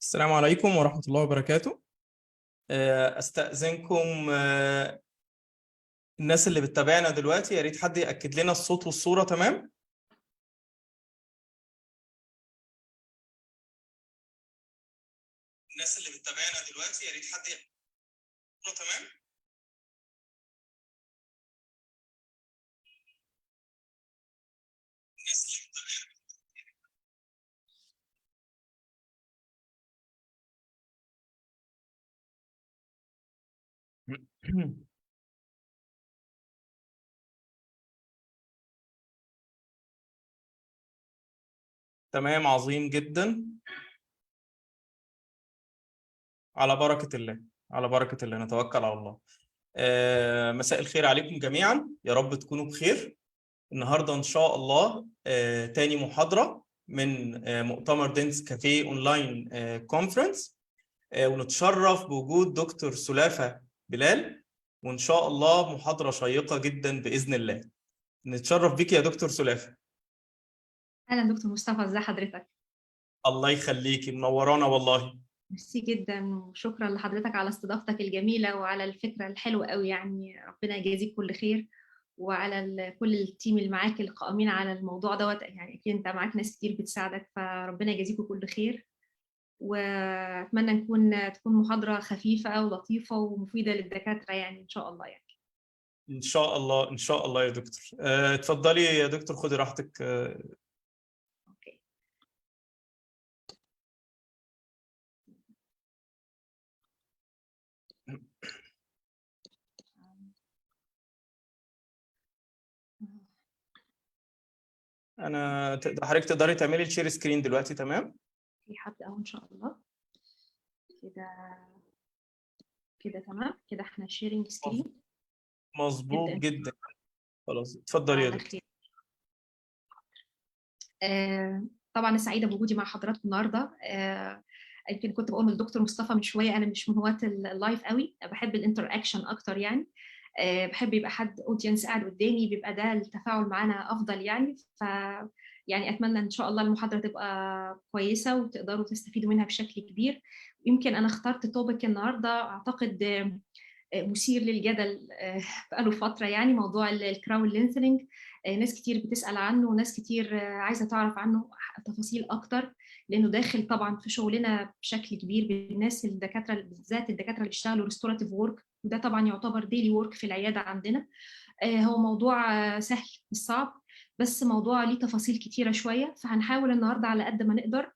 السلام عليكم ورحمة الله وبركاته. أستأذنكم، الناس اللي بتتابعنا دلوقتي يا ريت حد يأكد لنا الصوت والصورة. تمام؟ الناس اللي بتتابعنا دلوقتي يا ريت حد يأكد تمام؟ الناس اللي بتتابعنا. تمام، عظيم جدا. على بركة الله، على بركة الله، نتوكل على الله. مساء الخير عليكم جميعا، يا رب تكونوا بخير. النهارده إن شاء الله تاني محاضرة من مؤتمر Dentist Cafe online conference، ونتشرف بوجود دكتور سلافة بلال، وإن شاء الله محاضرة شيقة جدا بإذن الله. نتشرف بك يا دكتور سلافة. أهلا دكتور مصطفى، ازي حضرتك؟ الله يخليكي، منورانا والله. ميرسي جدا، وشكرا لحضرتك على استضافتك الجميلة وعلى الفكرة الحلوة قوي، يعني ربنا يجازيك كل خير، وعلى كل ال team اللي معاك القائمين على الموضوع دوت، يعني اكيد انت معاك ناس كتير بتساعدك، فربنا يجازيكم كل خير. واتمنى تكون محاضرة خفيفة ولطيفة ومفيدة للدكاتره يعني ان شاء الله. يعني ان شاء الله، ان شاء الله يا دكتور. اتفضلي يا دكتور، خدي راحتك. okay. انا حضرتك تقدري تعملي ال share screen دلوقتي؟ تمام؟ في حد اهو ان شاء الله. كده كده تمام كده، احنا sharing screen. مظبوط جدا. خلاص اتفضلي يا دكتور. طبعا سعيدة بوجودي مع حضراتكم النهارده. يمكن كنت بقول للدكتور مصطفى من شوية، انا مش من هواة ال live قوي، بحب ال interaction اكتر يعني. بحب يبقى حد audience قاعد قدامي، بيبقى ده التفاعل معانا افضل يعني. ف يعني اتمنى ان شاء الله المحاضرة تبقى كويسة وتقدروا تستفيدوا منها بشكل كبير. يمكن انا اخترت topic النهارده اعتقد مثير للجدل بقاله فترة، يعني موضوع ال crown lengthening. ناس كتير بتسال عنه، وناس كتير عايزه تعرف عنه تفاصيل اكتر، لانه داخل طبعا في شغلنا بشكل كبير بالناس الدكاترة، بالذات الدكاترة اللي بيشتغلوا restorative work، وده طبعا يعتبر daily work في العيادة عندنا. هو موضوع سهل مش صعب، بس موضوع ليه تفاصيل كتيرة شوية، فهنحاول النهارده على قد ما نقدر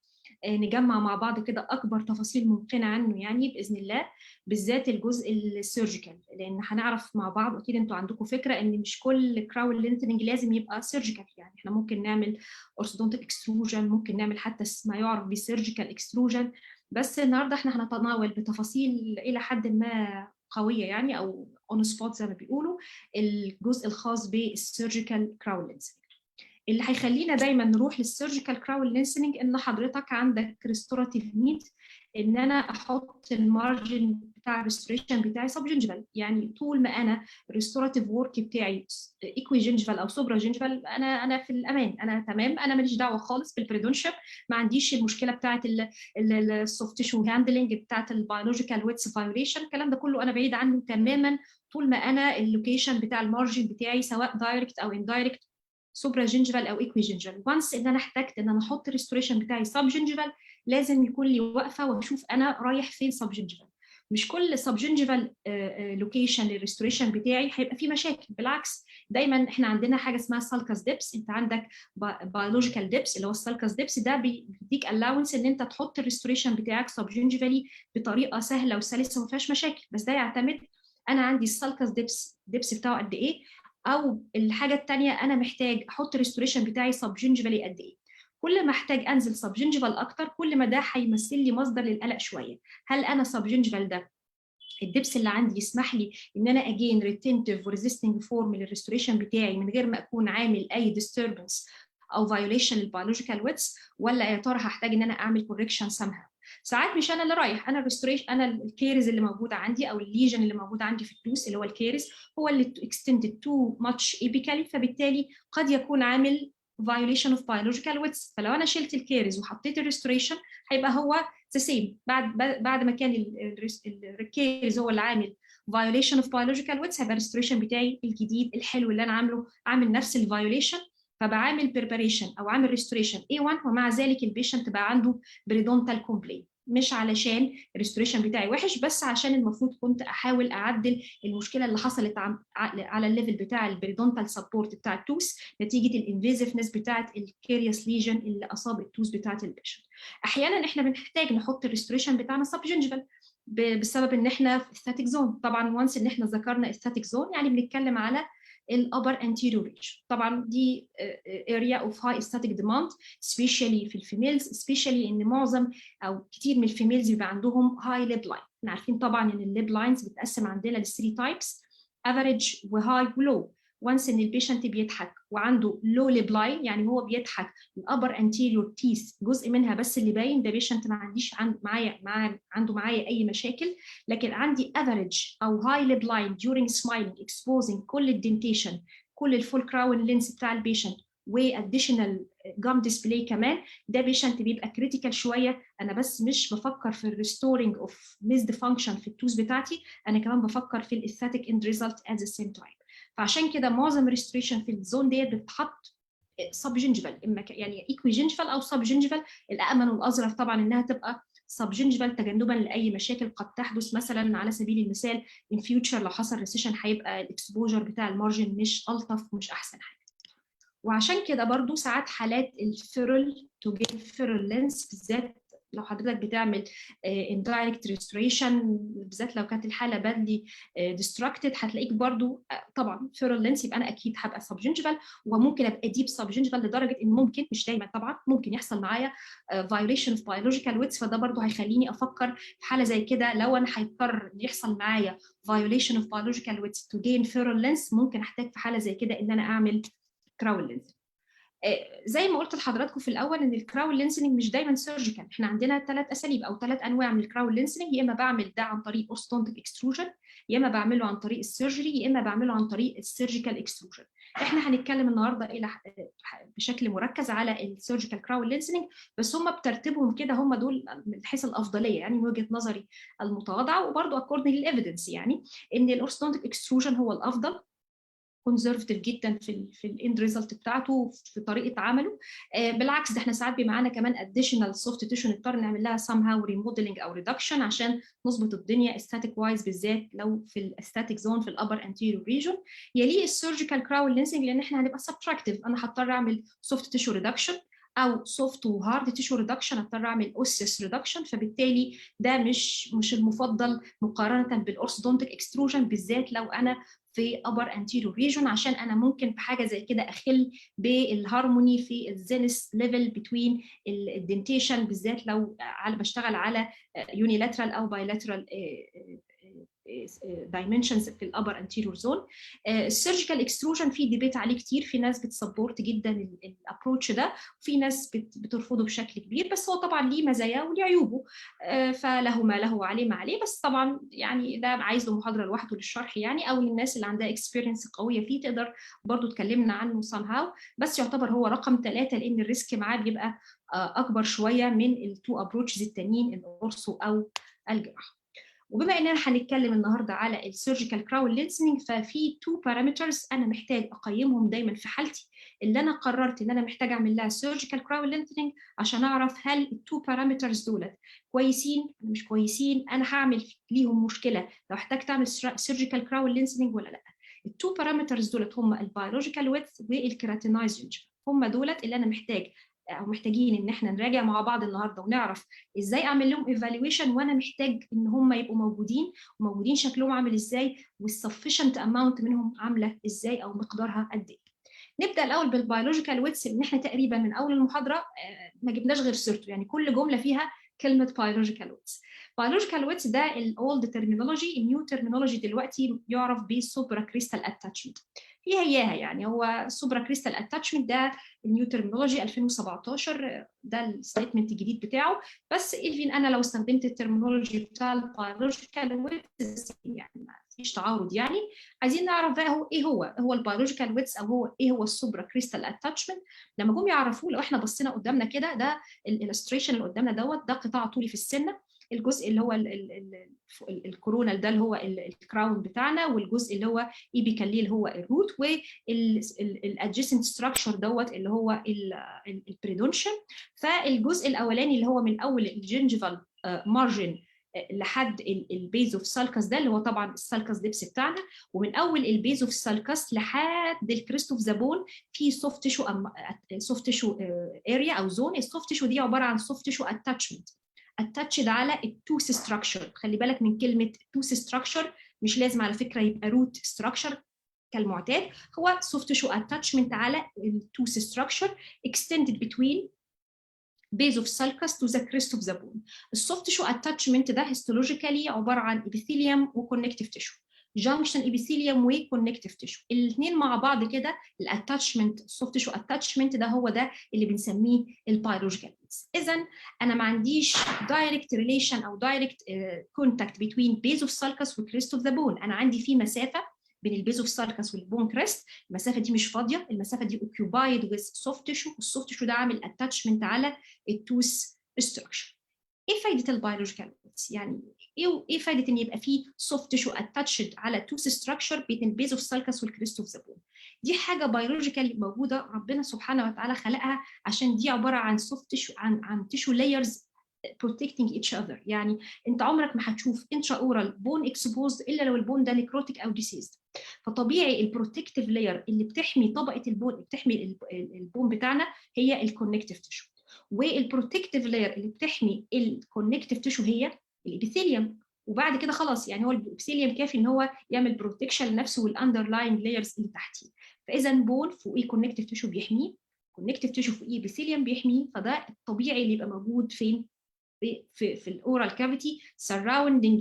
نجمع مع بعض كده اكبر تفاصيل ممكنة عنه يعني باذن الله، بالذات الجزء ال surgical، لان هنعرف مع بعض اكيد انتوا عندكم فكرة ان مش كل crown lengthening لازم يبقى surgical، يعني احنا ممكن نعمل orthodontic extrusion، ممكن نعمل حتى ما يعرف ب surgical extrusion، بس النهارده احنا هنتناول بتفاصيل الى حد ما قوية يعني، او on spot زي ما بيقولوا، الجزء الخاص بال surgical crown lengthening. اللي هيخلينا دايما نروح لل surgical crown lengthening ان حضرتك عندك restorative need، ان انا احط ال margin بتاع ال restoration بتاعي subgingival، يعني طول ما انا ال restorative work بتاعي equigingival او supragingival، انا في الامان، انا تمام، انا ماليش دعوه خالص بال periodontium، ما عنديش المشكلة بتاعه ال soft tissue handling، بتاعه ال biological width violation، الكلام ده كله انا بعيد عنه تماما طول ما انا ال location بتاع ال margin بتاعي سواء direct او indirect supragingival او equigingival. once ان انا احتجت ان انا احط ال restoration بتاعي subgingival، لازم يكون لي وقفه واشوف انا رايح فين subgingival. مش كل subgingival location لل restoration بتاعي هيبقى فيه مشاكل، بالعكس دايما احنا عندنا حاجة اسمها sulcus depth. انت عندك biological depth اللي هو ال sulcus depth، ده بيديك allowance ان انت تحط ال restoration بتاعك subgingivally بطريقة سهلة وسلسه وما فيهاش مشاكل، بس ده يعتمد انا عندي ال sulcus depth بتاعه قد ايه، او الحاجة الثانية انا محتاج احط ال restoration بتاعي subgingivally قد ايه. كل ما احتاج انزل subgingival اكتر، كل ما ده هيمثل لي مصدر للقلق شوية. هل انا subgingival ده ال depth اللي عندي يسمح لي ان انا again retentive و resisting form لل restoration بتاعي من غير ما اكون عامل اي disturbance او violation لل biological width، ولا يا ترى هحتاج ان انا اعمل correction somehow؟ ساعات مش انا اللي رايح، انا ال restoration، انا ال caries اللي موجودة عندي او ال lesion اللي موجود عندي في ال tooth اللي هو ال caries هو اللي extended too much apically، فبالتالي قد يكون عامل violation of biological width. فلو انا شلت ال caries وحطيت ال restoration هيبقى هو the same، بعد ما كان ال caries هو اللي عامل violation of biological width، هيبقى ال restoration بتاعي الجديد الحلو اللي انا عامله عامل نفس ال violation. فبعامل preparation او عامل restoration A1، ومع ذلك ال patient بقى عنده periodontal complaint، مش علشان ال restoration بتاعي وحش، بس عشان المفروض كنت احاول اعدل المشكلة اللي حصلت على ال level بتاع ال periodontal support بتاع ال tooth نتيجة ال invasiveness بتاعه ال carious lesion اللي اصاب ال tooth بتاعه ال patient. احيانا احنا بنحتاج نحط ال restoration بتاعنا subgingival بسبب ان احنا في esthetic zone. طبعا once ان احنا ذكرنا esthetic zone، يعني بنتكلم على ال upper anterior region. طبعا دي area of high aesthetic demand، especially في ال females، especially ان معظم او كتير من ال females بيبقى عندهم high lip line. احنا عارفين طبعا ان ال lip lines بتقسم عندنا ل 3 types، average و high و low. once ان ال patient بيضحك وعنده low lip line، يعني هو بيضحك ال upper anterior teeth جزء منها بس اللي باين، ده patient ما عنديش عند معايا مع عنده معايا اي مشاكل. لكن عندي average او high lip line during smiling exposing كل ال dentation، كل ال full crown length بتاع ال patient و additional gum display كمان، ده patient بيبقى critical شويه. انا بس مش بفكر في ال restoring of missed function في ال tooth بتاعتي، انا كمان بفكر في ال aesthetic end result at the same time. فعشان كده معظم ال restoration في ال zone ديت بتتحط subgingival، اما يعني equigingival او subgingival. الامن والاظرف طبعا انها تبقى subgingival تجنبا لاي مشاكل قد تحدث، مثلا على سبيل المثال in future لو حصل recession هيبقى ال exposure بتاع ال margin مش الطف ومش احسن حاجه. وعشان كده برضو ساعات حالات ال ferrule، to gain ferrule length، بالذات لو حضرتك بتعمل indirect restoration، بالذات لو كانت الحالة badly destructed، هتلاقيك برضو طبعا ferrule length، يبقى انا اكيد هبقى subgingival، وممكن ابقى deep subgingival لدرجة ان ممكن، مش دايما طبعا، ممكن يحصل معايا violation of biological width. فده برضو هيخليني افكر في حاله زي كده، لو انا هيضطر يحصل معايا violation of biological width to gain ferrule length، ممكن احتاج في حاله زي كده ان انا اعمل crown length. زي ما قلت لحضراتكم في الاول ان ال crown lengthening مش دايما surgical. احنا عندنا ثلاث اساليب او ثلاث انواع من ال crown lengthening: يا اما بعمل ده عن طريق orthodontic extrusion، يا اما بعمله عن طريق ال surgery، يا اما بعمله عن طريق ال surgical extrusion. احنا هنتكلم النهارده الى بشكل مركز على ال surgical crown lengthening، بس هم بترتيبهم كده هم دول من حيث الافضليه، يعني من وجهه نظري المتواضعة وبرده according لل evidence، يعني ان ال orthodontic extrusion هو الافضل، conservative جدا في ال end result بتاعته، في طريقه عمله. بالعكس، ده احنا ساعات بيبقى معانا كمان additional soft tissue نضطر نعمل لها somehow remodeling او reduction عشان نظبط الدنيا aesthetic wise، بالذات لو في ال esthetic zone في ال upper anterior region. يليه ال surgical crown lengthening، لان احنا هنبقى subtractive، انا هضطر اعمل soft tissue reduction او soft و hard tissue reduction، اضطر اعمل osseous reduction، فبالتالي ده مش المفضل مقارنة بال orthodontic extrusion، بالذات لو انا في upper anterior region، عشان انا ممكن في حاجة زي كده اخل بالهارموني في ال zenith level between ال dentation، بالذات لو على بشتغل على unilateral او bilateral dimensions في ال upper anterior zone. ال surgical extrusion في debate عليه كتير، في ناس بت support جدا ال approach ده وفي ناس بترفضه بشكل كبير، بس هو طبعا ليه مزاياه وليه عيوبه، فله ما له وعليه ما عليه. بس طبعا يعني ده عايز له محاضرة لوحده للشرح يعني، او للناس اللي عندها experience قوية فيه تقدر برضو تكلمنا عنه somehow. بس يعتبر هو رقم 3 لان ال risk معاه بيبقى اكبر شوية من ال two approaches التانيين، ال ortho او الجراحه. وبما اننا هنتكلم النهارده على ال surgical crown lengthening، ففي two parameters انا محتاج اقيمهم دايما في حالتي اللي انا قررت ان انا محتاج اعمل لها surgical crown lengthening، عشان اعرف هل ال two parameters دولت كويسين مش كويسين، انا هعمل ليهم مشكلة لو احتجت اعمل surgical crown lengthening ولا لا. ال two parameters دولت هم ال biological width وال keratinized gingiva. هم دولت اللي انا محتاج او محتاجين ان احنا نراجع مع بعض النهارده ونعرف ازاي اعمل لهم evaluation، وانا محتاج ان هم يبقوا موجودين، وموجودين شكلهم عامل ازاي، وال sufficient amount منهم عامله ازاي او مقدارها قد ايه. نبدا الاول بال biological width، لان احنا تقريبا من اول المحاضرة ما جبناش غير سيرته، يعني كل جملة فيها كلمة biological width. biological width ده ال old terminology، ال new terminology دلوقتي يعرف بال supracrestal attachment. هي هياها، يعني هو supracrestal attachment ده ال new terminology 2017، ده ال statement الجديد بتاعه. بس even انا لو استخدمت ال terminology بتاع ال biological width يعني مفيش تعارض. يعني عايزين نعرف بقى هو ايه هو ال biological width، او هو ايه هو ال supracrestal attachment. لما جم يعرفوه، لو احنا بصينا قدامنا كده، ده ال illustration اللي قدامنا دوت، ده قطاع طولي في السنه، الجزء اللي هو ال coronal ده اللي هو ال crown بتاعنا، والجزء اللي هو apically اللي هو ال root، وال adjacent structure دوت اللي هو ال periodontium. فالجزء الاولاني اللي هو من اول ال gingival margin لحد ال base of sulcus، ده اللي هو طبعا ال sulcus depth بتاعنا، ومن اول ال base of sulcus لحد ال crest of the bone في soft tissue area او zone. ال soft tissue دي عبارة عن soft tissue attachment attached على ال tooth structure. خلي بالك من كلمة tooth structure، مش لازم على فكرة يبقى root structure كالمعتاد، هو soft tissue attachment على ال tooth structure extended between base of sulcus to the crest of the bone. ال soft tissue attachment ده histologically عبارة عن epithelium و connective tissue، junction epithelium و connective tissue، الاثنين مع بعض كده. ال attachment، ال soft tissue attachment ده، هو ده اللي بنسميه ال biological width. اذا انا ما عنديش direct relation او direct contact between base of sulcus و crest of the bone. انا عندي في مسافة بين ال base of sulcus وال bone crest، المسافة دي مش فاضيه، المسافة دي occupied with soft tissue، وال soft tissue ده عامل attachment على ال tooth structure. ايه فايده ال biological width؟ يعني ايه فايده ان يبقى في soft tissue attached على tooth structure بين ال base of sulcus وال crest of the bone؟ دي حاجة biologically موجوده، ربنا سبحانه وتعالى خلقها، عشان دي عبارة عن soft tissue، عن tissue layers protecting each other. يعني انت عمرك ما هتشوف intraoral bone exposed الا لو ال bone ده necrotic او diseased. فطبيعي ال protective layer اللي بتحمي طبقه ال bone، بتحمي ال bone بتاعنا، هي ال connective tissue، وال protective layer اللي بتحمي ال connective tissue هي ال epithelium. وبعد كده خلاص، يعني هو ال epithelium كافي ان هو يعمل protection لنفسه وال underlying layers اللي تحتيه. فاذا bone فوقيه connective tissue بيحميه، connective tissue فوقيه epithelium بيحميه، فده الطبيعي اللي يبقى موجود فين؟ في ال oral cavity surrounding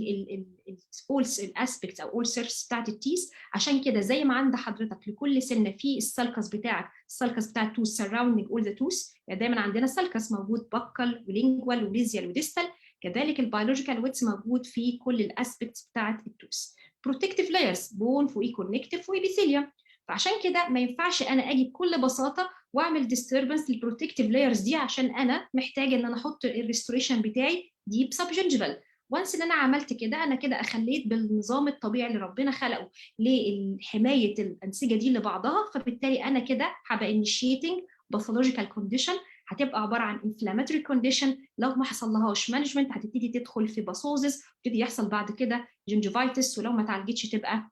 all aspects او all surface بتاعت ال teeth. عشان كده زي ما عند حضرتك لكل سنة في ال sulcus بتاعك، ال sulcus بتاع ال tooth surrounding all the tooth، يعني دايما عندنا sulcus موجود buccal و lingual و mesial و distal، كذلك ال biological width موجود في كل ال aspects بتاعت ال tooth، protective layers، bone فوقيه connective و epithelium. فعشان كده ما ينفعش انا اجي بكل بساطة واعمل disturbance لل protective layers دي، عشان انا محتاجه ان انا احط ال restoration بتاعي deep subgingival. once ان انا عملت كده، انا كده اخليت بالنظام الطبيعي اللي ربنا خلقه لحماية الانسجة دي لبعضها، فبالتالي انا كده هبقى initiating pathological condition هتبقى عبارة عن inflammatory condition، لو ما حصلهاش management هتبتدي تدخل في pathosis، ويبتدي يحصل بعد كده gingivitis، ولو ما اتعالجتش تبقى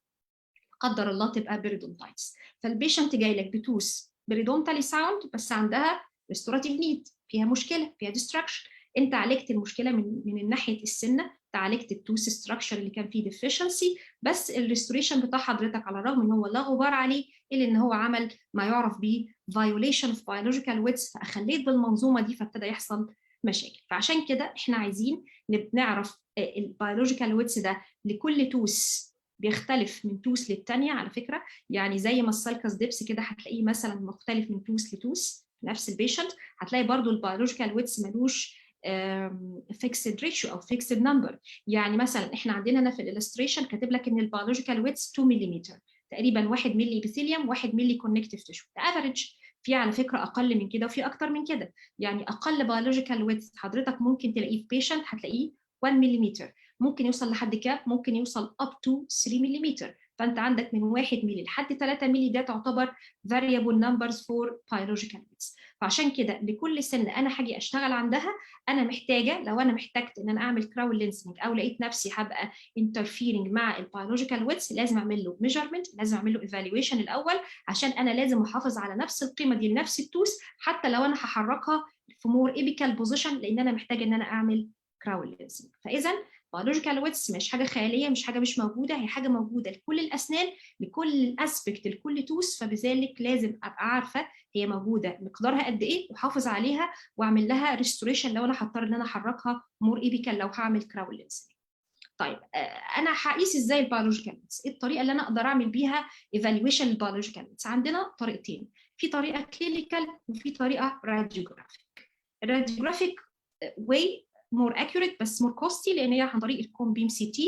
قدر الله تبقى periodontitis. فال patient جاي لك ب tooth periodontally sound بس عندها restorative need، فيها مشكله، فيها destruction. انت عالجت المشكلة من ناحية السنه، عالجت ال tooth structure اللي كان فيه deficiency، بس ال restoration بتاع حضرتك على الرغم ان هو لا غبار عليه، الا ان هو عمل ما يعرف ب violation of biological width، فاخليت بالمنظومه دي، فابتدى يحصل مشاكل. فعشان كده احنا عايزين نعرف ال biological width ده لكل tooth، بيختلف من tooth للتانية على فكرة. يعني زي ما ال sulcus depth كده هتلاقيه مثلا مختلف من tooth ل tooth نفس ال patient، هتلاقي برضو ال biological width ملوش fixed ratio او fixed number. يعني مثلا احنا عندنا هنا في ال illustration كاتب لك ان ال biological width 2 ملم تقريبا، 1 ملي epithelium، 1 ملي connective tissue، ده average. في على فكرة اقل من كده وفي اكتر من كده. يعني اقل biological width حضرتك ممكن تلاقيه في patient هتلاقيه 1 ملم، ممكن يوصل لحد كام؟ ممكن يوصل up to 3 ملم. فانت عندك من 1 ملي لحد 3 ملي، ده تعتبر variable numbers for biological widths. فعشان كده لكل سن انا هاجي اشتغل عندها، انا محتاجه، لو انا محتاجت ان انا اعمل crown lengthening او لقيت نفسي هبقى interfering مع ال biological width، لازم اعمل له measurement، لازم اعمل له evaluation الاول، عشان انا لازم احافظ على نفس القيمة دي لنفس ال tooth حتى لو انا هحركها في more apical position، لان انا محتاجه ان انا اعمل crown lengthening. فاذا biological width مش حاجة خياليه، مش حاجة مش موجوده، هي حاجة موجودة لكل الاسنان، لكل ال aspect، لكل tooth. فبذلك لازم ابقى عارفه هي موجوده، مقدارها قد ايه، واحافظ عليها واعمل لها restoration لو انا هضطر ان انا احركها more apical لو هعمل crown lengthening. طيب، انا هقيس ازاي ال biological width؟ ايه الطريقة اللي انا اقدر اعمل بيها evaluation لل biological width؟ عندنا طريقتين، في طريقه clinical وفي طريقه radiographic. ال radiographic way more accurate بس more costly، لان هي عن طريق ال cone beam CT.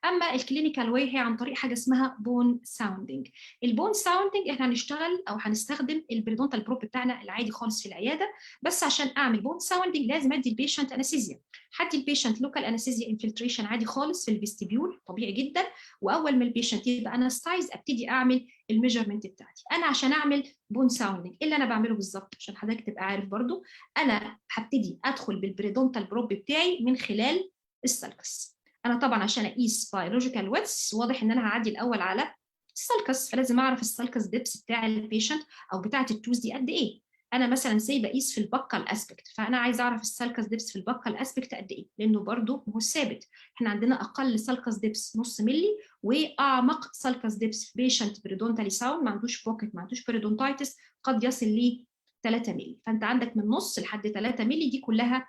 اما ال clinical way هي عن طريق حاجة اسمها bone sounding. ال bone sounding احنا هنشتغل او هنستخدم ال periodontal probe بتاعنا العادي خالص في العياده، بس عشان اعمل bone sounding لازم ادي ال patient anesthesia. هدي ال patient local anesthesia infiltration عادي خالص في ال vestibule، طبيعي جدا، واول ما ال patient يبقى anesthetized ابتدي اعمل ال measurement بتاعتي. انا عشان اعمل bone sounding ايه اللي انا بعمله بالظبط عشان حضرتك تبقى عارف برضو؟ انا هبتدي ادخل بال periodontal probe بتاعي من خلال ال sulcus. انا طبعا عشان اقيس biological width واضح ان انا هعدي الاول على ال sulcus، فلازم اعرف ال sulcus depth بتاع ال patient او بتاعه ال tooth دي قد ايه. انا مثلا say بقيس في ال buccal aspect، فانا عايز اعرف ال sulcus depth في ال buccal aspect قد ايه، لانه برضو هو ثابت. احنا عندنا اقل sulcus depth نص ملي، واعمق sulcus depth في patient periodontally sound ما عندوش pocket، ما عندوش periodontitis، قد يصل ل 3 ملي. فانت عندك من نص لحد 3 ملي، دي كلها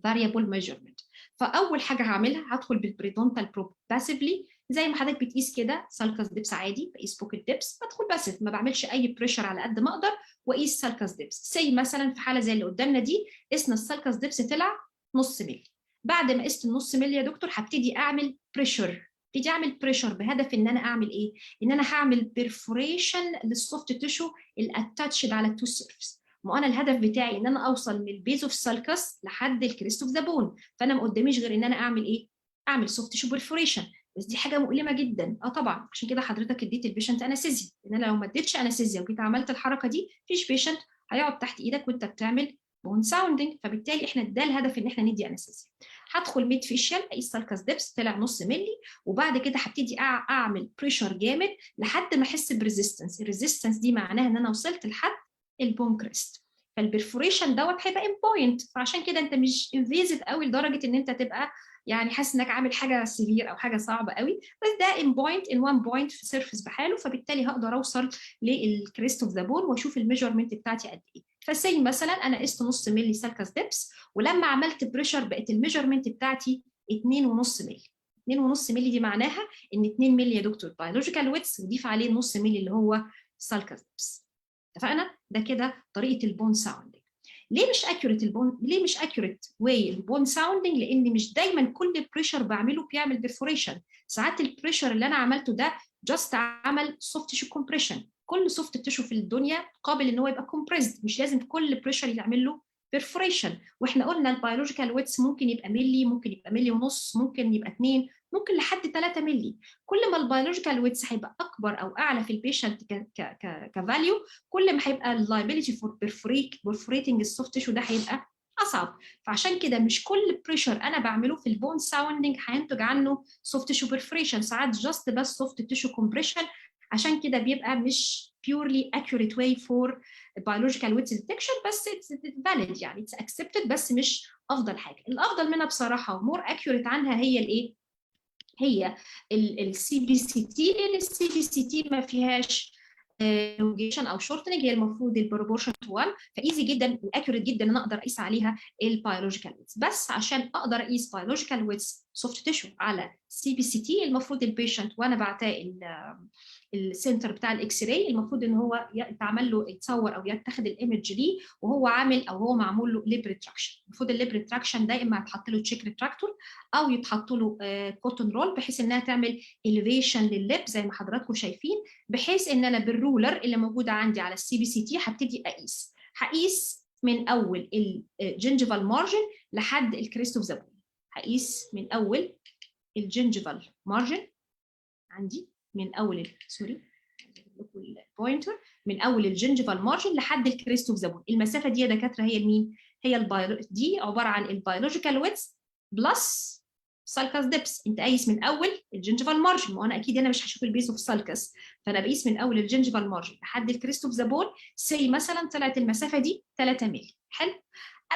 variable measurement. فاول حاجة هعملها هدخل بال periodontal probe passively، زي ما حضرتك بتقيس كده sulcus depth عادي، بقيس pocket depth، بدخل passive، ما بعملش اي pressure على قد ما اقدر، واقيس sulcus depth. say مثلا في حاله زي اللي قدامنا دي قسنا ال sulcus depth طلع نص ملي. بعد ما قست النص ملي يا دكتور هبتدي اعمل pressure، ابتدي اعمل pressure بهدف ان انا اعمل ايه؟ ان انا هعمل perforation لل soft tissue ال attached على ال tooth surface. ما انا الهدف بتاعي ان انا اوصل من ال base of sulcus لحد ال crest of the bone، فانا ما قداميش غير ان انا اعمل ايه؟ اعمل soft tissue perforation. بس دي حاجة مؤلمة جدا. اه طبعا، عشان كده حضرتك اديت ال patient anesthesia، لان انا لو ما اديتش anesthesia وجيت عملت الحركة دي مفيش patient هيقعد تحت ايدك وانت بتعمل bone sounding. فبالتالي احنا ده الهدف، ان احنا ندي anesthesia. هدخل mid facial، اقيس sulcus depth طلع نص ملي، وبعد كده هبتدي اعمل pressure جامد لحد ما احس ب resistance. ال resistance دي معناها ان انا وصلت لحد ال bone crest، فال perforation دوت هيبقى in point. فعشان كده انت مش invasive قوي لدرجة ان انت تبقى يعني حاسس انك عامل حاجة severe او حاجة صعبة قوي، بس ده in point، in one point في surface بحاله، فبالتالي هقدر اوصل لل crest of the bone واشوف ال measurement بتاعتي قد ايه. ف say مثلا انا قست نص ملي sulcus depth، ولما عملت pressure بقت ال measurement بتاعتي 2.5 ملي. 2.5 ملي دي معناها ان 2 ملي يا دكتور biological width وضيف عليه نص ملي اللي هو sulcus depth. اتفقنا؟ ده كده طريقه ال bone sounding. ليه مش accurate ال bone؟ ليه مش accurate way ال bone sounding؟ لان مش دايما كل pressure بعمله بيعمل perforation. ساعات ال pressure اللي انا عملته ده just عمل soft tissue compression. كل soft tissue في الدنيا قابل ان هو يبقى compressed، مش لازم كل pressure يعمل له perforation. واحنا قلنا ال biological width ممكن يبقى ملي، ممكن يبقى ملي ونص، ممكن يبقى 2، ممكن لحد 3 ملي. كل ما ال biological width هيبقى اكبر او اعلى في ال patient ك value، كل ما هيبقى ال liability for perforating ال soft tissue ده هيبقى اصعب. فعشان كده مش كل pressure انا بعمله في ال bone sounding هينتج عنه soft tissue perforation، ساعات just بس soft tissue compression. عشان كده بيبقى مش purely accurate way for biological width detection، بس it's valid، يعني it's accepted، بس مش افضل حاجه. الافضل منها بصراحة و more accurate عنها هي الايه؟ هي ال CBCT، لان ال CBCT ما فيهاش elongation او shortening، هي المفروض ال proportion to 1، ف easy جدا و accurate جدا ان انا اقدر اقيس عليها ال biological width. بس عشان اقدر اقيس biological width soft tissue على CBCT، المفروض ال patient وانا بعتاه ال center بتاع ال X-ray المفروض ان هو يتعمل له، يتصور او يتاخد ال image ليه وهو عامل او هو معمول له lip retraction. المفروض ال lip retraction ده اما يتحط له cheek retractor او يتحط له cotton roll، بحيث انها تعمل elevation لل lip زي ما حضراتكم شايفين، بحيث ان انا بال ruler اللي موجودة عندي على ال CBCT هبتدي اقيس. هقيس من اول ال gingival margin لحد ال crest of the bone. هقيس من اول ال gingival margin عندي، من اول، sorry، ال pointer، من اول ال gingival margin لحد ال crest of the bone. المسافة دي يا دكاترة هي المين؟ هي ال bio دي عبارة عن ال biological width plus sulcus depth. انت قايس من اول ال gingival margin، ما انا اكيد انا مش هشوف ال base of sulcus، فانا بقيس من اول ال gingival margin لحد ال crest of the bone. say مثلا طلعت المسافة دي 3 مللي. حلو،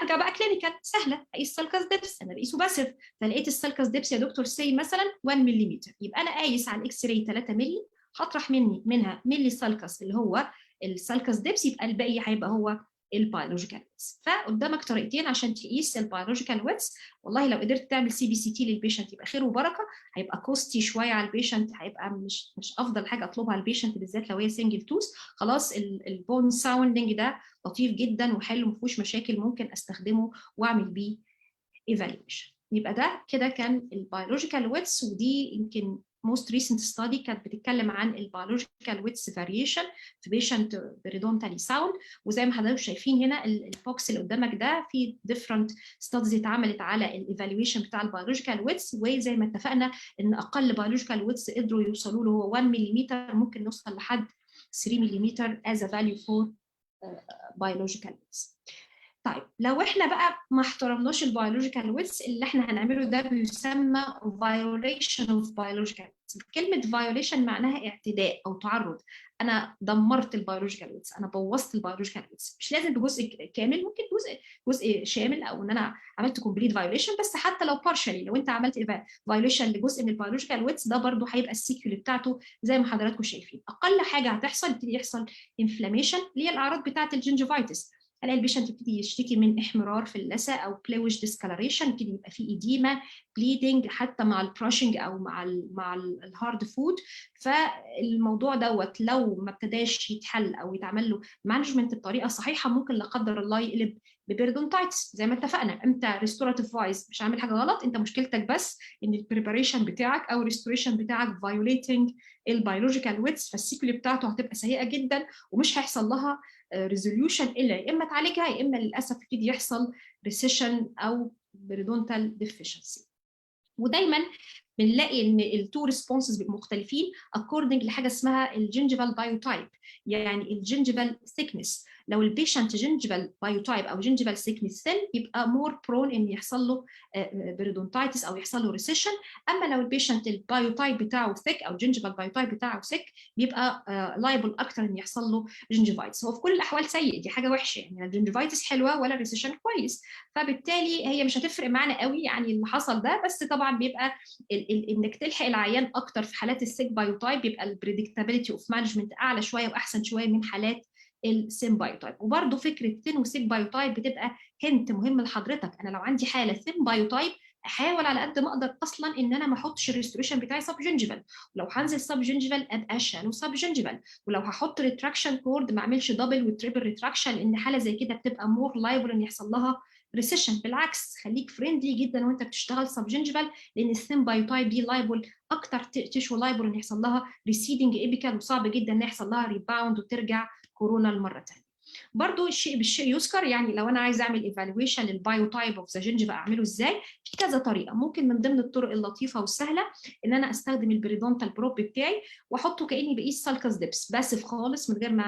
ارجع بقى clinical سهله، اقيس sulcus depth، انا بقيسه passive، فلقيت ال sulcus depth يا دكتور say مثلا 1 ملم، يبقى انا قايس على ال X-ray 3 مللي، هطرح منها ملي sulcus اللي هو ال sulcus depth، يبقى الباقي هيبقى هو ال biological width. فقدامك طريقتين عشان تقيس ال biological width. والله لو قدرت تعمل CBCT لل patient يبقى خير وبركه. هيبقى costly شوية على ال patient، هيبقى مش افضل حاجة اطلبها ال patient، بالذات لو هي single tooth. خلاص، ال bone sounding ده لطيف جدا وحلو، ما فيهوش مشاكل، ممكن استخدمه واعمل بيه evaluation. يبقى ده كده كان ال biological width، ودي يمكن most recent study كانت بتتكلم عن ال biological width variation في patient periodontally sound. وزي ما حضراتكم شايفين هنا ال box اللي قدامك ده في different studies اتعملت على ال evaluation بتاع ال biological width، وزي ما اتفقنا ان اقل biological width قدروا يوصلوا له هو 1 ملم، ممكن نوصل لحد 3 ملم as a value for biological width. طيب لو احنا بقى ما احترمناش ال biological width، اللي احنا هنعمله ده بيسمى violation of biological width. كلمة violation معناها اعتداء او تعرض، انا دمرت ال biological width، انا بوظت ال biological width. مش لازم بجزء كامل، ممكن جزء شامل او ان انا عملت complete violation، بس حتى لو partially لو انت عملت violation لجزء من ال biological width ده برده هيبقى ال sequelae بتاعته زي ما حضراتكم شايفين. اقل حاجة هتحصل يبتدي يحصل inflammation اللي هي الاعراض بتاعه ال gingivitis. الاقي ال patient يبتدي يشتكي من احمرار في اللثة او bluish discoloration، يبتدي يبقى فيه edema، bleeding حتى مع ال brushing او مع ال hard food. فالموضوع دوت لو ما ابتداش يتحل او يتعمل له management بطريقة صحيحه ممكن لا قدر الله يقلب ب periodontitis. زي ما اتفقنا انت restorative wise مش عامل حاجة غلط، انت مشكلتك بس ان ال preparation بتاعك او ال restoration بتاعك violating ال biological width، فال sequelae بتاعته هتبقى سيئه جدا ومش هيحصل لها resolution الا يا اما تعالجها يا اما للاسف يبتدي يحصل recession او periodontal deficiency. ودايما بنلاقي ان ال two responses بيبقوا مختلفين according لحاجة اسمها ال gingival biotype، يعني ال gingival thickness. لو ال patient gingival biotype او gingival thickness thin يبقى more prone ان يحصل له periodontitis او يحصل له recession. اما لو ال patient ال biotype بتاعه thick او gingival biotype بتاعه thick بيبقى liable اكتر ان يحصل له gingivitis. هو في كل الاحوال سيء، دي حاجة وحشة، يعني ال gingivitis حلوة ولا ال recession كويس، فبالتالي هي مش هتفرق معانا قوي يعني اللي حصل ده. بس طبعا بيبقى ال ال انك تلحق العيان اكتر في حالات ال thick biotype بيبقى ال predictability of management اعلى شوية واحسن شوية من حالات ال thin biotype. وبرده فكرة thin و thick biotype بتبقى hint مهم لحضرتك. انا لو عندي حاله thin biotype احاول على قد ما اقدر اصلا ان انا ما احطش ال restoration بتاعي subgingival، ولو هنزل subgingival ابقى shallow subgingival، ولو هحط retraction cord ما اعملش double و triple retraction، لان حاله زي كده بتبقى more liable ان يحصل لها recession. بالعكس خليك friendly جدا وانت بتشتغل subgingival، لان ال thin biotype دي liable اكتر tissue liable ان يحصل لها receding apical، وصعب جدا ان يحصل لها rebound وترجع coronal مرة ثانية. برضو الشيء بالشيء يذكر، يعني لو انا عايز اعمل evaluation لل biotype of the gingiva اعمله ازاي؟ في كذا طريقه. ممكن من ضمن الطرق اللطيفة والسهله ان انا استخدم ال periodontal probe بتاعي واحطه كاني بقيس sulcus depth بس خالص من غير ما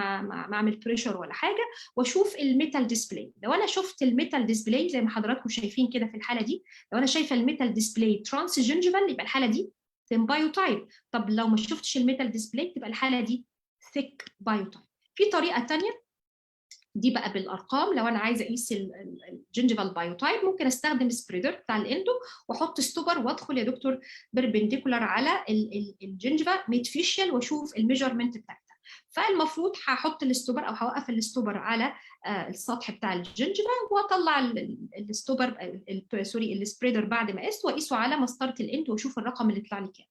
اعمل pressure ولا حاجه، واشوف ال metal display. لو انا شفت ال metal display زي ما حضراتكم شايفين كده في الحالة دي، لو انا شايفه ال metal display transgingival يبقى الحالة دي thin biotype. طب لو ما شفتش ال metal display تبقى الحالة دي thick biotype. في طريقه ثانية دي بقى بالارقام، لو انا عايزه اقيس ال gingival biotype ممكن استخدم spreader بتاع ال endo واحط stopper وادخل يا دكتور perpendicular على ال gingiva midfacial واشوف ال measurement بتاعتها. فالمفروض هحط ال stopper او هوقف ال stopper على السطح بتاع ال gingiva واطلع ال stopper، sorry، ال spreader بعد ما قست، واقيسه على مسطرة ال endo واشوف الرقم اللي طلع لي كام.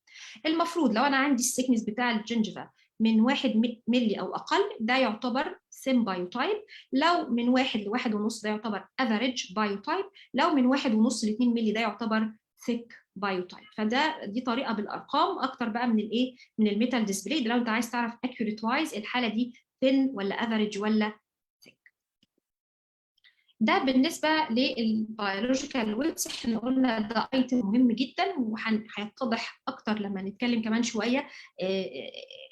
المفروض لو انا عندي ال thickness بتاع ال gingiva من 1 ملي او اقل ده يعتبر thin biotype، لو من 1 ل 1.5 ده يعتبر average biotype، لو من 1.5 ل 2 ملي ده يعتبر thick biotype. فده دي طريقه بالارقام اكتر بقى من الايه، من ال metal display، ده لو انت عايز تعرف accurate wise الحالة دي thin ولا average ولا thick. ده بالنسبة لل biological width. احنا قلنا ده item مهم جدا وهيتضح اكتر لما نتكلم كمان شوية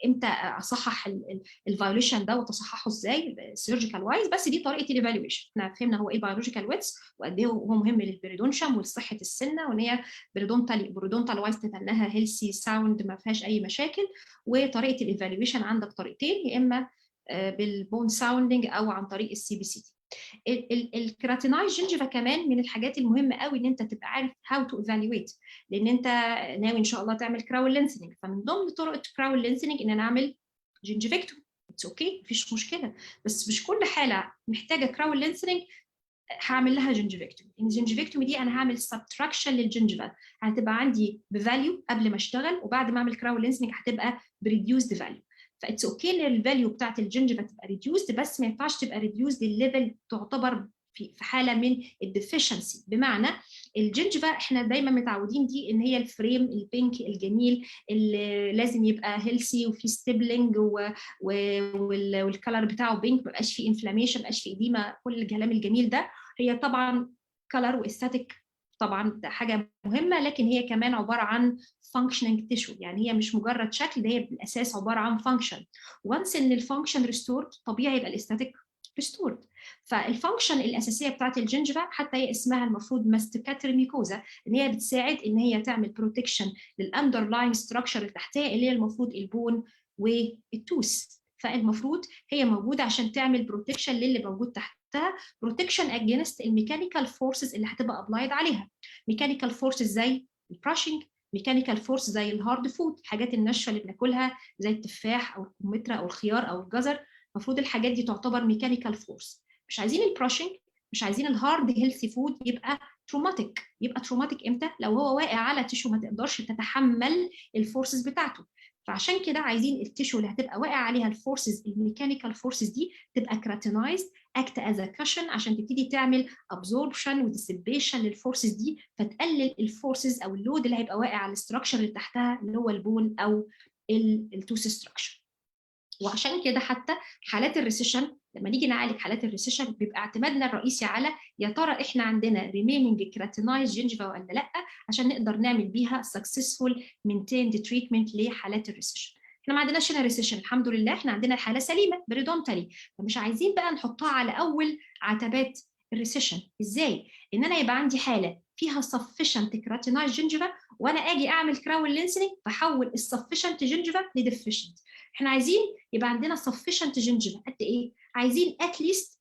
امتى اصحح ال violation ده وتصححه ازاي surgical wise. بس دي طريقه ال evaluation. احنا فهمنا هو ايه biological width وقد ايه هو مهم لل periodontium ولصحه السنه، وان هي periodontal wise تتنها healthy sound ما فيهاش اي مشاكل. وطريقه ال evaluation عندك طريقتين، يا اما بال bone sounding او عن طريق ال CBCT. ال keratinized gingiva كمان من الحاجات المهمة قوي ان انت تبقى عارف how to evaluate، لان انت ناوي ان شاء الله تعمل crown lengthening، فمن ضمن طرق crown lengthening ان انا اعمل gingivectomy. it's okay، مفيش مشكله، بس مش كل حاله محتاجه crown lengthening هعمل لها gingivectomy. ان gingivectomy دي انا هعمل subtraction لل gingiva، هتبقى عندي ب value قبل ما اشتغل، وبعد ما اعمل crown lengthening هتبقى ب reduced value. ف it's okay ان ال value بتاعت ال gingiva تبقى reduced، بس ما ينفعش تبقى reduced لل level تعتبر في حاله من ال deficiency. بمعنى ال gingiva احنا دايما متعودين دي ان هي ال frame ال pink الجميل اللي لازم يبقى healthy وفي stippling وال color بتاعه pink، ما بقاش فيه inflammation، ما بقاش فيه edema، كل الكلام الجميل ده. هي طبعا color و aesthetic طبعا ده حاجة مهمه، لكن هي كمان عبارة عن functioning tissue، يعني هي مش مجرد شكل، ده هي بالاساس عبارة عن function. once ان ال function restored طبيعي يبقى ال aesthetic restored. فال function الاساسية بتاعت ال gingiva حتى هي اسمها المفروض masticatory mucosa، ان هي بتساعد ان هي تعمل protection لل underlying structure اللي تحتها اللي هي المفروض ال bone وال tooth. فالمفروض هي موجودة عشان تعمل protection للي موجود تحتها، protection against ال mechanical forces اللي هتبقى applied عليها. mechanical forces زي ال brushing، mechanical force زي ال hard food، الحاجات الناشفه اللي بناكلها زي التفاح او الكمثرى او الخيار او الجزر، المفروض الحاجات دي تعتبر mechanical force. مش عايزين ال brushing، مش عايزين ال hard healthy food يبقى traumatic. يبقى traumatic امتى؟ لو هو واقع على tissue ما تقدرش تتحمل ال forces بتاعته. فعشان كده عايزين ال tissue اللي هتبقى واقع عليها ال forces، ال mechanical forces دي، تبقى keratinized، act as a cushion، عشان تبتدي تعمل absorption و dissipation لل forces دي، فتقلل ال forces او ال load اللي هيبقى واقع على ال structure اللي تحتها اللي هو ال bone او ال tooth structure. وعشان كده حتى حالات ال recession، لما نيجي نعالج حالات ال recession بيبقى اعتمادنا الرئيسي على يا ترى احنا عندنا remaining keratinized gingiva ولا لا، عشان نقدر نعمل بيها successful maintained treatment لحالات ال recession. احنا ما عندناش هنا recession الحمد لله، احنا عندنا الحالة سليمة periodontally، فمش عايزين بقى نحطها على اول عتبات ال recession. ازاي؟ ان انا يبقى عندي حاله فيها sufficient keratinized gingiva وانا اجي اعمل crown lengthening فحول ال sufficient gingiva ل deficient. احنا عايزين يبقى عندنا sufficient gingiva قد ايه؟ عايزين at least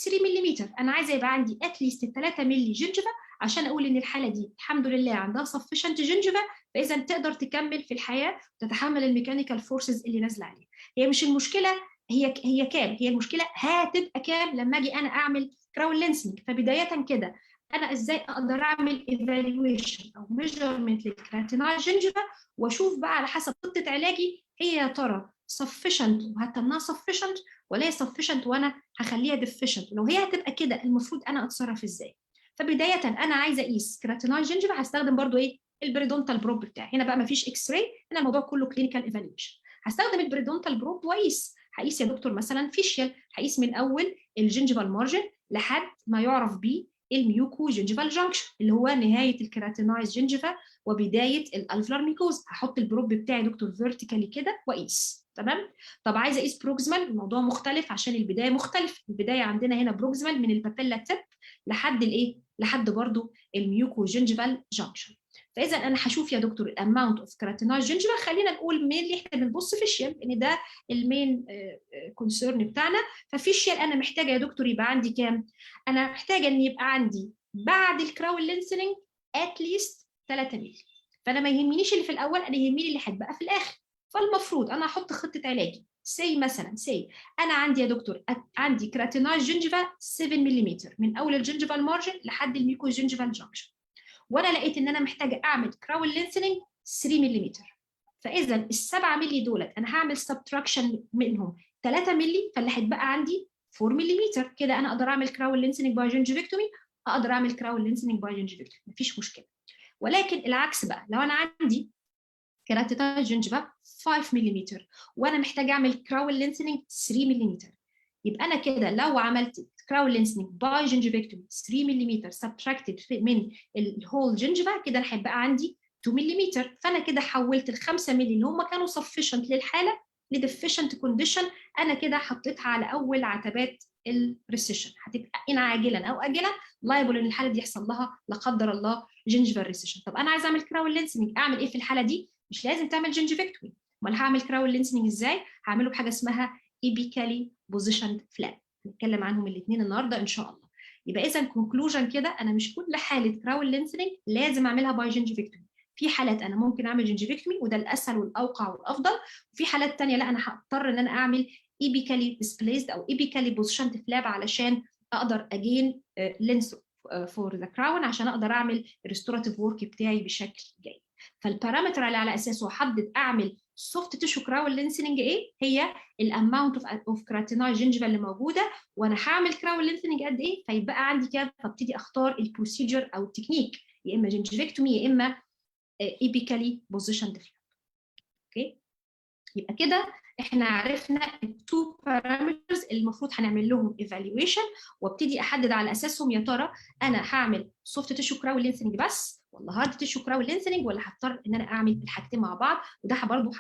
3 ملم. انا عايزه يبقى عندي at least 3 مللي gingiva عشان اقول ان الحالة دي الحمد لله عندها sufficient gingiva، فاذا تقدر تكمل في الحياة وتتحمل ال mechanical forces اللي نازله عليها. هي مش المشكلة هي كام، هي المشكلة هتبقى كام لما اجي انا اعمل crown lengthening. فبداية كده انا ازاي اقدر اعمل evaluation او measurement لل keratinized gingiva واشوف بقى على حسب خطه علاجي هي يا ترى sufficient وهتنها sufficient ولا هي sufficient وانا هخليها deficient. لو هي هتبقى كده المفروض انا اتصرف ازاي؟ فبداية انا عايزه اقيس keratinized gingiva، هستخدم برضو ايه؟ ال periodontal probe بتاعي. هنا بقى مفيش X-ray، هنا الموضوع كله clinical evaluation. هستخدم ال periodontal probe واقيس. هقيس يا دكتور مثلا facial، هقيس من اول ال gingival margin لحد ما يعرف بيه ال mucogingival junction اللي هو نهاية ال keratinized gingiva وبداية ال alveolar mucosa. هحط ال probe بتاعي دكتور vertically كده واقيس، تمام؟ طب عايزه اقيس proximal، الموضوع مختلف عشان البداية مختلف. البداية عندنا هنا proximal من ال papilla tip لحد الايه؟ لحد برضو ال mucogingival junction. فاذا انا هشوف يا دكتور ال amount of keratinized gingiva، خلينا نقول mainly احنا بنبص facial لان ده ال main concern بتاعنا. ف facial انا محتاجه يا دكتور يبقى عندي كام؟ انا محتاجه ان يبقى عندي بعد ال crown lengthening at least 3 مللي. فانا ما يهمنيش اللي في الاول، انا يهمني اللي هتبقى في الاخر. فالمفروض انا احط خطه علاجي، say مثلا say انا عندي يا دكتور عندي keratinized gingiva 7 ملم من اول ال gingival margin لحد ال mucogingival junction، وانا لقيت ان انا محتاجه اعمل crown lengthening 3 ملم. فاذا ال 7 مللي دولت انا هعمل subtraction منهم 3 مللي، فاللي هيتبقى عندي 4 ملم. كده انا اقدر اعمل crown lengthening by gingivectomy، اقدر اعمل crown lengthening by gingivectomy، مفيش مشكله. ولكن العكس بقى، لو انا عندي keratinized gingiva 5 ملم وانا محتاجه اعمل crown lengthening 3 ملم، يبقى انا كده لو عملت crown lengthening by gingivectomy 3 ملم subtracted من ال whole gingiva، كده هيبقى عندي 2 ملم. فانا كده حولت ال 5 مللي اللي هم كانوا sufficient للحالة ل deficient condition. انا كده حطيتها على اول عتبات ال recession، هتبقى ان عاجلا او اجلا liable ان الحالة دي يحصل لها لا قدر الله gingival recession. طب انا عايزه اعمل crown lengthening، اعمل ايه في الحالة دي؟ مش لازم تعمل gingivectomy. امال هعمل crown lengthening ازاي؟ هعمله بحاجة اسمها apically positioned flap، نتكلم عنهم الاثنين النهارده ان شاء الله. يبقى اذا conclusion كده، انا مش كل حاله crown lengthening لازم اعملها by gingivectomy. في حالات انا ممكن اعمل gingivectomy وده الاسهل والاوقع والافضل، وفي حالات ثانية لا، انا هضطر ان انا اعمل apically displaced او apically positioned flap علشان اقدر ا gain length for the crown، عشان اقدر اعمل restorative work بتاعي بشكل جيد. فال parameter اللي على اساسه احدد اعمل soft tissue crown lengthening ايه؟ هي ال amount of keratinized gingiva اللي موجوده، وانا هعمل crown lengthening قد ايه، فيبقى عندي كام، فابتدي اختار ال procedure او التكنيك، يا اما gingivectomy يا اما apically positioned flap. okay، يبقى كده احنا عرفنا ال two parameters اللي المفروض هنعمل لهم evaluation، وابتدي احدد على اساسهم يا ترى انا هعمل soft tissue crown lengthening بس ولا hard tissue crown lengthening ولا هضطر ان انا اعمل الحاجتين مع بعض. وده برضه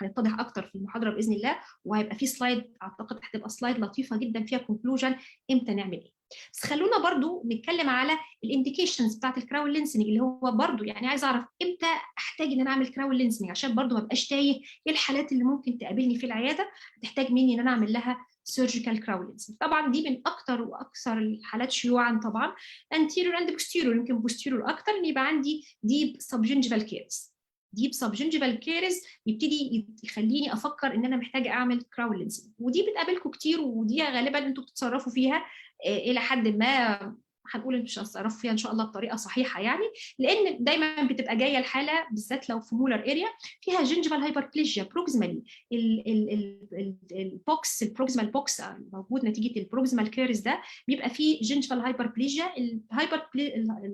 هنتضح اكتر في المحاضرة باذن الله، وهيبقى في slide، اعتقد هتبقى slide لطيفة جدا فيها conclusion امتى نعمل ايه. بس خلونا برضو نتكلم على ال indications بتاعت ال crown lengthening، اللي هو برضو يعني عايز اعرف امتى احتاج ان انا اعمل crown lengthening، عشان برضو ما ابقاش تايه ايه الحالات اللي ممكن تقابلني في العيادة هتحتاج مني ان انا اعمل لها surgical crown lengthening. طبعا دي من اكتر واكثر الحالات شيوعا، طبعا anterior and posterior، يمكن posterior اكتر، ان يبقى عندي deep subgingival caries. deep subgingival caries يبتدي يخليني افكر ان انا محتاجه اعمل crown lengthening، ودي بتقابلكم كتير، ودي غالبا انتوا بتتصرفوا فيها الى حد ما، هنقول مش هنتصرفوا فيها ان شاء الله بطريقة صحيحه يعني، لان دايما بتبقى جاية الحالة بالذات لو في molar area فيها gingival hyperplasia proximally، ال box، ال proximal box موجود نتيجة ال proximal caries ده بيبقى فيه gingival hyperplasia. ال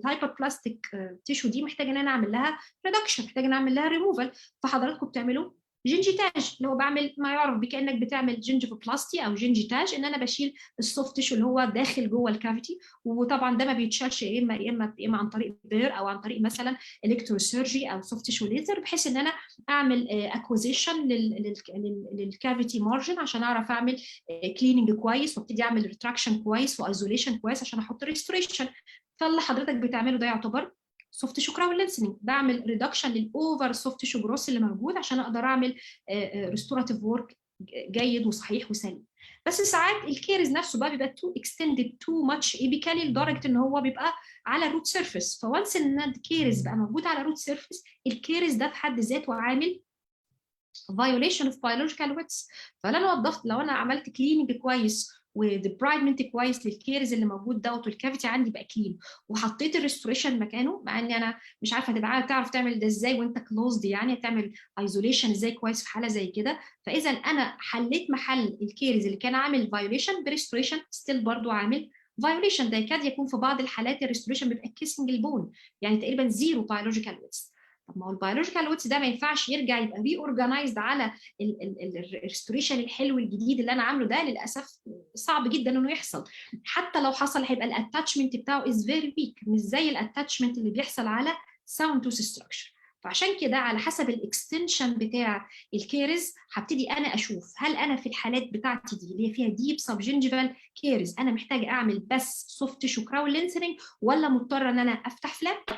hyperplastic tissue دي محتاجه ان انا اعمل لها reduction، محتاجه ان اعمل لها ريموفال. فحضراتكم بتعملوا gingitage، اللي هو بعمل ما يعرف بكانك بتعمل gingivoplasty او gingitage، ان انا بشيل ال soft tissue اللي هو داخل جوه ال cavity. وطبعا ده ما بيتشالش يا اما عن طريق bur او عن طريق مثلا electrosurgery او soft tissue laser، بحيث ان انا اعمل acquisition لل cavity margin عشان اعرف اعمل cleaning كويس، وابتدي اعمل retraction كويس و isolation كويس عشان احط restoration. فاللي حضرتك بتعمله ده يعتبر soft tissue crown lengthening، بعمل reduction لل over soft tissue growth اللي موجود عشان اقدر اعمل restorative work جيد وصحيح وسليم. بس ساعات ال caries نفسه بقى بيبقى too extended too much apically لدرجة ان هو بيبقى على ال root surface. ف once ان ال caries بقى موجود على ال root surface، ال caries ده في حد ذاته عامل violation of biological width. فلو انا وضفت، لو انا عملت cleaning كويس و debridement كويس لل caries اللي موجود دوت، وال cavity عندي بقى clean، وحطيت ال restoration مكانه، مع اني انا مش عارفه تبقى تعرف تعمل ده ازاي وانت closed، يعني تعمل isolation ازاي كويس في حاله زي كده. فاذا انا حليت محل ال caries اللي كان عامل violation ب restoration، still برضو عامل violation. ده يكاد يكون في بعض الحالات ال restoration بيبقى kissing ال bone، يعني تقريبا zero biological width. طب ما هو ال biological width ده ما ينفعش يرجع يبقى reorganized على ال restoration الحلو الجديد اللي انا عامله ده؟ للاسف صعب جدا انه يحصل. حتى لو حصل هيبقى ال attachment بتاعه is very weak، مش زي ال attachment اللي بيحصل على sound tooth structure. فعشان كده على حسب ال extension بتاع ال caries هبتدي انا اشوف هل انا في الحالات بتاعتي دي اللي هي فيها deep subgingival caries انا محتاجه اعمل بس soft tissue crown lengthening، ولا مضطرة ان انا افتح flap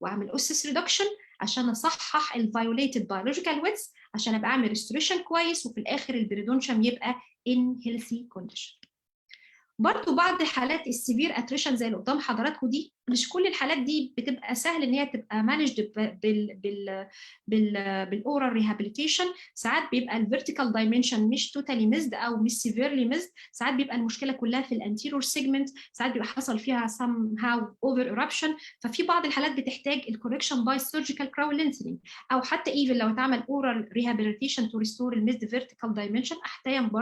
واعمل osseous reduction عشان اصحح ال violated biological width، عشان ابقى اعمل restoration كويس، وفي الاخر ال periodontium يبقى in healthy condition. برضو بعض حالات ال severe attrition زي اللي قدام حضراتكم دي، مش كل الحالات دي بتبقى سهل ان هي تبقى managed بال oral rehabilitation. ساعات بيبقى ال vertical dimension مش totally missed او مش severely missed، ساعات بيبقى المشكلة كلها في ال anterior segment، ساعات بيبقى حصل فيها somehow over eruption. ففي بعض الحالات بتحتاج ال correction by surgical crown lengthening، او حتى even لو اتعمل oral rehabilitation to restore ال missed vertical dimension،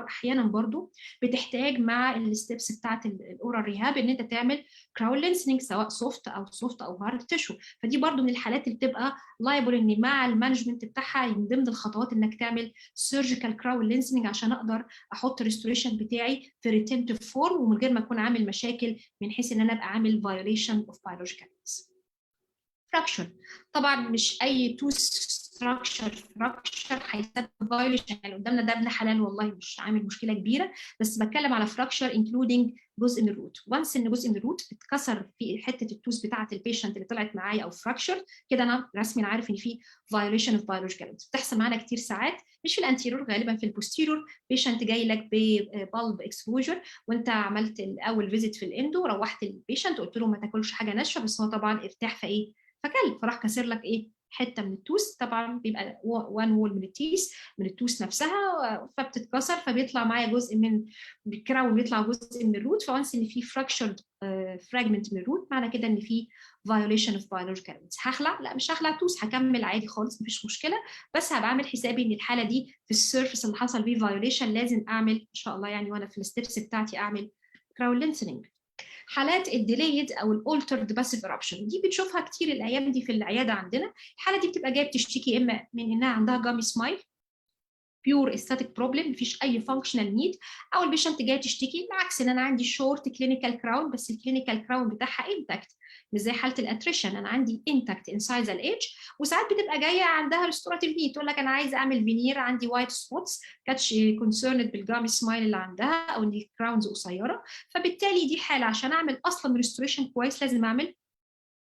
احيانا برضو بتحتاج مع ال steps بتاعت ال oral rehab ان انت تعمل crown lengthening، سواء soft او hard tissue. فدي برضو من الحالات اللي بتبقى liable ان مع ال management بتاعها من ضمن الخطوات انك تعمل surgical crown lengthening عشان اقدر احط restoration بتاعي في retentive form ومن غير ما اكون عامل مشاكل من حيث ان انا ابقى عامل violation of biological fracture. طبعا مش اي tooth structure fracture هيسبب violation، يعني قدامنا ده ابن حلال والله مش عامل مشكلة كبيره، بس بتكلم على fracture including جزء من ال root. once ان جزء من ال root اتكسر في حتة ال tooth بتاعه ال patient اللي طلعت معايا او fracture كده، انا رسمي عارف ان في violation of biological. بتحصل معانا كتير ساعات، مش في ال anterior، غالبا في ال posterior. patient جاي لك ب pulp exposure، وانت عملت الاول visit في ال endo، روحت ال patient قلت له ما تاكلش حاجة ناشفه، بس هو طبعا ارتاح فايه؟ فكل، فراح كسر لك ايه؟ حتة من ال tooth، طبعا بيبقى one wall من ال teeth، من ال tooth نفسها، فبتتكسر، فبيطلع معايا جزء من ال crown، بيطلع جزء من ال root. ف once ان في fractured fragment من ال root، معنى كده ان في violation of biological width. هخلع؟ لا، مش هخلع tooth، هكمل عادي خالص، مفيش مشكله، بس هبقى عامل حسابي ان الحالة دي في ال surface اللي حصل فيه violation لازم اعمل ان شاء الله يعني وانا في ال steps بتاعتي اعمل crown lengthening. حالات ال delayed او ال altered passive eruption، دي بنشوفها كتير الايام دي في العيادة عندنا. الحالة دي بتبقى جاية بتشتكي اما من انها عندها gummy smile، pure aesthetic problem، مفيش اي functional need، او ال patient جاية تشتكي بالعكس ان انا عندي short clinical crown، بس ال clinical crown بتاعها intact، مش زي حاله ال attrition، انا عندي intact incisal edge. وساعات بتبقى جاية عندها restorative need، تقول لك انا عايزه اعمل فينير، عندي white spots، كاتش concerned بال gummy smile اللي عندها او ان ال crowns قصيره. فبالتالي دي حاله عشان اعمل اصلا restoration كويس لازم اعمل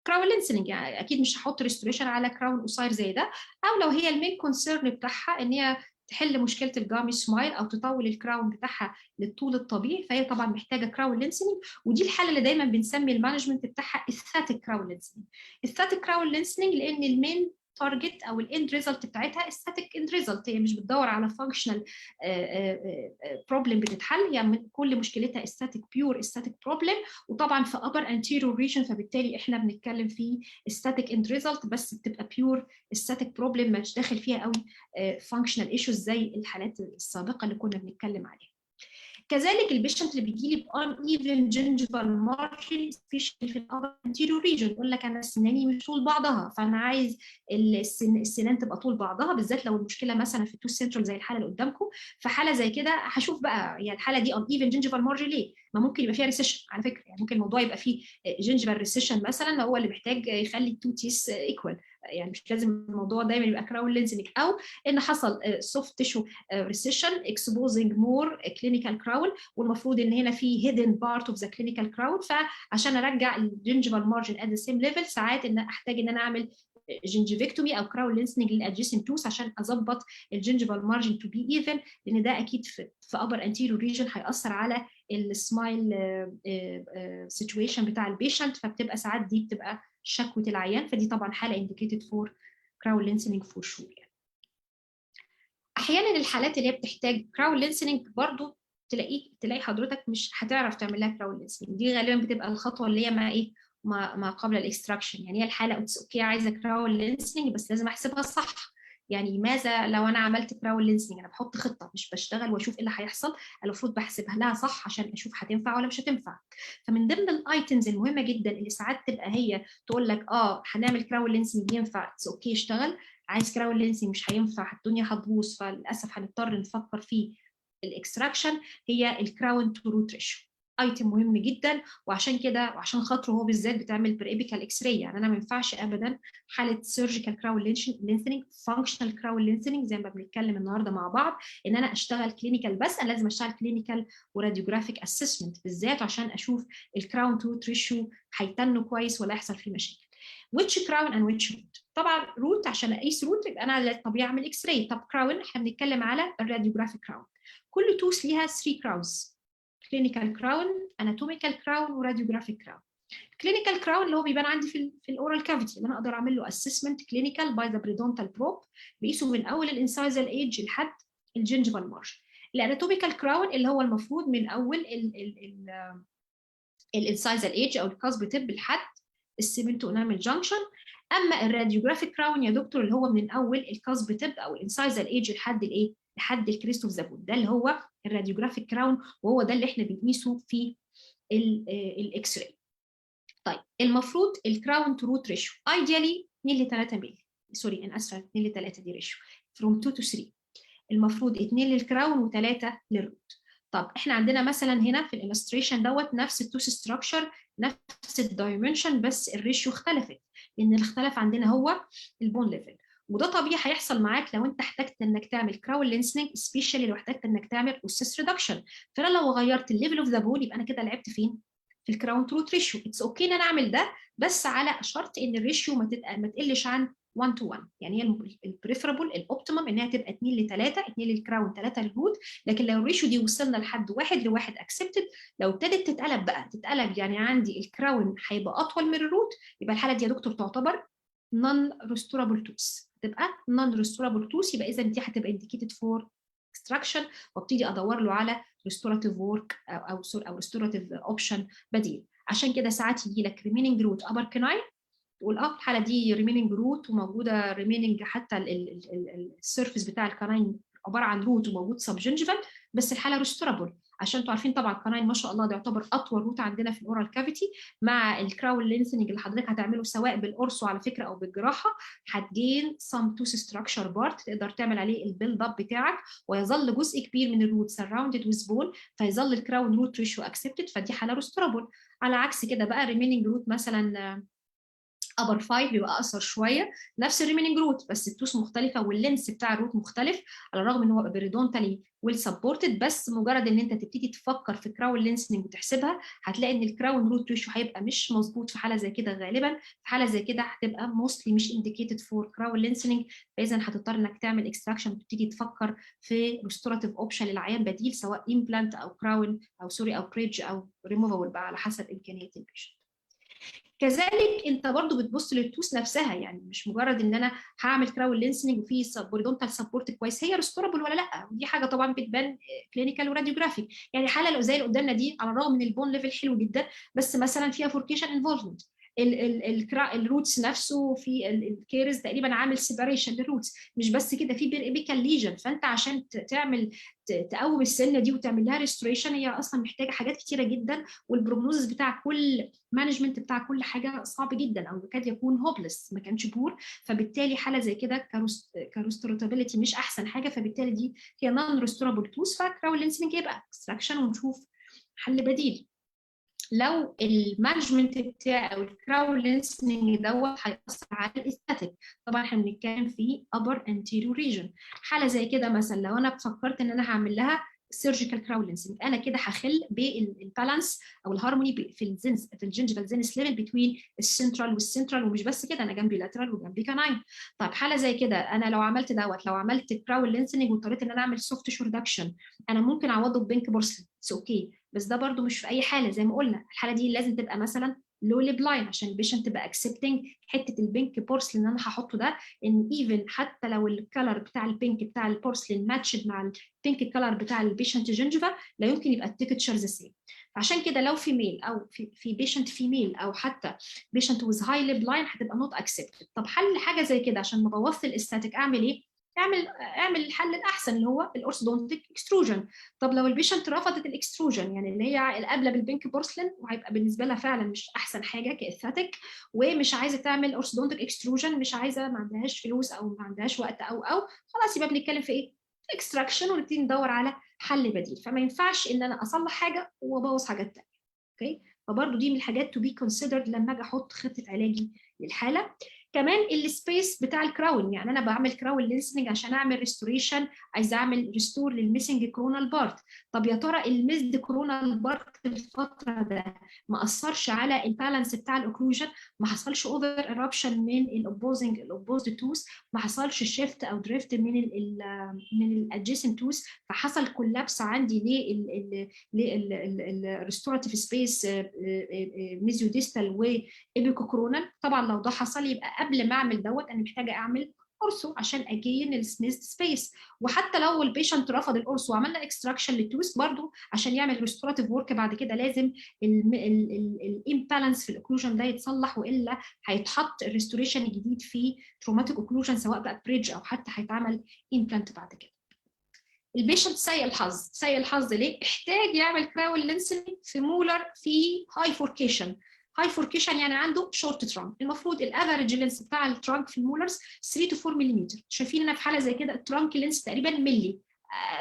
crown lengthening، يعني اكيد مش هحط restoration على crown قصير زي ده. او لو هي ال main concern بتاعها ان هي تحل مشكلة ال gummy smile او تطول ال crown بتاعها للطول الطبيعي، فهي طبعا محتاجه crown lengthening. ودي الحالة اللي دايما بنسمي ال management بتاعها aesthetic crown lengthening. aesthetic crown lengthening لان ال main target او ال end result بتاعتها aesthetic end result، هي مش بتدور على functional problem بتتحل، هي كل مشكلتها aesthetic، pure aesthetic problem، وطبعا في upper anterior region، فبالتالي احنا بنتكلم في aesthetic end result، بس بتبقى pure aesthetic problem، مش داخل فيها قوي functional issues زي الحالات السابقة اللي كنا بنتكلم عليها. كذلك ال patient اللي بيجي لي ب uneven gingival margin، especially في ال upper anterior region، يقول لك انا سناني مش طول بعضها، فانا عايز السنان تبقى طول بعضها، بالذات لو المشكلة مثلا في ال two central زي الحالة اللي قدامكم. في حاله زي كده هشوف بقى يعني الحالة دي uneven gingival margin ليه؟ ما ممكن يبقى فيها recession على فكره، يعني ممكن الموضوع يبقى فيه gingival recession مثلا هو اللي محتاج يخلي ال two teeth equal، يعني مش لازم الموضوع دايما يبقى crown lengthening، او ان حصل soft tissue recession exposing more clinical crown، والمفروض ان هنا في hidden part of the clinical crown، فعشان ارجع ال gingival margin at the same level ساعات ان احتاج ان انا اعمل gingivectomy او crown lengthening لل adjacent tooth عشان اظبط ال gingival margin to be even، لان ده اكيد في upper anterior region هياثر على ال smile situation بتاع ال patient، فبتبقى ساعات دي بتبقى شكوى العيان، فدي طبعا حاله indicated for crown lengthening for sure. يعني احيانا الحالات اللي هي بتحتاج crown lengthening برضو تلاقي حضرتك مش هتعرف تعمل لها crown lengthening، دي غالبا بتبقى الخطوة اللي هي مع ايه؟ ما قبل ال extraction. يعني هي الحالة okay عايزه crown lengthening، بس لازم احسبها صح. يعني ماذا لو انا عملت crown lengthening؟ انا بحط خطه، مش بشتغل واشوف ايه اللي هيحصل، المفروض بحسبها لها صح عشان اشوف هتنفع ولا مش هتنفع. فمن ضمن ال items المهمة جدا اللي ساعات تبقى هي تقول لك هنعمل crown lengthening ينفع، it's okay اشتغل، عايز crown lengthening مش هينفع، الدنيا هتبوظ، فللاسف هنضطر نفكر في ال extraction، هي ال crown to root ratio، item مهم جدا. وعشان كده وعشان خاطره هو بالذات بتعمل periapical x-ray. يعني انا ما ينفعش ابدا حاله surgical crown lengthening، functional crown lengthening زي ما بنتكلم النهارده مع بعض، ان انا اشتغل clinical بس، انا لازم اشتغل clinical و radiographic assessment، بالذات عشان اشوف ال crown to root ratio هيتنوا كويس ولا يحصل فيه مشاكل. which crown and which root؟ طبعا root، عشان اقيس root يبقى انا طبيعي اعمل x-ray. طب crown، احنا بنتكلم على ال radiographic crown. كل tooth ليها 3 crowns: clinical crown، anatomical crown، و radiographic crown. clinical crown اللي هو بيبان عندي في ال oral cavity، اللي انا اقدر اعمل له assessment clinical by the periodontal probe، بقيسه من اول ال incisal edge لحد ال gingival margin. ال anatomical crown اللي هو المفروض من اول ال incisal edge او ال cusp tip لحد ال cemento enamel junction. اما ال radiographic crown يا دكتور اللي هو من اول ال cusp tip او ال incisal edge لحد الايه؟ لحد ال crest of the bone، ده اللي هو ال radiographic crown، وهو ده اللي احنا بنقيسه في ال x-ray. طيب، المفروض ال crown to root ratio ideally 2 ل 3 مللي، sorry انا اسفه، 2 ل 3 دي ratio from 2 to 3، المفروض 2 لل crown و3 لل root. طب احنا عندنا مثلا هنا في ال illustration دوت نفس ال tooth structure، نفس ال dimension، بس ال ratio اختلفت، لان اللي اختلف عندنا هو ال bone level. وده طبيعي هيحصل معاك لو انت احتجت انك تعمل crown lengthening، especially لو احتجت انك تعمل osseous reduction. فانا لو غيرت ال level of the bone يبقى انا كده لعبت فين؟ في ال crown to root ratio. it's okay ان انا اعمل ده، بس على شرط ان ال ratio ما تقلش عن 1 to 1. يعني هي ال preferable، ال optimum انها تبقى 2 ل 3، 2 لل crown 3 لل root، لكن لو ال ratio دي وصلنا لحد 1 ل 1 accepted. لو ابتدت تتقلب بقى، تتقلب يعني عندي ال crown هيبقى اطول من ال root، يبقى الحالة دي يا دكتور تعتبر non restorable tooth، هتبقى non restorable tooth. يبقى اذا دي هتبقى indicated for extraction، وابتدي ادور له على restorative work او sorry او restorative option بديل. عشان كده ساعات يجي لك remaining root upper canine، تقول الحالة دي remaining root وموجودة remaining، حتى ال surface بتاع ال canine عبارة عن root وموجود subgingival، بس الحالة restorable. عشان انتوا عارفين طبعا ال canine ما شاء الله ده يعتبر اطول root عندنا في ال oral cavity. مع ال crown lengthening اللي حضرتك هتعمله سواء بال ortho على فكرة او بالجراحه، هت gain some tooth structure part تقدر تعمل عليه ال build up بتاعك، ويظل جزء كبير من ال root surrounded with bone، فيظل ال crown root ratio accepted، فدي حاله restorable. على عكس كده بقى remaining root مثلا upper 5 بيبقى اقصر شويه، نفس ال remaining root بس ال tooth مختلفة وال length بتاع ال root مختلف، على الرغم ان هو periodontally well supported. بس مجرد ان انت تبتدي تفكر في crown lengthening وتحسبها، هتلاقي ان ال crown root ratio هيبقى مش مظبوط في حاله زي كده. غالبا في حاله زي كده هتبقى mostly مش indicated for crown lengthening، فاذا هتضطر انك تعمل extraction وتبتدي تفكر في restorative option للعيان بديل، سواء implant او crown او sorry او bridge او ريموفابل بقى على حسب امكانيات ال patient. كذلك انت برضو بتبص لل tooth نفسها، يعني مش مجرد ان انا هعمل crown lengthening وفي periodontal support كويس، هي restorable ولا لا؟ ودي حاجة طبعا بتبان clinical و radiographic. يعني حاله زي اللي قدامنا دي، على الرغم من ال bone level حلو جدا، بس مثلا فيها furcation involvement، ال roots نفسه في ال caries تقريبا عامل separation لل roots. مش بس كده، في periapical lesion. فانت عشان تعمل تقوم السنة دي وتعمل لها restoration، هي اصلا محتاجه حاجات كتيرة جدا، وال prognosis بتاع كل management بتاع كل حاجة صعب جدا او يكاد يكون hopeless، ما كانش poor. فبالتالي حاله زي كده ك restorability مش احسن حاجه، فبالتالي دي هي non restorable tooth، ف crown lengthening يبقى extraction ونشوف حل بديل. لو ال management بتاع او ال crown lengthening دوت هيأثر على ال esthetic، طبعا احنا بنتكلم في upper anterior region. حاله زي كده مثلا لو انا فكرت ان انا هعمل لها surgical crown lengthening، انا كده هخل بال balance او الهارموني في ال gingival zenith level between ال central وال central، ومش بس كده، انا جنبي lateral وجنبي canine. طيب حاله زي كده انا لو عملت دوت، لو عملت crown lengthening واضطريت ان انا اعمل soft tissue reduction، انا ممكن اعوضه ب pink porcelain، okay، بس ده برده مش في اي حاله. زي ما قلنا الحالة دي لازم تبقى مثلا low lip line عشان ال patient تبقى accepting حتة ال pink porcelain اللي انا هحطه ده، ان even حتى لو ال color بتاع ال pink بتاع ال porcelain matched مع ال pink color بتاع ال patient gingiva، لا يمكن يبقى ال texture the same. عشان كده لو female او في patient female او حتى patient with high lip line هتبقى not accepted. طب حل حاجة زي كده عشان ما بوظش ال esthetic اعمل ايه؟ اعمل الحل الاحسن اللي هو ال orthodontic extrusion. طب لو ال patient رفضت ال extrusion، يعني اللي هي القابلة بال pink porcelain وهيبقى بالنسبة لها فعلا مش احسن حاجة ك esthetic، ومش عايزه تعمل orthodontic extrusion، مش عايزه، ما عندهاش فلوس او ما عندهاش وقت او خلاص، يبقى بنتكلم في ايه؟ extraction، ونبتدي ندور على حل بديل. فما ينفعش ان انا اصلح حاجة وابوظ حاجات ثانيه، okay؟ فبرضه دي من الحاجات to be considered لما اجي احط خطه علاجي للحاله. كمان ال space بتاع ال crown، يعني انا بعمل crown lengthening عشان اعمل restoration، عايزه اعمل restore لل missing coronal part. طب يا ترى ال missed coronal part الفترة ده ما اثرش على ال balance بتاع ال occlusion؟ ما حصلش over eruption من ال opposing ال opposed tooth؟ ما حصلش shift او drift من ال adjacent tooth، فحصل collapse عندي لل restorative space mesiodistal و apicocoronal؟ طبعا لو ده حصل يبقى قبل ما اعمل دوت انا محتاجه اعمل ortho عشان ا gain ال missed space. وحتى لو ال patient رفض ال ortho وعملنا extraction لل tooth، برضو عشان يعمل restorative work بعد كده لازم ال imbalance في ال occlusion ده يتصلح، والا هيتحط ال restoration الجديد في traumatic occlusion، سواء بقى bridge او حتى هيتعمل implant بعد كده. ال patient سيء الحظ، سيء الحظ ليه؟ احتاج يعمل crown lengthening في molar في high furcation. high furcation يعني عنده short trunk. المفروض ال average length بتاع ال trunk في ال molars 3 to 4 ملم. شايفين هنا في حاله زي كده ال trunk length تقريبا ملي،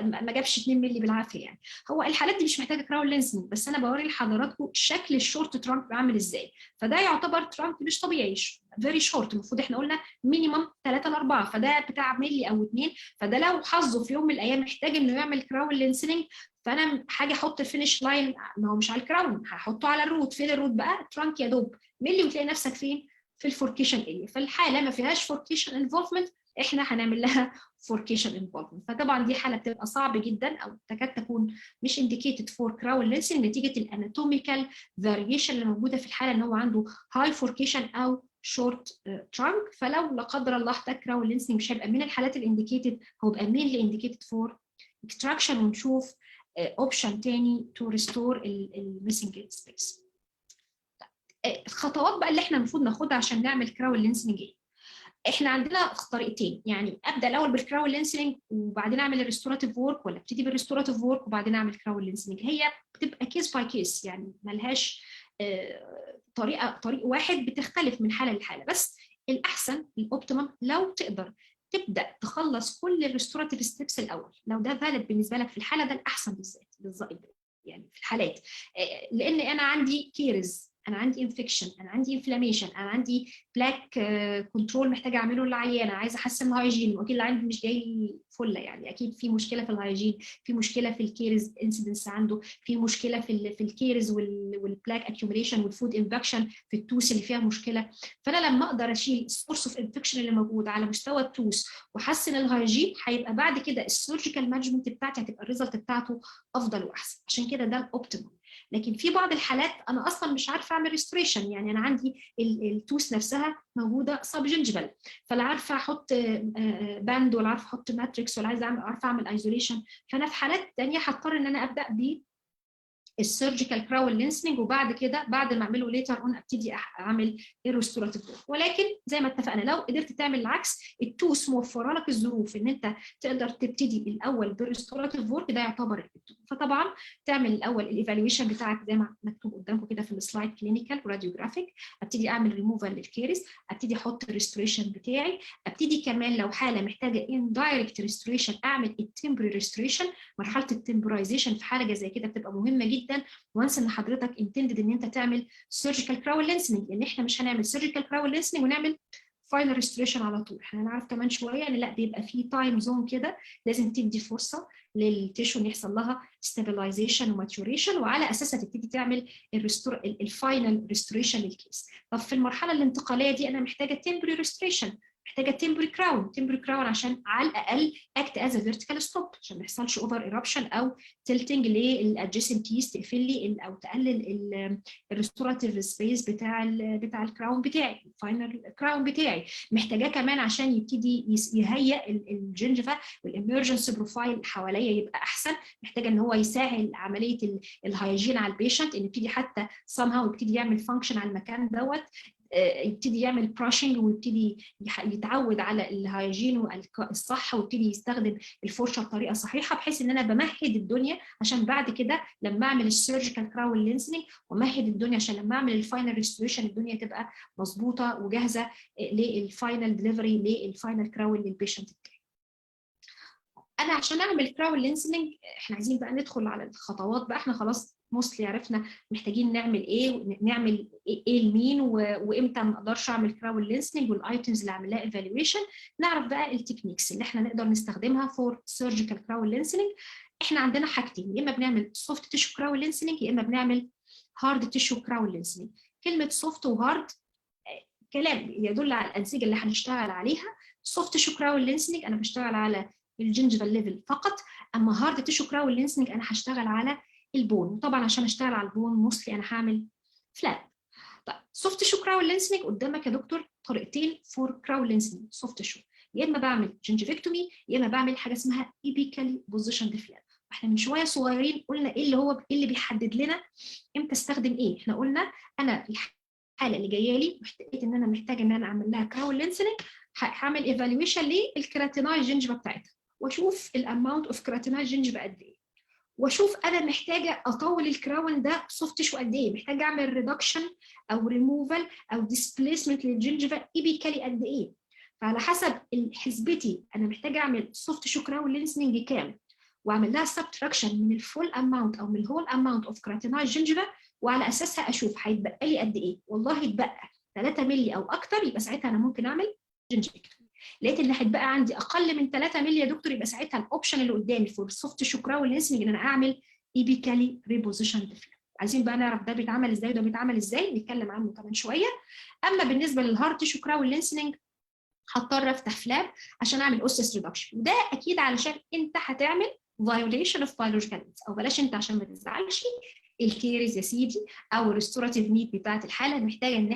ما جابش 2 مللي بالعافيه. يعني هو الحالات دي مش محتاجه crown lengthening، بس انا بوري لحضراتكم شكل ال short trunk عامل ازاي. فده يعتبر trunk مش طبيعي، very short. المفروض احنا قلنا minimum 3 ل 4، فده بتاع ملي او 2. فده لو حظه في يوم من الايام محتاج انه يعمل crown lengthening، فانا حاجة احط ال finish line ما هو مش على ال crown، هحطه على ال root. فين ال root بقى؟ trunk يا دوب ملي، وتلاقي نفسك فين؟ في ال furcation area. فالحاله ما فيهاش furcation involvement، احنا هنعمل لها furcation involvement. فطبعا دي حاله بتبقى صعب جدا او تكاد تكون مش indicated for crown lengthening نتيجة ال anatomical variation اللي موجودة في الحاله، ان هو عنده high furcation او short trunk. فلو لا قدر الله احتاج crown lengthening، مش هيبقى من الحالات ال indicated، هو بقى mainly indicated for extraction، ونشوف option تاني to restore ال missing space. الخطوات بقى اللي احنا المفروض ناخدها عشان نعمل crown lengthening ايه؟ احنا عندنا طريقتين، يعني ابدا الاول بال crown lengthening وبعدين اعمل ال restorative work، ولا ابتدي بال restorative work وبعدين اعمل crown lengthening. هي بتبقى case by case، يعني ملهاش طريق واحد، بتختلف من حاله لحاله. بس الاحسن، ال optimum، لو تقدر تبدا تخلص كل ال restorative steps الاول، لو ده valid بالنسبة لك في الحاله، ده الاحسن بالذات يعني في الحالات، لان انا عندي caries، انا عندي infection، انا عندي inflammation، انا عندي plaque control محتاجه اعمله للعيانه، عايزه احسن ال hygiene، واكيد العيان مش جاي فله، يعني اكيد في مشكلة في ال hygiene، في مشكلة في ال caries incidence عنده، في مشكلة في ال caries وال plaque accumulation وال food impaction في ال tooth اللي فيها مشكله. فانا لما اقدر اشيل ال source of infection اللي موجود على مستوى ال tooth واحسن ال hygiene، هيبقى بعد كده ال surgical management بتاعتي هتبقى ال result بتاعته افضل واحسن. عشان كده ده ال optimum. لكن في بعض الحالات انا اصلا مش عارفه اعمل restoration، يعني انا عندي ال tooth نفسها موجودة subgingival، فلا عارفه احط band ولا عارفه احط matrix ولا عايزه اعمل عارفه اعمل isolation. فانا في حالات ثانية هضطر ان انا ابدا ب ال surgical crown lengthening، وبعد كده بعد ما اعمله later on ابتدي اعمل ال restorative. ولكن زي ما اتفقنا، لو قدرت تعمل العكس، ال tooth موفره لك الظروف ان انت تقدر تبتدي الاول بال restorative work، ده يعتبر. فطبعا تعمل الاول ال evaluation بتاعك زي ما مكتوب قدامكم كده في ال slide، clinical و radiographic، ابتدي اعمل ريموفال للكيرز، ابتدي احط ال restoration بتاعي، ابتدي كمان لو حاله محتاجه indirect restoration اعمل ال temporary restoration. مرحلة ال temporization في حاله زي كده بتبقى مهمة جدا once ان حضرتك intended ان انت تعمل surgical crown lengthening، لان احنا مش هنعمل surgical crown lengthening ونعمل final restoration على طول. احنا هنعرف كمان شوية ان لا، بيبقى في time zone كده، لازم تدي فرصة لل tissue ان يحصل لها stabilization و maturation، وعلى اساسها تبتدي تعمل ال final restoration لل case. طب في المرحلة الانتقالية دي انا محتاجه temporary restoration، محتاجه temporary crown، temporary crown عشان على الاقل act as vertical stop، عشان ما يحصلش over eruption او tilting لل adjacent teeth تقفل لي او تقلل ال restorative space بتاع ال crown بتاعي، ال final crown بتاعي. محتاجاه كمان عشان يبتدي يهيئ ال gingiva وال emergence profile حواليا يبقى احسن. محتاجه ان هو يسهل عملية ال hygiene على ال patient، ان يبتدي حتى somehow يبتدي يعمل function على المكان دوت، يبتدي يعمل brushing ويبتدي يتعود على ال hygiene الصح، ويبتدي يستخدم الفرشة بطريقة صحيحه، بحيث ان انا بمهد الدنيا عشان بعد كده لما اعمل ال surgical crown lengthening، ومهد الدنيا عشان لما اعمل ال final restoration الدنيا تبقى مظبوطة وجاهزة لل final delivery لل final crown لل patient بتاعي. انا عشان اعمل crown lengthening، احنا عايزين بقى ندخل على الخطوات بقى. احنا خلاص mostly عرفنا محتاجين نعمل ايه، نعمل ايه لمين، وامتى ما اقدرش اعمل crown lengthening، وال items اللي اعمل لها evaluation. نعرف بقى ال techniques اللي احنا نقدر نستخدمها for surgical crown lengthening. احنا عندنا حاجتين، يا اما بنعمل soft tissue crown lengthening، يا اما بنعمل hard tissue crown lengthening. كلمة soft و hard كلام يدل على الانسجة اللي هنشتغل عليها. soft tissue crown lengthening انا بشتغل على ال gingival level فقط، اما hard tissue crown lengthening انا هشتغل على ال bone، وطبعا عشان اشتغل على ال bone mostly انا هعمل flap. طيب، soft tissue crown lengthening، قدامك يا دكتور طريقتين for crown lengthening soft tissue، يا اما بعمل gingivectomy، يا اما بعمل حاجة اسمها apically positioned flap. احنا من شوية صغيرين قلنا ايه اللي هو ايه اللي بيحدد لنا امتى استخدم ايه. احنا قلنا انا الحالة اللي جاية لي محتاجه ان انا محتاجه ان انا اعمل لها crown lengthening، هعمل evaluation لل keratinized gingiva بتاعتها، واشوف ال amount of keratinized gingiva قد ايه، واشوف انا محتاجه اطول ال crown ده soft tissue قد ايه، محتاجه اعمل reduction او ريموفال او displacement لل gingiva apically قد ايه. فعلى حسب حسبتي انا محتاجه اعمل soft tissue crown lengthening كام، واعمل لها subtraction من ال full amount او من ال whole amount of keratinized gingiva، وعلى اساسها اشوف هيتبقى لي قد ايه. والله اتبقى 3 مللي او اكتر، يبقى ساعتها انا ممكن اعمل gingivectomy. لقيت ان هيتبقى عندي اقل من 3 مللي يا دكتور، يبقى ساعتها ال option اللي قدامي for soft tissue crown lengthening ان انا اعمل apically repositioned flap. عايزين بقى نعرف ده بيتعمل ازاي وده بيتعمل ازاي، نتكلم عنه كمان شويه. اما بالنسبة لل hard tissue crown lengthening، هضطر افتح flap عشان اعمل osseous reduction، وده اكيد علشان انت هتعمل violation of biological needs، او بلاش انت عشان ما تزعلش، ال caries يا سيدي او ال restorative need بتاعت الحالة محتاجه ان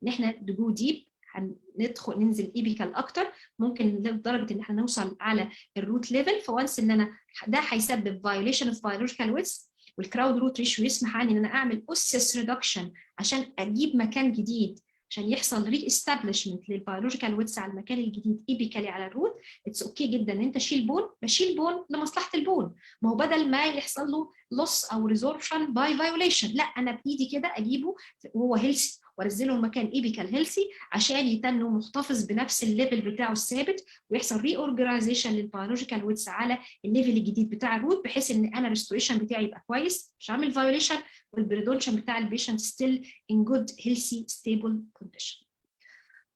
احنا to go deep. هندخل ننزل apical اكتر، ممكن لدرجة ان احنا نوصل على ال root level. ف once ان انا ده هيسبب violation of biological width، وال crown root ratio يسمح عني ان انا اعمل osseous reduction عشان اجيب مكان جديد، عشان يحصل re-establishment لل biological width على المكان الجديد apically على ال root. it's okay جدا ان انت شيل bone، بشيل bone لمصلحة ال bone، ما هو بدل ما يحصل له loss او resorption by violation، لا، انا بايدي كده اجيبه وهو healthy وانزله المكان apical healthy عشان يتنه محتفظ بنفس ال level بتاعه الثابت، ويحصل reorganization لل biological width على ال level الجديد بتاع ال root، بحيث ان انا ال restoration بتاعي يبقى كويس، مش عامل violation، وال periodontium بتاع ال patient still in good healthy stable condition.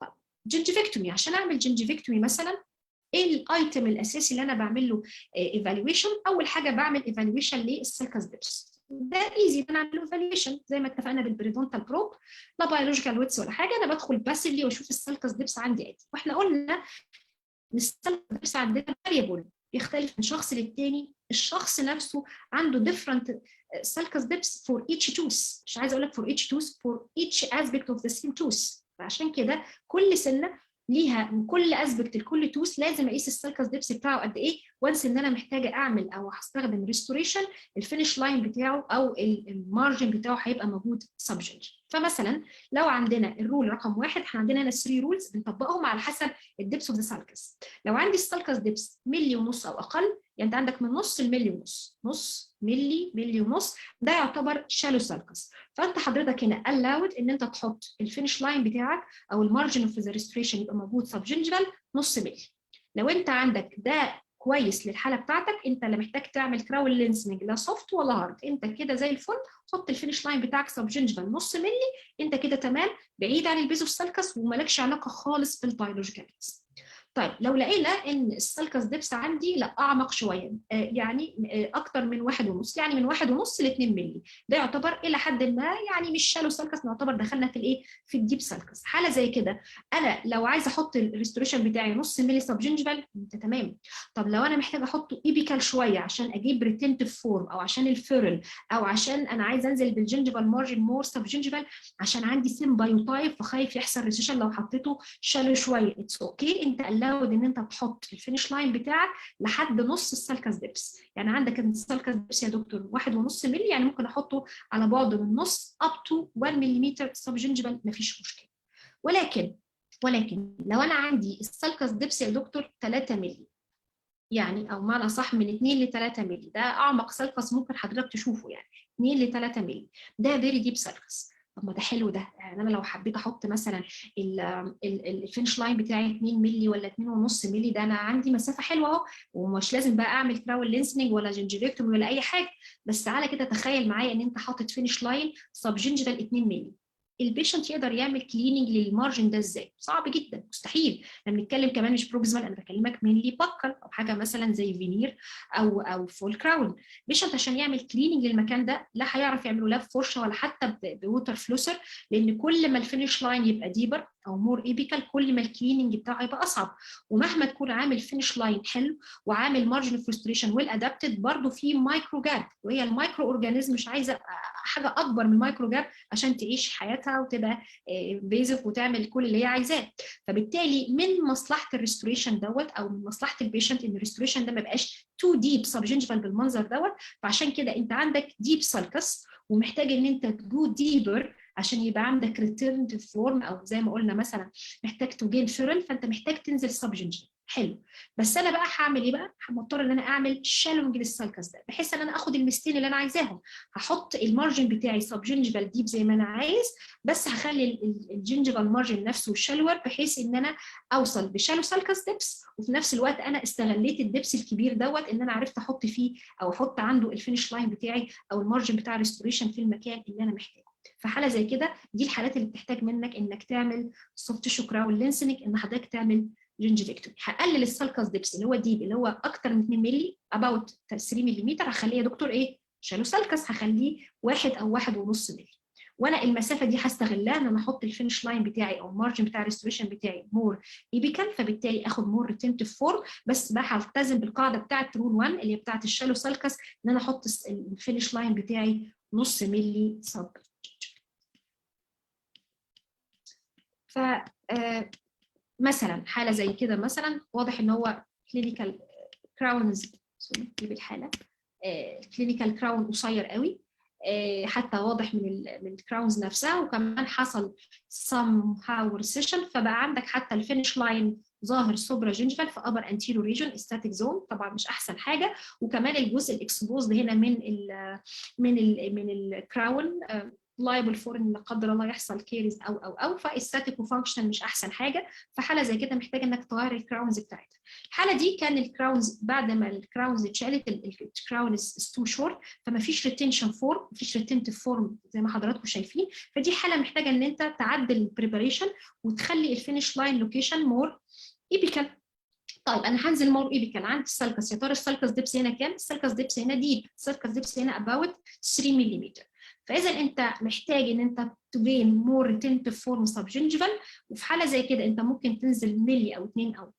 طب gingivectomy، عشان اعمل gingivectomy مثلا، ايه ال item الاساسي اللي انا بعمل له evaluation؟ اول حاجة بعمل evaluation لل sulcus depth. ده easy، انا اعمل له evaluation زي ما اتفقنا بال periodontal probe، لا biological width ولا حاجه، انا بدخل passively واشوف ال sulcus depth عندي قد. واحنا قلنا ان ال sulcus depth عندنا variable، بيختلف من شخص للتاني، الشخص نفسه عنده different sulcus depths for each tooth، مش عايزه اقول لك for each tooth، for each aspect of the same tooth. فعشان كده كل سنة ليها من كل aspect لكل tooth لازم اقيس ال sulcus depth بتاعه قد ايه. once ان انا محتاجه اعمل او هستخدم restoration، ال finish line بتاعه او ال margin بتاعه هيبقى موجود subgingival. فمثلا لو عندنا ال rule رقم 1، احنا عندنا هنا 3 rules بنطبقهم على حسب ال depth of the sulcus. لو عندي ال sulcus depth ملي ونص او اقل، يعني انت عندك من نص الملي ونص، نص ملي، ملي ونص، ده يعتبر shallow sulcus. فانت حضرتك هنا allowed ان انت تحط ال finish line بتاعك او ال margin of the restoration يبقى موجود subgingival نص ملي. لو انت عندك ده كويس للحالة بتاعتك، انت لا محتاج تعمل crown lengthening لا soft ولا hard، انت كده زي الفل، حط ال finish line بتاعك subgingival نص ملي، انت كده تمام، بعيد عن ال base of sulcus ومالكش علاقة خالص بال biological. طيب لو لقينا ان ال sulcus depth عندي لا اعمق شويه، يعني اكتر من 1.5، يعني من 1.5 ل 2 ملي، ده يعتبر الى حد ما يعني مش shallow sulcus، نعتبر دخلنا في الايه؟ في ال deep sulcus. حاله زي كده انا لو عايزه احط ال restoration بتاعي نص ملي subgingival، انت تمام. طب لو انا محتاجه احطه apical شوية عشان اجيب retentive form او عشان ال ferrule او عشان انا عايزه انزل بال gingival margin more subgingival عشان عندي thin biotype فخايف يحصل recession لو حطيته shallow شويه، it's okay، انت allowed ان انت تحط ال finish line بتاعك لحد نص ال sulcus depth. يعني عندك ال sulcus depth يا دكتور 1.5 مللي، يعني ممكن احطه على بعد من نص up to 1 ملم subgingival، مفيش مشكله. ولكن لو انا عندي ال sulcus depth يا دكتور 3 مللي، يعني او معنى صح من 2 ل 3 مللي، ده اعمق sulcus ممكن حضرتك تشوفه، يعني 2 ل 3 مللي، ده very deep sulcus. طب ما ده حلو ده، يعني انا لو حبيت احط مثلا ال finish line بتاعي 2 مللي ولا 2.5 مللي، ده انا عندي مسافة حلوة اهو، ومش لازم بقى اعمل crown lengthening ولا gingivectomy ولا اي حاجه. بس تعالى كده تخيل معايا ان انت حاطط finish line subgingival 2 مللي، ال patient يقدر يعمل cleaning لل margin ده ازاي؟ صعب جدا، مستحيل. احنا بنتكلم كمان مش proximal، انا بكلمك mainly buccal او حاجة مثلا زي فينير او full crown. patient عشان يعمل cleaning للمكان ده لا هيعرف يعمله لا بفرشه ولا حتى ب water flosser، لان كل ما ال finish line يبقى deeper او more apical كل ما ال cleaning بتاعه يبقى اصعب. ومهما تكون عامل finish line حلو وعامل margin of restoration well adapted، برضه في micro gap، وهي ال microorganism مش عايزه حاجة اكبر من micro gap عشان تعيش حياتها وتبقى invasive وتعمل كل اللي هي عايزاه. فبالتالي من مصلحة ال restoration دوت او من مصلحة ال patient ان ال restoration ده ما يبقاش too deep subgingival بالمنظر دوت. فعشان كده انت عندك deep sulcus ومحتاج ان انت ت go deeper عشان يبقى عندك retentive form، او زي ما قلنا مثلا محتاج to gain ferrule، فانت محتاج تنزل subgingival. حلو، بس انا بقى هعمل ايه بقى؟ مضطر ان انا اعمل shallowing لل sulcus ده بحيث ان انا اخد الميزتين اللي انا عايزاهم. هحط ال margin بتاعي subgingival deep زي ما انا عايز، بس هخلي ال gingival margin نفسه shallower، بحيث ان انا اوصل ب shallow sulcus depth، وفي نفس الوقت انا استغليت ال depth الكبير دوت ان انا عرفت احط فيه او احط عنده ال finish line بتاعي او ال margin بتاع ال restoration في المكان اللي انا محتاجه. في حاله زي كده، دي الحالات اللي بتحتاج منك انك تعمل soft tissue crown lengthening، ان حضرتك تعمل gingivectomy. هقلل ال sulcus depth اللي هو deep، اللي هو اكتر من 2 مللي، about 3 ملم، هخليه يا دكتور ايه؟ shallow sulcus، هخليه 1 او 1.5 مللي. وانا المسافة دي هستغلها ان انا احط ال finish line بتاعي او ال margin بتاع ال restoration بتاعي more apical، فبالتالي اخد more retentive form. بس بقى هلتزم بالقاعدة بتاعت rule 1 اللي هي بتاعت ال shallow sulcus، ان انا احط ال finish line بتاعي نص ملي sub. ف مثلا حاله زي كده مثلا، واضح ان هو clinical crowns، sorry، نجيب الحاله. clinical crown قصير قوي، حتى واضح من ال crowns نفسها، وكمان حصل somehow recession، فبقى عندك حتى ال finish line ظاهر supragingival في upper anterior region esthetic zone، طبعا مش احسن حاجه. وكمان الجزء ال exposed هنا من ال crown liable for ان لا قدر الله يحصل caries او ف esthetic و functional مش احسن حاجه. فحاله زي كده محتاجه انك تغير ال crowns بتاعتها. الحالة دي كان ال crowns، بعد ما ال crowns اتشالت، ال crown is too short، فما فيش retention form، ما فيش retentive form زي ما حضراتكم شايفين. فدي حاله محتاجه ان انت تعدل ال preparation وتخلي ال finish line location more apical. طيب، انا هنزل more apical عند ال sulcus. يا ترى ال sulcus depth هنا كام؟ ال sulcus depth هنا deep، ال sulcus depth هنا about 3 ملم. فاذا انت محتاج ان انت to gain more retentive form subgingival، وفي حاله زي كده انت ممكن تنزل ملي او اتنين او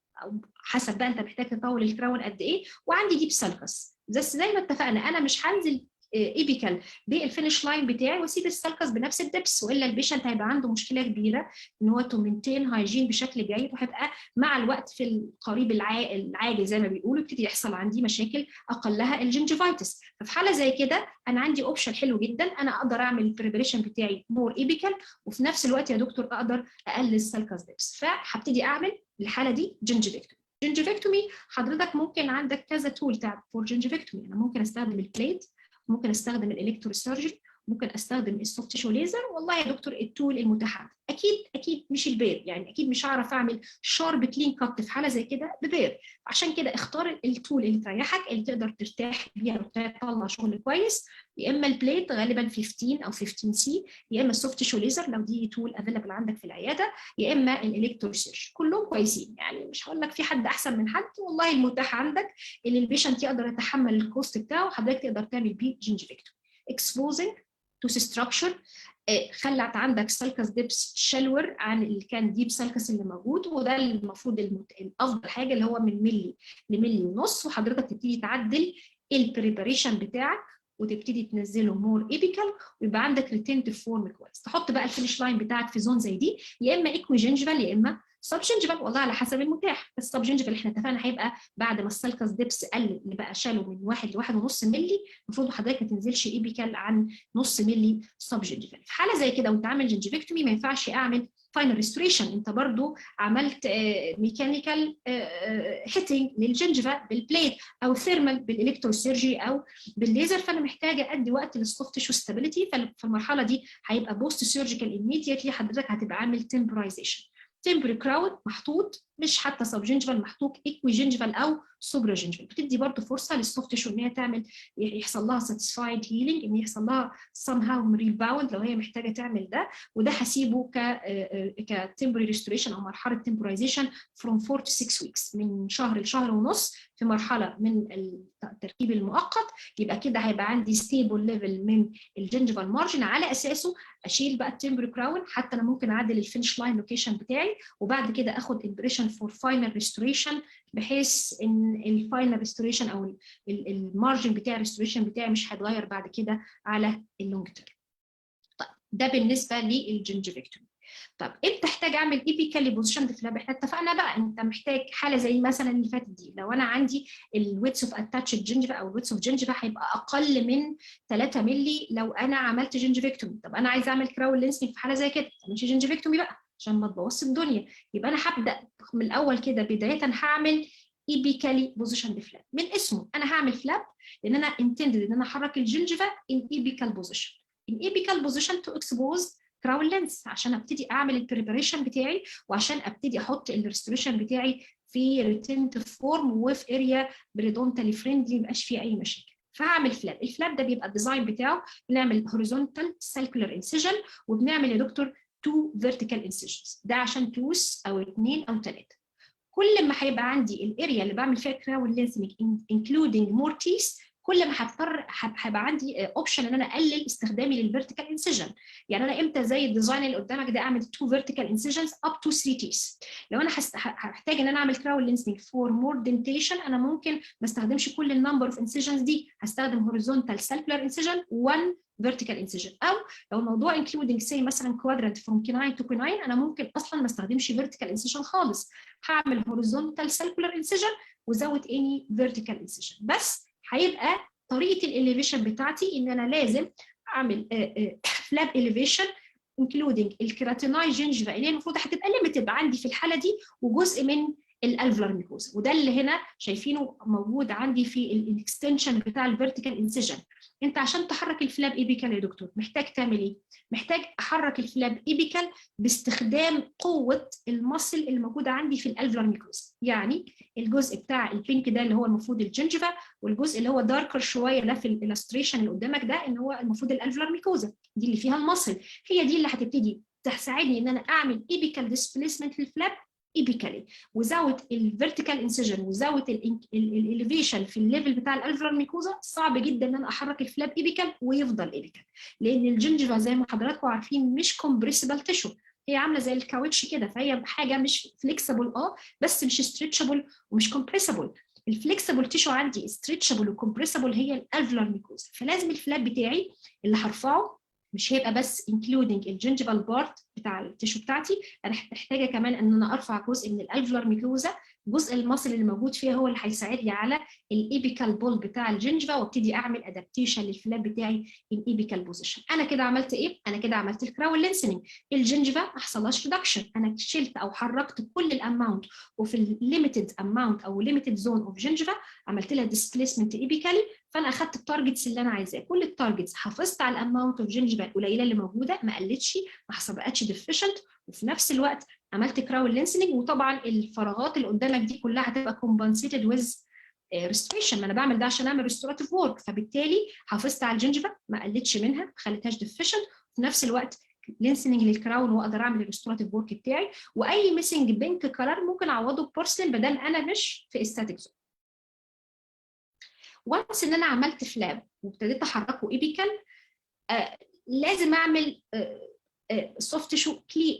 حسب بقى انت محتاج تطول ال crown قد ايه. وعندي deep sulcus، بس زي ما اتفقنا انا مش هنزل apical بال finish line بتاعي واسيب ال sulcus بنفس ال depth، والا ال patient هيبقى عنده مشكلة كبيرة ان هو to maintain hygiene بشكل جيد، وهيبقى مع الوقت في القريب العاجل زي ما بيقولوا يبتدي يحصل عندي مشاكل، اقلها ال gingivitis. ففي حاله زي كده انا عندي option حلو جدا، انا اقدر اعمل ال preparation بتاعي more apical، وفي نفس الوقت يا دكتور اقدر اقلل ال sulcus depth. فهبتدي اعمل الحالة دي gingivectomy. gingivectomy حضرتك ممكن عندك كذا tool بتاع for gingivectomy. انا ممكن استخدم ال blade، ممكن استخدم ال electrosurgery، ممكن استخدم ال soft tissue laser. والله يا دكتور ال tool المتاحة اكيد اكيد مش ال bur، يعني اكيد مش هعرف اعمل sharp clean cut في حاله زي كده ب bur. عشان كده اختار ال tool اللي تريحك، اللي تقدر ترتاح بيها وتطلع شغل كويس، يا اما ال blade غالبا 15 او 15 C، يا اما ال soft tissue laser لو دي tool available عندك في العياده، يا اما ال electrosurgery. كلهم كويسين، يعني مش هقول لك في حد احسن من حد. والله المتاح عندك اللي ال patient يقدر يتحمل ال cost بتاعه حضرتك تقدر تعمل بيه gingivectomy. exposing tooth structure، خلت عندك sulcus depth shallower عن اللي كان deep sulcus اللي موجود، وده المفروض الافضل حاجة اللي هو من ملي لملي ونص. وحضرتك تبتدي تعدل ال preparation بتاعك وتبتدي تنزله more apical، ويبقى عندك retentive form كويس. تحط بقى ال finish line بتاعك في zone زي دي، يا اما equigingival يا اما subgingival، والله على حسب المتاح. بس subgingival احنا اتفقنا هيبقى بعد ما ال sulcus depth قل، اللي بقى shallow من 1 ل 1.5 مللي، المفروض حضرتك ما تنزلش apical عن نص ملي subgingival. في حاله زي كده وانت عامل gingivectomy ما ينفعش اعمل final restoration. انت برضو عملت mechanical hitting لل gingiva بال blade او thermal بال electrosurgery او بالليزر، فانا محتاجه ادي وقت لل soft tissue stability. ففي المرحلة دي هيبقى post surgical immediately حضرتك هتبقى عامل temporization، temporary crown محطوط مش حتى subgingival، محطوط equigingival او supragingival. بتدي برضه فرصة لل soft tissue ان هي تعمل يحصل لها satisfied healing، ان يحصل لها somehow rebound لو هي محتاجه تعمل ده. وده هسيبه ك temporary restoration او مرحلة temporization from 4 to 6 weeks، من شهر لشهر ونص في مرحلة من التركيب المؤقت. يبقى كده هيبقى عندي stable level من ال gingival margin، على اساسه اشيل بقى ال temporary crown، حتى انا ممكن اعدل ال finish line location بتاعي، وبعد كده اخد impression for final restoration، بحيث ان ال final restoration او ال margin بتاع ال restoration بتاعي مش هيتغير بعد كده على ال long term. طيب، ده بالنسبة لل gingivectomy. طب امتى احتاج اعمل apically positioned flap؟ احنا اتفقنا بقى انت محتاج حاله زي مثلا اللي فاتت دي، لو انا عندي ال width of attached gingiva او ال width of gingiva هيبقى اقل من 3 مللي لو انا عملت gingivectomy. طب انا عايزه اعمل crown lengthening، في حاله زي كده ما تعملش gingivectomy بقى عشان ما تبوظش الدنيا. يبقى انا هبدا من الاول كده، بداية هعمل apically positioned flap. من اسمه انا هعمل flap لان انا intended ان انا احرك ال gingiva in apical position، in apical position to expose crown length، عشان ابتدي اعمل ال preparation بتاعي وعشان ابتدي احط ال restoration بتاعي في retentive form وفي area periodontally friendly، ما يبقاش فيه اي مشاكل. فهعمل flap. ال flap ده بيبقى ال design بتاعه بنعمل horizontal sulcular incision، وبنعمل يا دكتور two vertical incisions، ده عشان tooth او اثنين او ثلاثه. كل ما هيبقى عندي ال area اللي بعمل فيها crown lengthening including more teeth، كل ما هضطر هيبقى عندي option ان انا اقلل استخدامي لل vertical incision. يعني انا امتى زي ال design اللي قدامك ده اعمل 2 vertical incisions up to 3 teeth. لو انا هحتاج ان انا اعمل crown lengthening for more dentation، انا ممكن ما استخدمش كل ال number of incisions دي، هستخدم horizontal sulcular incision، 1 vertical incision. او لو الموضوع including say مثلا quadrant from canine to canine، انا ممكن اصلا ما استخدمش vertical incision خالص، هعمل horizontal sulcular incision without any vertical incision. بس هيبقى طريقه ال elevation بتاعتي ان انا لازم اعمل flap elevation including ال keratinized gingiva اللي هي المفروض هتبقى limited عندي في الحالة دي، وجزء من ال alveolar mucosa، وده اللي هنا شايفينه موجود عندي في ال extension بتاع ال vertical incision. انت عشان تحرك ال flap apical يا دكتور محتاج تعمل ايه؟ محتاج احرك ال flap apical باستخدام قوة ال muscle اللي موجودة عندي في ال alveolar mucosa، يعني الجزء بتاع ال pink ده اللي هو المفروض ال gingiva، والجزء اللي هو darker شوية ده في ال illustration اللي قدامك ده ان هو المفروض ال alveolar mucosa دي اللي فيها ال muscle، هي دي اللي هتبتدي تساعدني ان انا اعمل apical displacement لل flap apically without ال vertical incision، without ال elevation في ال level بتاع ال alveolar mucosa. صعب جدا ان انا احرك ال flap apical ويفضل apical، لان ال gingiva زي ما حضراتكم عارفين مش compressible tissue، هي عامله زي الكاوتش كده، فهي حاجة مش flexible بس مش stretchable ومش compressible. ال flexible tissue عندي stretchable و compressible هي ال alveolar mucosa، فلازم ال flap بتاعي اللي هرفعه مش هيبقى بس including ال gingival part بتاع ال tissue بتاعتي، انا محتاجه كمان ان انا ارفع جزء من ال alveolar mucosa. جزء ال muscle اللي موجود فيها هو اللي هيساعد لي على ال apical pull بتاع ال gingiva، وابتدي اعمل adaptation لل flap بتاعي in apical position. انا كده عملت ايه؟ انا كده عملت ال crown lengthening. ال gingiva ما حصلهاش reduction، انا شلت او حركت كل ال amount وفي ال limited amount او limited zone of gingiva عملت لها displacement apically، فانا اخدت ال targets اللي انا عايزاه، كل ال targets، حافظت على ال amount of gingiva القليلة اللي موجوده، ما قلتش، ما حصلتش deficient، وفي نفس الوقت عملت crown lengthening. وطبعا الفراغات اللي قدامك دي كلها هتبقى compensated with restoration، ما انا بعمل ده عشان اعمل restorative work، فبالتالي حافظت على ال gingiva، ما قلتش منها، ما خليتهاش deficient، في نفس الوقت lengthening لل crown واقدر اعمل ال restorative work بتاعي، واي missing pink color ممكن اعوضه بورسلين بدل انا مش في esthetic zone. once ان انا عملت flap وابتديت احركه apical، لازم اعمل soft tissue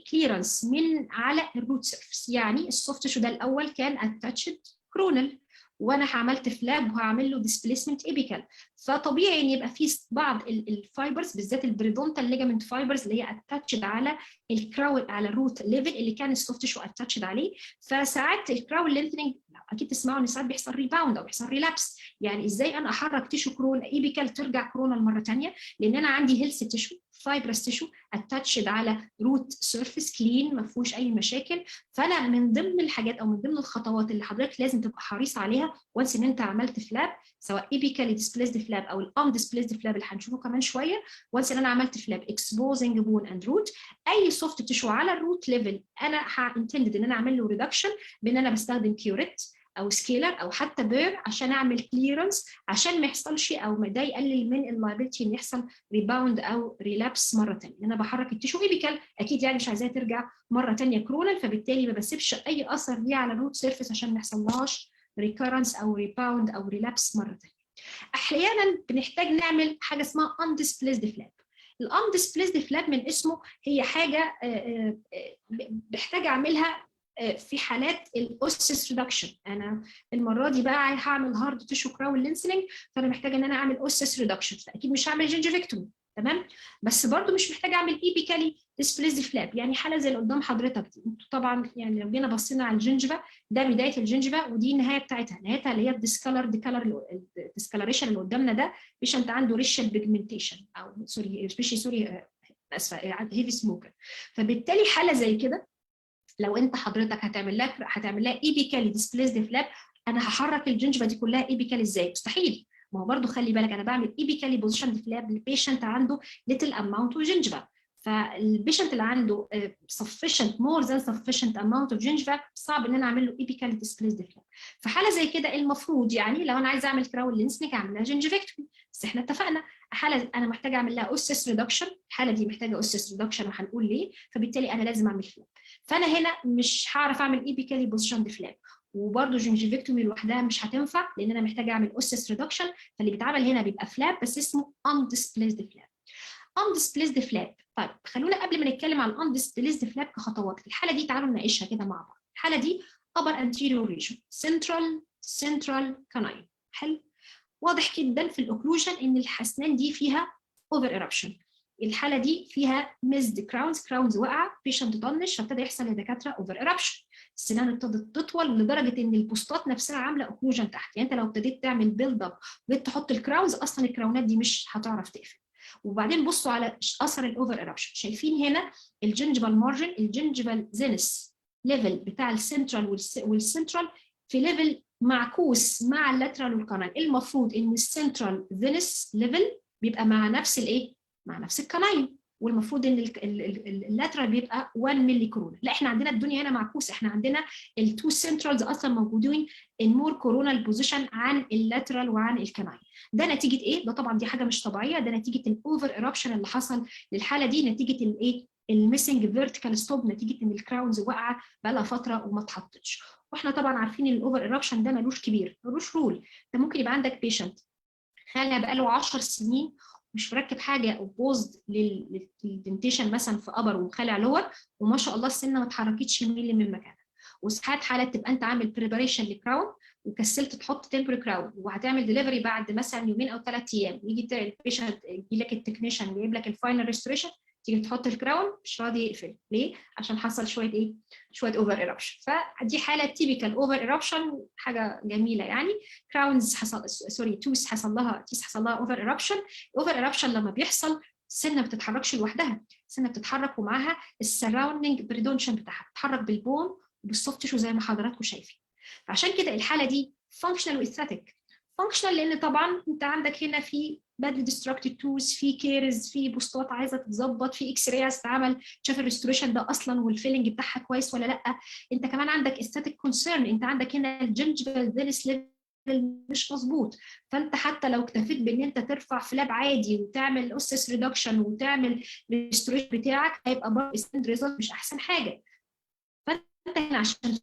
clearance من على ال root surface. يعني ال soft tissue ده الاول كان attached coronal، وانا عملت flap وهعمل له displacement apical، فطبيعي ان يبقى في بعض ال fibers، بالذات ال periodontal ligament fibers اللي هي attached على ال crown، على ال root level اللي كان ال soft tissue attached عليه. فساعات ال crown lengthening اكيد تسمعوا ان ساعات بيحصل rebound او بيحصل relapse. يعني ازاي انا احرك tissue crown apical ترجع coronal مرة ثانيه؟ لان انا عندي healthy tissue، fibrous tissue attached على root surface clean ما فيهوش اي مشاكل. فانا من ضمن الحاجات او من ضمن الخطوات اللي حضرتك لازم تبقى حريص عليها once ان انت عملت flap، سواء apically displaced flap او ال undisplaced flap اللي هنشوفه كمان شويه، once ان انا عملت flap exposing bone and root، اي soft tissue على ال root level انا intended ان انا اعمل له reduction بان انا بستخدم curette او scaler او حتى bur عشان اعمل clearance، عشان ما يحصلش او ما ده يقلل من ال liability ان يحصل rebound او relapse مرة ثانيه. انا بحرك ال tissue apical اكيد، يعني مش عايزاها ترجع مرة ثانية coronal، فبالتالي ما بسيبش اي اثر ليها على ال root surface عشان ما يحصلهاش recurrence او rebound او relapse مرة ثانيه. احيانا بنحتاج نعمل حاجة اسمها undisplaced flap. ال undisplaced flap من اسمه هي حاجة بحتاج اعملها في حالات ال osseous reduction. انا المرة دي بقى هعمل hard tissue crown lengthening، فانا محتاجه ان انا اعمل osseous reduction، فاكيد مش هعمل gingivectomy، تمام؟ بس برضو مش محتاجه اعمل apically displaced flap. يعني حاله زي اللي قدام حضرتك دي، انتوا طبعا يعني لو جينا بصينا على ال gingiva، ده بداية ال gingiva ودي النهاية بتاعتها، نهايتها اللي هي ال discolored color، ال discoloration اللي قدامنا ده. patient عنده racial pigmentation او sorry sorry اسفه، heavy smoker. فبالتالي حاله زي كده لو انت حضرتك هتعمل لها apically displaced flap، انا هحرك ال gingiva دي كلها apical ازاي؟ مستحيل. ما هو برضه خلي بالك، انا بعمل apically positioned flap لل patient عنده little amount of gingiva، فال patient اللي عنده sufficient، more than sufficient amount of gingiva، صعب ان انا اعمل له apically displaced flap. في حاله زي كده المفروض يعني لو انا عايزه اعمل crown lengthening اعمل لها gingivectomy، بس احنا اتفقنا حاله انا محتاجه اعمل لها osseous reduction، الحالة دي محتاجه osseous reduction وهنقول ليه، فبالتالي انا لازم اعمل flap. فانا هنا مش هعرف اعمل apically positioned flap. وبرده gingivectomy لوحدها مش هتنفع، لان انا محتاجه اعمل osseous reduction. فاللي بيتعمل هنا بيبقى flap، بس اسمه undisplaced flap. undisplaced flap. طيب، خلونا قبل ما نتكلم عن undisplaced flap كخطوات الحالة دي، تعالوا نناقشها كده مع بعض. الحالة دي upper anterior region، central، central canine. حلو، واضح جدا في ال occlusion ان الاسنان دي فيها over eruption. الحالة دي فيها missed crowns، crowns واقعه، patient طنش، فابتدى يحصل لدكاتره over eruption. السنان ابتدت تطول لدرجة ان البوستات نفسها عامله occlusion تحت. يعني انت لو ابتديت تعمل build up وبدأت تحط ال crowns، اصلا ال crown ات دي مش هتعرف تقفل. وبعدين بصوا على اثر ال over eruption. شايفين هنا ال gingival margin، ال gingival zenith level بتاع ال central وال central في level معكوس مع ال lateral وال canine. المفروض ان ال central zenith level بيبقى مع نفس الايه؟ مع نفس ال canine، والمفروض ان ال lateral بيبقى 1 ملي coronal. لا، احنا عندنا الدنيا هنا معكوس. احنا عندنا ال two centrals اصلا موجودين in more coronal position عن ال lateral وعن ال canine. ده نتيجة ايه؟ ده طبعا دي حاجة مش طبيعيه. ده نتيجة ال over eruption اللي حصل للحالة دي، نتيجة الايه؟ ال missing vertical stop، نتيجة ان ال crowns واقعه بقى لها فترة وما اتحطتش. واحنا طبعا عارفين ان ال over eruption ده ملوش كبير، ملوش rule. انت ممكن يبقى عندك patient خالع بقى له 10 سنين، مش مركب حاجه، opposed لل dentition مثلا في upper وخالع lower، وما شاء الله السنة ما اتحركتش ملي من مكانها. وساعات حالات تبقى انت عامل preparation ل crown وكسلت تحط temporary crown، وهتعمل ديليفري بعد مثلا يومين او 3 ايام، يجي ال patient، يجي لك ال technician ويجيب لك ال final restoration، تيجي تحط ال crown مش راضي يقفل. ليه؟ عشان حصل شوية ايه؟ شوية over eruption. فدي حاله typical over eruption، حاجة جميلة يعني. crowns حصل، sorry، tooth حصل لها، teeth حصل لها over eruption. over eruption لما بيحصل، السنة ما بتتحركش لوحدها، السنة بتتحرك ومعاها ال surrounding periodontium بتاعها، بتتحرك بال bone وبال soft tissue زي ما حضراتكم شايفين. فعشان كده الحالة دي functional و aesthetic. functional لان طبعا انت عندك هنا في badly destructed tooth، في caries، في بوستات عايزه تتظبط، في x-ray عايز تتعمل تشوف ال restoration ده اصلا وال filling بتاعها كويس ولا لا. انت كمان عندك aesthetic concern، انت عندك هنا ال gingival zenith level مش مظبوط. فانت حتى لو اكتفيت بان انت ترفع flap عادي وتعمل osseous reduction وتعمل restoration بتاعك، هيبقى برضه ال result مش احسن حاجه. فانت هنا عشان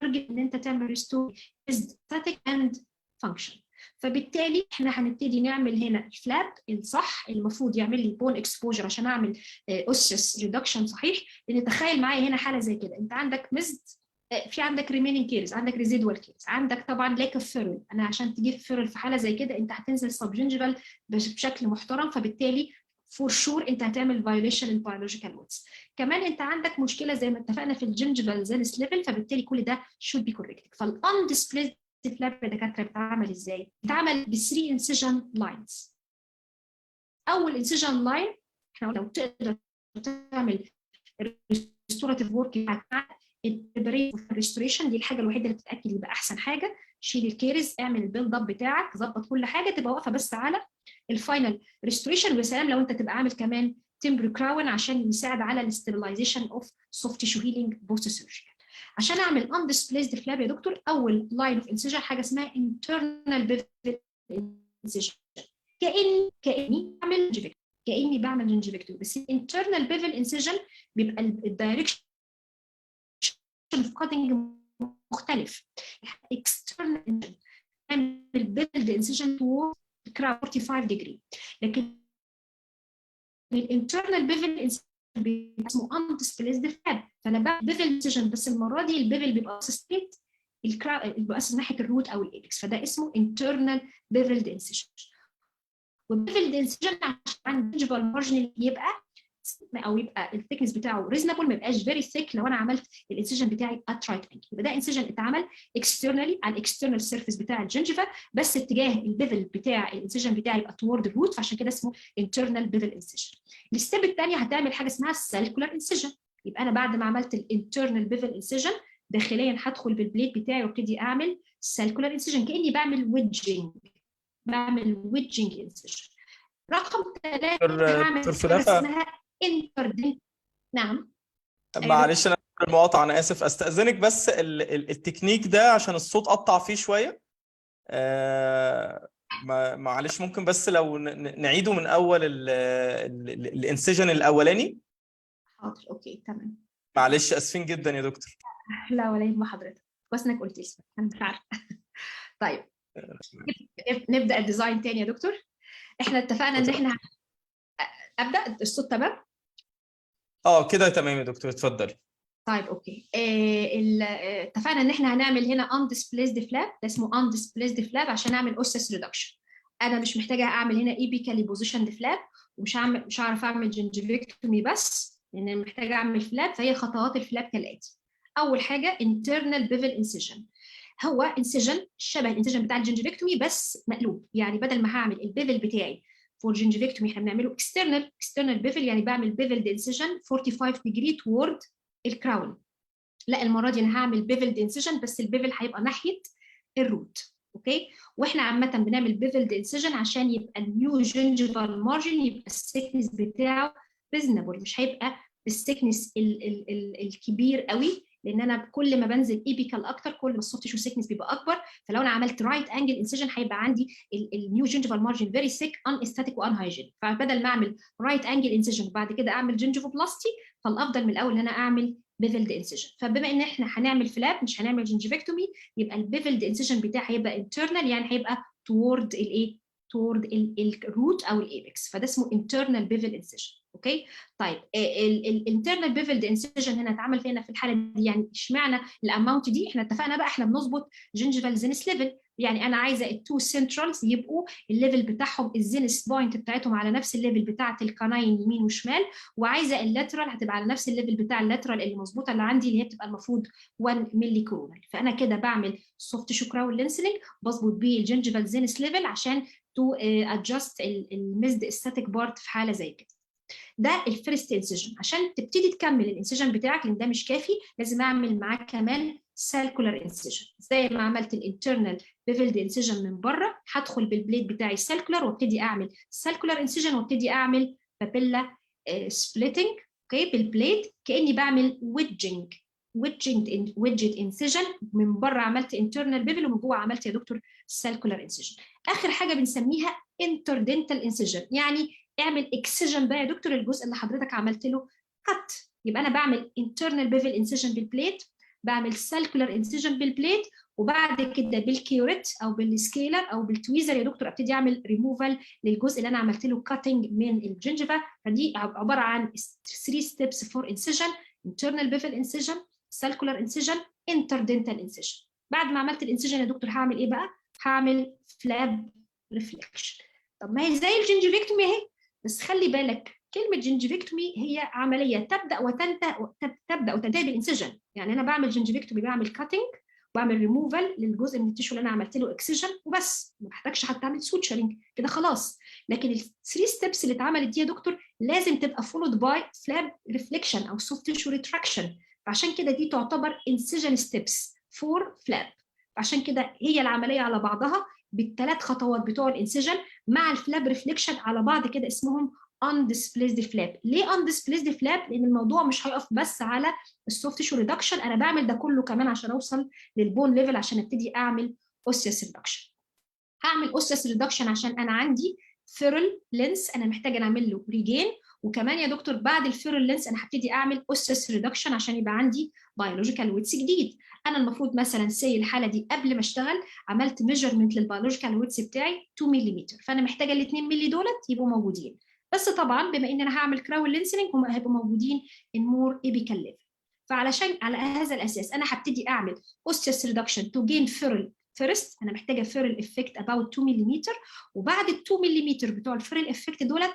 target ان انت تعمل restore aesthetic and function. فبالتالي احنا هنبتدي نعمل هنا ال flap الصح، المفروض يعمل لي bone exposure عشان اعمل osseous reduction صحيح. لان تخيل معايا هنا حاله زي كده، انت عندك missed، في عندك remaining caries، عندك residual caries، عندك طبعا lack of ferrule. انا عشان تجيب ferrule في حاله زي كده، انت هتنزل subgingival بشكل محترم، فبالتالي for sure انت هتعمل violation لل biological width. كمان انت عندك مشكلة زي ما اتفقنا في ال gingival zenith level، فبالتالي كل ده should be corrected. فال undisplaced flap يا دكاترة بتتعمل ازاي؟ بتتعمل ب 3 incision lines. اول incision line، احنا لو تقدر تعمل restorative work مع ال restoration، دي الحاجة الوحيدة اللي بتتاكد يبقى احسن حاجه. شيل ال caries، اعمل ال build up بتاعك، ظبط كل حاجه، تبقى واقفة بس على ال final restoration. ويا سلام لو انت تبقى عامل كمان temporary crown عشان يساعد على ال stabilization of soft tissue healing post surgical. عشان اعمل undisplaced flap يا دكتور، اول line of incision حاجة اسمها internal bevel incision، كاني بعمل gingivectomy، بس internal bevel incision بيبقى ال direction of cutting مختلف. external نعمل bevel incision toward 45 degree، لكن ال internal bevel اسمه undisplaced flap. فانا بعمل bevel incision، بس المرة دي ال bevel بيبقى straight، بيبقى ناحية ال root او ال apex، فده اسمه internal beveled incision. وال beveled incision عشان gingival margin يبقى او يبقى ال thickness بتاعه reasonable، ما يبقاش very thick لو انا عملت ال incision بتاعي at right angle. يبقى ده incision اتعمل externally على ال external surface بتاع ال gingiva، بس اتجاه ال bevel بتاع ال incision بتاعي يبقى toward ال root، فعشان كده اسمه internal bevel incision. ال step الثانية هتعمل حاجة اسمها sulcular incision. يبقى انا بعد ما عملت ال internal bevel incision، داخليا هدخل بال blade بتاعي وابتدي اعمل sulcular incision، كاني بعمل wedging، بعمل wedging incision. رقم 3 هعمل حاجة اسمها inter، نعم؟ معلش انا المقاطعه، انا اسف، استاذنك بس التكنيك ده عشان الصوت قطع فيه شويه. معلش، ممكن بس لو نعيده من اول ال incision الاولاني؟ حاضر، okay، تمام. معلش، اسفين جدا يا دكتور. لا ولا يهم حضرتك، كويس انك قلت لي، انا مش عارفه. طيب نبدا ال design تاني يا دكتور. احنا اتفقنا ان احنا ابدا الصوت، تمام؟ اه كده تمام يا دكتور، اتفضلي. طيب okay، اتفقنا ان احنا هنعمل هنا undisplaced flap، ده اسمه undisplaced flap عشان اعمل osseous reduction. انا مش محتاجه اعمل هنا apically positioned flap، ومش هعمل مش هعرف اعمل gingivectomy بس لان انا محتاجه اعمل flap. فهي خطوات ال flap كالاتي: اول حاجة internal bevel incision، هو incision شبه ال incision بتاع ال gingivectomy بس مقلوب، يعني بدل ما هعمل ال bevel بتاعي for gingivectomy احنا بنعمله external bevel، يعني بعمل beveled incision 45 degree toward ال crown. لا، المرة دي انا هعمل beveled incision بس ال bevel هيبقى ناحية ال root، okay؟ واحنا عامة بنعمل beveled incision عشان يبقى ال new gingival margin يبقى ال thickness بتاعه reasonable، مش هيبقى بال thickness الكبير قوي، لان انا كل ما بنزل apical اكتر كل ما ال soft tissue thickness بيبقى اكبر. فلو انا عملت right angle incision هيبقى عندي ال new gingival margin very thick، unesthetic و unhygienic. فبدل ما اعمل right angle incision وبعد كده اعمل gingivoplasty، فالافضل من الاول ان انا اعمل beveled incision. فبما ان احنا هنعمل flap مش هنعمل gingivectomy، يبقى ال beveled incision بتاعي هيبقى internal، يعني هيبقى toward الايه؟ toward ال root او ال apex، فده اسمه internal bevel incision، okay؟ طيب ال internal beveled incision هنا اتعمل فينا في الحالة دي، يعني اشمعنى ال amount دي؟ احنا اتفقنا بقى احنا بنظبط gingival zenith level، يعني انا عايزه ال two centrals يبقوا ال level بتاعهم، ال zenith point بتاعتهم على نفس ال level بتاعه ال canine يمين وشمال، وعايزه ال lateral هتبقى على نفس ال level بتاع ال lateral اللي مظبوطة اللي عندي، اللي هي بتبقى المفروض 1 ملي coronal. فانا كده بعمل soft tissue crown lengthening بظبط بيه ال gingival zenith level عشان to adjust ال missed esthetic part في حاله زي كده. ده ال first incision. عشان تبتدي تكمل ال incision بتاعك، لان ده مش كافي، لازم اعمل معاك كمان sulcular incision. زي ما عملت ال internal beveled incision من بره، هدخل بال blade بتاعي sulcular وابتدي اعمل sulcular incision وابتدي اعمل papilla splitting، okay؟ بال blade كاني بعمل wedging wedged incision. من بره عملت internal bevel ومن جوه عملت يا دكتور sulcular incision. اخر حاجة بنسميها interdental incision، يعني اعمل excision بقى يا دكتور الجزء اللي حضرتك عملت له cut. يبقى انا بعمل internal bevel incision بال blade، بعمل sulcular incision بال blade، وبعد كده بال curette او بال scaler او بال tweezer يا دكتور ابتدي اعمل ريموفال للجزء اللي انا عملت له cutting من ال gingiva. فدي عبارة عن 3 steps for incision: internal bevel incision، sulcular incision، interdental incision. بعد ما عملت ال incision يا دكتور هعمل ايه بقى؟ هعمل flap reflection. طب ما هي زي ال gingivectomy اهي، بس خلي بالك كلمة gingivectomy هي عملية تبدأ وتنتهي بال incision. يعني أنا بعمل gingivectomy، بعمل cutting وبعمل ريموفال للجزء من ال tissue اللي أنا عملت له excision وبس، ما بحتاجش حتى أعمل suturing كده خلاص. لكن ال three steps اللي اتعملت دي يا دكتور لازم تبقى followed by flap reflection أو soft tissue retraction، فعشان كده دي تعتبر incision steps for flap. عشان كده هي العملية على بعضها بالثلاث خطوات بتوع ال incision مع ال flap reflection على بعض كده اسمهم undisplaced flap. ليه undisplaced flap؟ لان الموضوع مش هيقف بس على ال soft tissue reduction، انا بعمل ده كله كمان عشان اوصل لل bone level عشان ابتدي اعمل osseous reduction. هعمل osseous reduction عشان انا عندي ferrule length انا محتاجه اعمل له regain، وكمان يا دكتور بعد ال ferrule length انا هبتدي اعمل osseous reduction عشان يبقى عندي biological width جديد. انا المفروض مثلا say الحالة دي قبل ما اشتغل عملت measurement لل biological width بتاعي 2 ملم، فانا محتاجه ال 2 مللي دولت يبقوا موجودين، بس طبعا بما ان انا هعمل crown lengthening هم هيبقوا موجودين in more apical level. فعلشان على هذا الاساس انا هبتدي اعمل osseous reduction to gain ferrule first. انا محتاجه ferrule effect about 2 ملم، وبعد ال 2 ملم بتوع ال ferrule effect دولت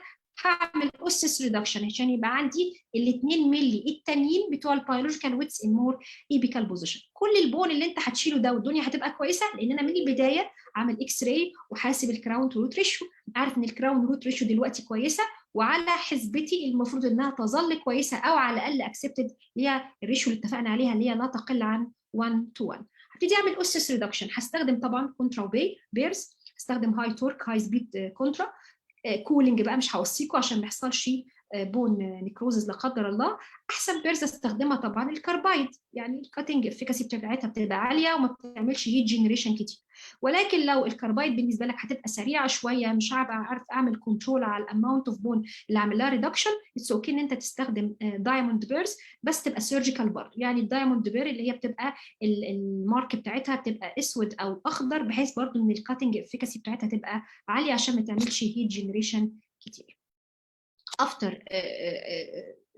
هعمل osseous reduction عشان يبقى عندي ال 2 مللي التانيين بتوع ال biological width in more apical position. كل ال bone اللي انت هتشيله ده والدنيا هتبقى كويسه، لان انا من البداية عامل X-ray وحاسب ال crown to root ratio، عارف ان ال crown root ratio دلوقتي كويسه، وعلى حسبتي المفروض انها تظل كويسة او على الاقل accepted، اللي هي ال ratio اللي اتفقنا عليها اللي هي لا تقل عن 1 to 1. هبتدي اعمل osseous reduction، هستخدم طبعا contra burs، هستخدم high torque high speed contra، cooling بقى مش هوصيكوا عشان ما يحصلش bone necrosis لا قدر الله. احسن burs استخدمها طبعا ال carbide، يعني ال cutting efficacy بتاعتها بتبقى عالية وما بتعملش heat generation كتير. ولكن لو ال carbide بالنسبة لك هتبقى سريعة شويه، مش هبقى عارف اعمل control على ال amount of bone اللي عامل لها reduction، it's okay ان انت تستخدم diamond burs، بس تبقى surgical برضه. يعني ال diamond bur اللي هي بتبقى ال mark بتاعتها بتبقى اسود او اخضر، بحيث برضه ان ال cutting efficacy بتاعتها تبقى عالية عشان ما تعملش heat generation كتير. after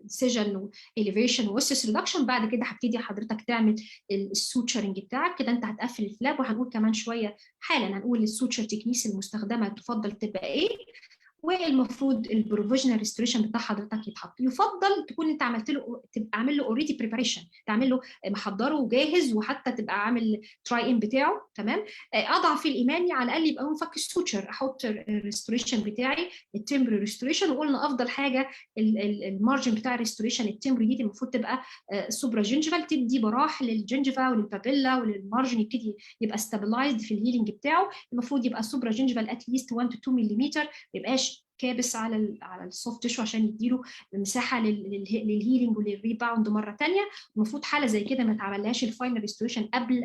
incision و elevation و osseous reduction، بعد كده هبتدي حضرتك تعمل ال suturing بتاعك. كده انت هتقفل ال flap، وهنقول كمان شوية حالا هنقول ال suture techniques المستخدمة تفضل تبقى ايه، والمفروض ال provisional restoration بتاع حضرتك يتحط. يفضل تكون انت عملت له، تبقى عامل له already preparation، تعمل له محضرة وجاهز، وحتى تبقى عامل try in بتاعه، تمام. اضعف الايمان على الاقل يبقى مفك ال suture، احط ال restoration بتاعي ال temporary restoration. وقلنا افضل حاجة ال margin بتاع ال restoration ال temporary دي المفروض تبقى supragingival، تدي براح لل gingiva ولل papilla ولل margin، يبتدي يبقى stabilized في ال healing بتاعه. المفروض يبقى supragingival at least 1 to 2 ملم، ما يبقاش كابس على ال soft tissue عشان يديله مساحة لل healing ولل rebound مرة ثانيه. المفروض حاله زي كده ما تعملهاش ال final restoration قبل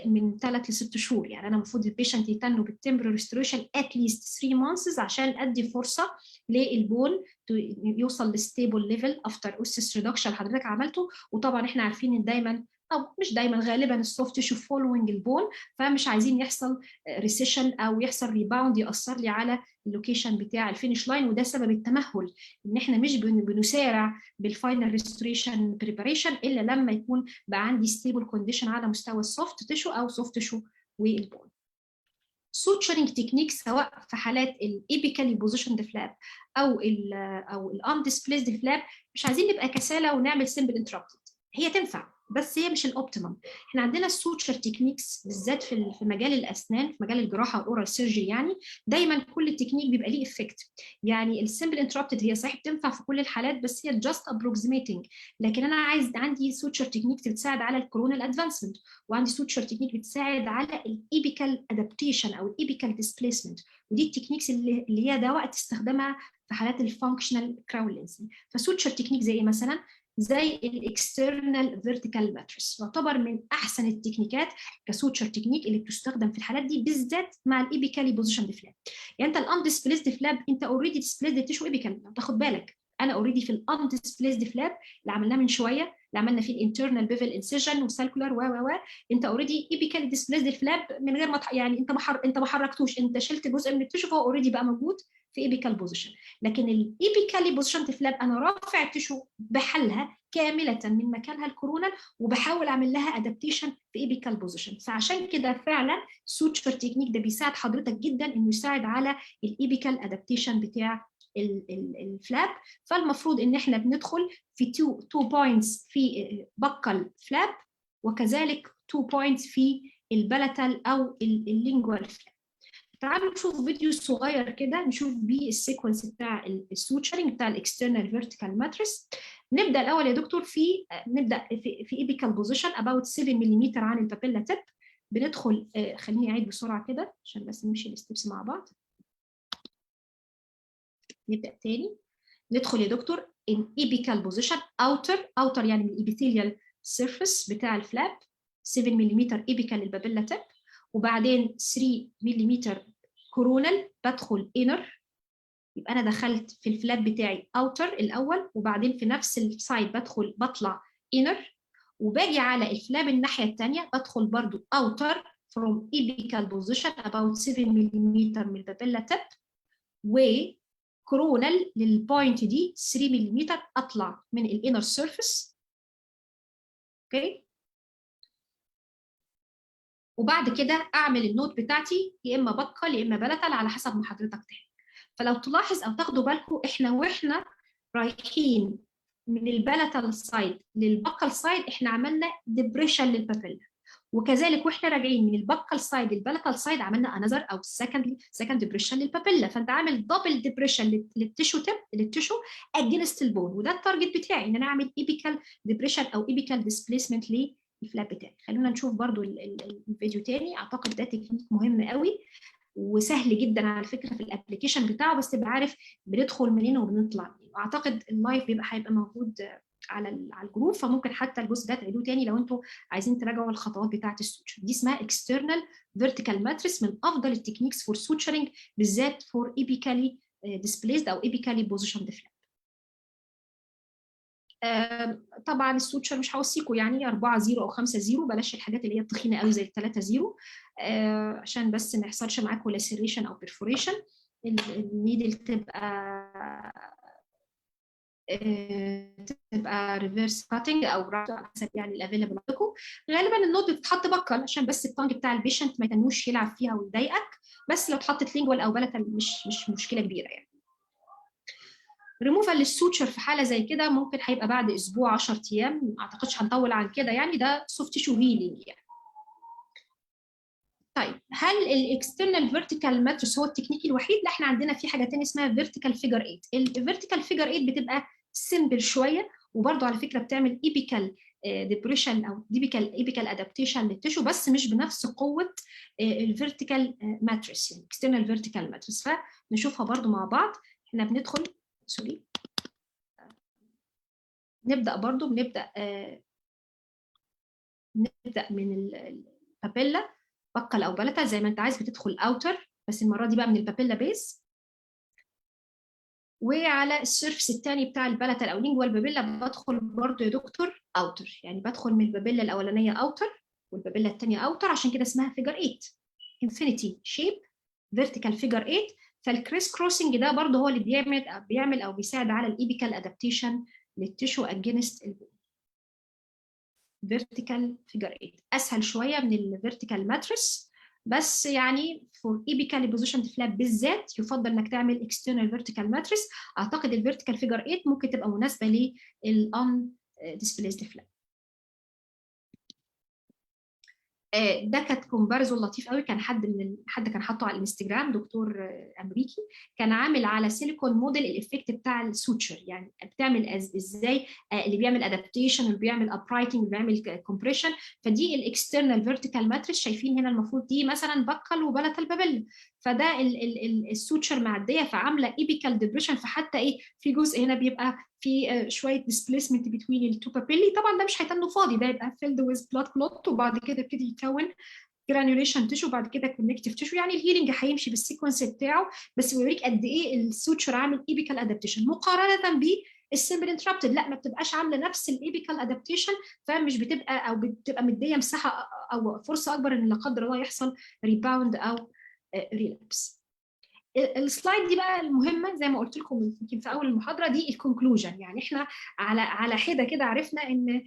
من 3 ل 6 شهور. يعني انا المفروض ال patient يتنوا بال temporary restoration at least 3 months عشان ادي فرصة لل bone يوصل ل stable level after osseous reduction حضرتك عملته. وطبعا احنا عارفين ان دايما، او مش دايما، غالبا ال soft tissue following ال bone، فمش عايزين يحصل recession او يحصل rebound ياثر لي على ال location بتاع ال finish line. وده سبب التمهل، ان احنا مش بنسارع بال final restoration preparation الا لما يكون بقى عندي stable condition على مستوى ال soft tissue او soft tissue وال bone. suturing technique سواء في حالات ال apically positioned flap او ال undisplaced flap، مش عايزين نبقى كسالى ونعمل simple interrupted. هي تنفع بس هي مش ال optimum. احنا عندنا ال suture techniques بالذات في مجال الاسنان، في مجال الجراحة وال oral surgery، يعني دايما كل تكنيك بيبقى ليه effect. يعني ال simple interrupted هي صحيح بتنفع في كل الحالات، بس هي just approximating. لكن انا عايز عندي suture technique بتساعد على ال coronal advancement، وعندي suture technique بتساعد على ال apical adaptation او ال apical displacement، ودي ال techniques اللي هي ده وقت استخدامها في حالات ال functional crown lengthening. ف suture technique زي ايه مثلا؟ زي ال external vertical mattress، يعتبر من احسن التكنيكات ك suture technique اللي بتستخدم في الحالات دي، بالذات مع ال apically positioned flap. يعني انت ال undisplaced flap انت already displaced tissue apical. لو تاخد بالك انا already في ال undisplaced flap اللي عملناه من شويه، اللي عملنا فيه ال internal bevel incision و sulcular و و و انت already apically displaced ال flap من غير ما يعني انت ما حركتوش، انت شلت جزء من ال tissue فهو already بقى موجود في apical position. لكن ال apically positioned flap انا رافع ال tissue بحالها كاملة من مكانها ال coronal وبحاول اعمل لها adaptation في apical position. فعشان كده فعلا suture technique ده بيساعد حضرتك جدا انه يساعد على ال apical adaptation بتاع ال flap. فالمفروض ان احنا بندخل في 2 points في buccal flap، وكذلك 2 points في ال palatal او ال lingual flap. تعالوا نشوف فيديو صغير كده نشوف بيه ال sequence بتاع ال suturing بتاع ال external vertical mattress. نبدا الاول يا دكتور في نبدا في apical position about 7 ملم عن ال papilla tip. بندخل، خليني اعيد بسرعة كده عشان بس نمشي ال steps مع بعض. نبدا تاني. ندخل يا دكتور in apical position outer، outer يعني من ال epithelial surface بتاع ال flap، 7 ملم apical لل papilla tip، وبعدين 3 ملم coronal بدخل inner. يبقى انا دخلت في ال flap بتاعي outer الاول، وبعدين في نفس ال side بدخل بطلع inner، وباجي على ال flap الناحية الثانية بدخل برضو outer from apical position about 7 ملم من ال papilla tip، و coronal لل point دي 3 ملم اطلع من ال inner surface، okay. وبعد كده اعمل ال knot بتاعتي يا اما buccal يا اما palatal على حسب ما حضرتك تحب. فلو تلاحظ او تاخدوا بالكم، احنا واحنا رايحين من ال palatal side لل buccal side احنا عملنا depression لل papilla، وكذلك واحنا راجعين من ال buccal side لل palatal side عملنا another او second depression لل papilla. فانت عامل double depression لل tissue tip لل tissue against ال bone، وده ال target بتاعي ان انا اعمل apical depression او apical displacement لل flap بتاعي. خلونا نشوف برضو الفيديو تاني. اعتقد ده تكنيك مهم قوي وسهل جدا على فكرة في ال application بتاعه، بس تبقى عارف بندخل منين وبنطلع منين. اعتقد ال live هيبقى موجود على ال group، فممكن حتى الجزء ده تعيدوه تاني لو انتوا عايزين تراجعوا الخطوات بتاعه ال suture. دي اسمها external vertical mattress، من افضل ال techniques for suturing، بالذات for apically displaced او apically positioned flap. طبعا ال suture مش هوصيكم، يعني 4 0 او 5 0، بلاش الحاجات اللي هي التخينه قوي زي 3 0، عشان بس ما يحصلش معاكم laceration او perforation. ال needle تبقى reverse cutting او على حسب يعني ال available عندكم. غالبا ال knot بتتحط buccal عشان بس ال tongue بتاع ال patient ما يتنوش يلعب فيها ويضايقك، بس لو اتحطت lingual او palatal مش مشكلة كبيرة يعني. ريموفال للسوتشر في حاله زي كده ممكن هيبقى بعد اسبوع، 10 ايام، ما اعتقدش هنطول عن كده، يعني ده soft tissue healing يعني. طيب، هل ال external vertical mattress هو التكنيك الوحيد؟ لا، احنا عندنا في حاجة ثانية اسمها vertical figure 8. ال vertical figure 8 بتبقى simple شويه، وبرده على فكرة بتعمل apical depression او apical adaptation لل tissue، بس مش بنفس قوة ال vertical mattress، يعني external vertical mattress. فنشوفها برده مع بعض. احنا بندخل، sorry، نبدا برضو بنبدا نبدا من ال papilla، buccal او palatal زي ما انت عايز، بتدخل outer، بس المرة دي بقى من ال papilla base، وعلى ال surface الثاني بتاع ال palatal او lingual papilla بدخل برضو يا دكتور outer، يعني بدخل من ال papilla الاولانية outer وال papilla الثانية outer، عشان كده اسمها figure 8، infinity shape، vertical figure 8. فال criss crossing ده برضه هو اللي بيعمل او بيساعد على ال apical adaptation لل tissue against ال bone. vertical figure 8 اسهل شوية من ال vertical mattress، بس يعني for apically positioned flap بالذات يفضل انك تعمل external vertical mattress. اعتقد ال vertical figure 8 ممكن تبقى مناسبة لل undisplaced flap. ده كانت comparison لطيف قوي، كان حد كان حاطه على الانستجرام، دكتور امريكي، كان عامل على silicone model ال effect بتاع ال suture، يعني بتعمل ازاي اللي بيعمل adaptation، اللي بيعمل uprighting، اللي بيعمل compression. فدي ال external vertical mattress، شايفين هنا المفروض دي مثلا buccal و palatal papilla، فده ال suture معدية فعامله apical depression، فحتى ايه في جزء هنا بيبقى في شوية displacement between ال two papillae. طبعا ده مش هيتنه فاضي، ده يبقى filled with blood clot، وبعد كده يبتدي يكون granulation tissue، وبعد كده connective tissue، يعني ال healing هيمشي بال sequence بتاعه، بس بيوريك قد ايه ال suture عامل apical adaptation مقارنة بال simple interrupted. لا، ما بتبقاش عامله نفس ال apical adaptation، فمش بتبقى او بتبقى مديه مساحة او فرصة اكبر ان لا قدر الله يحصل rebound او relapse. ال slide دي بقى المهمه، زي ما قلت لكم يمكن في اول المحاضره، دي ال conclusion. يعني احنا على حده كده عرفنا ان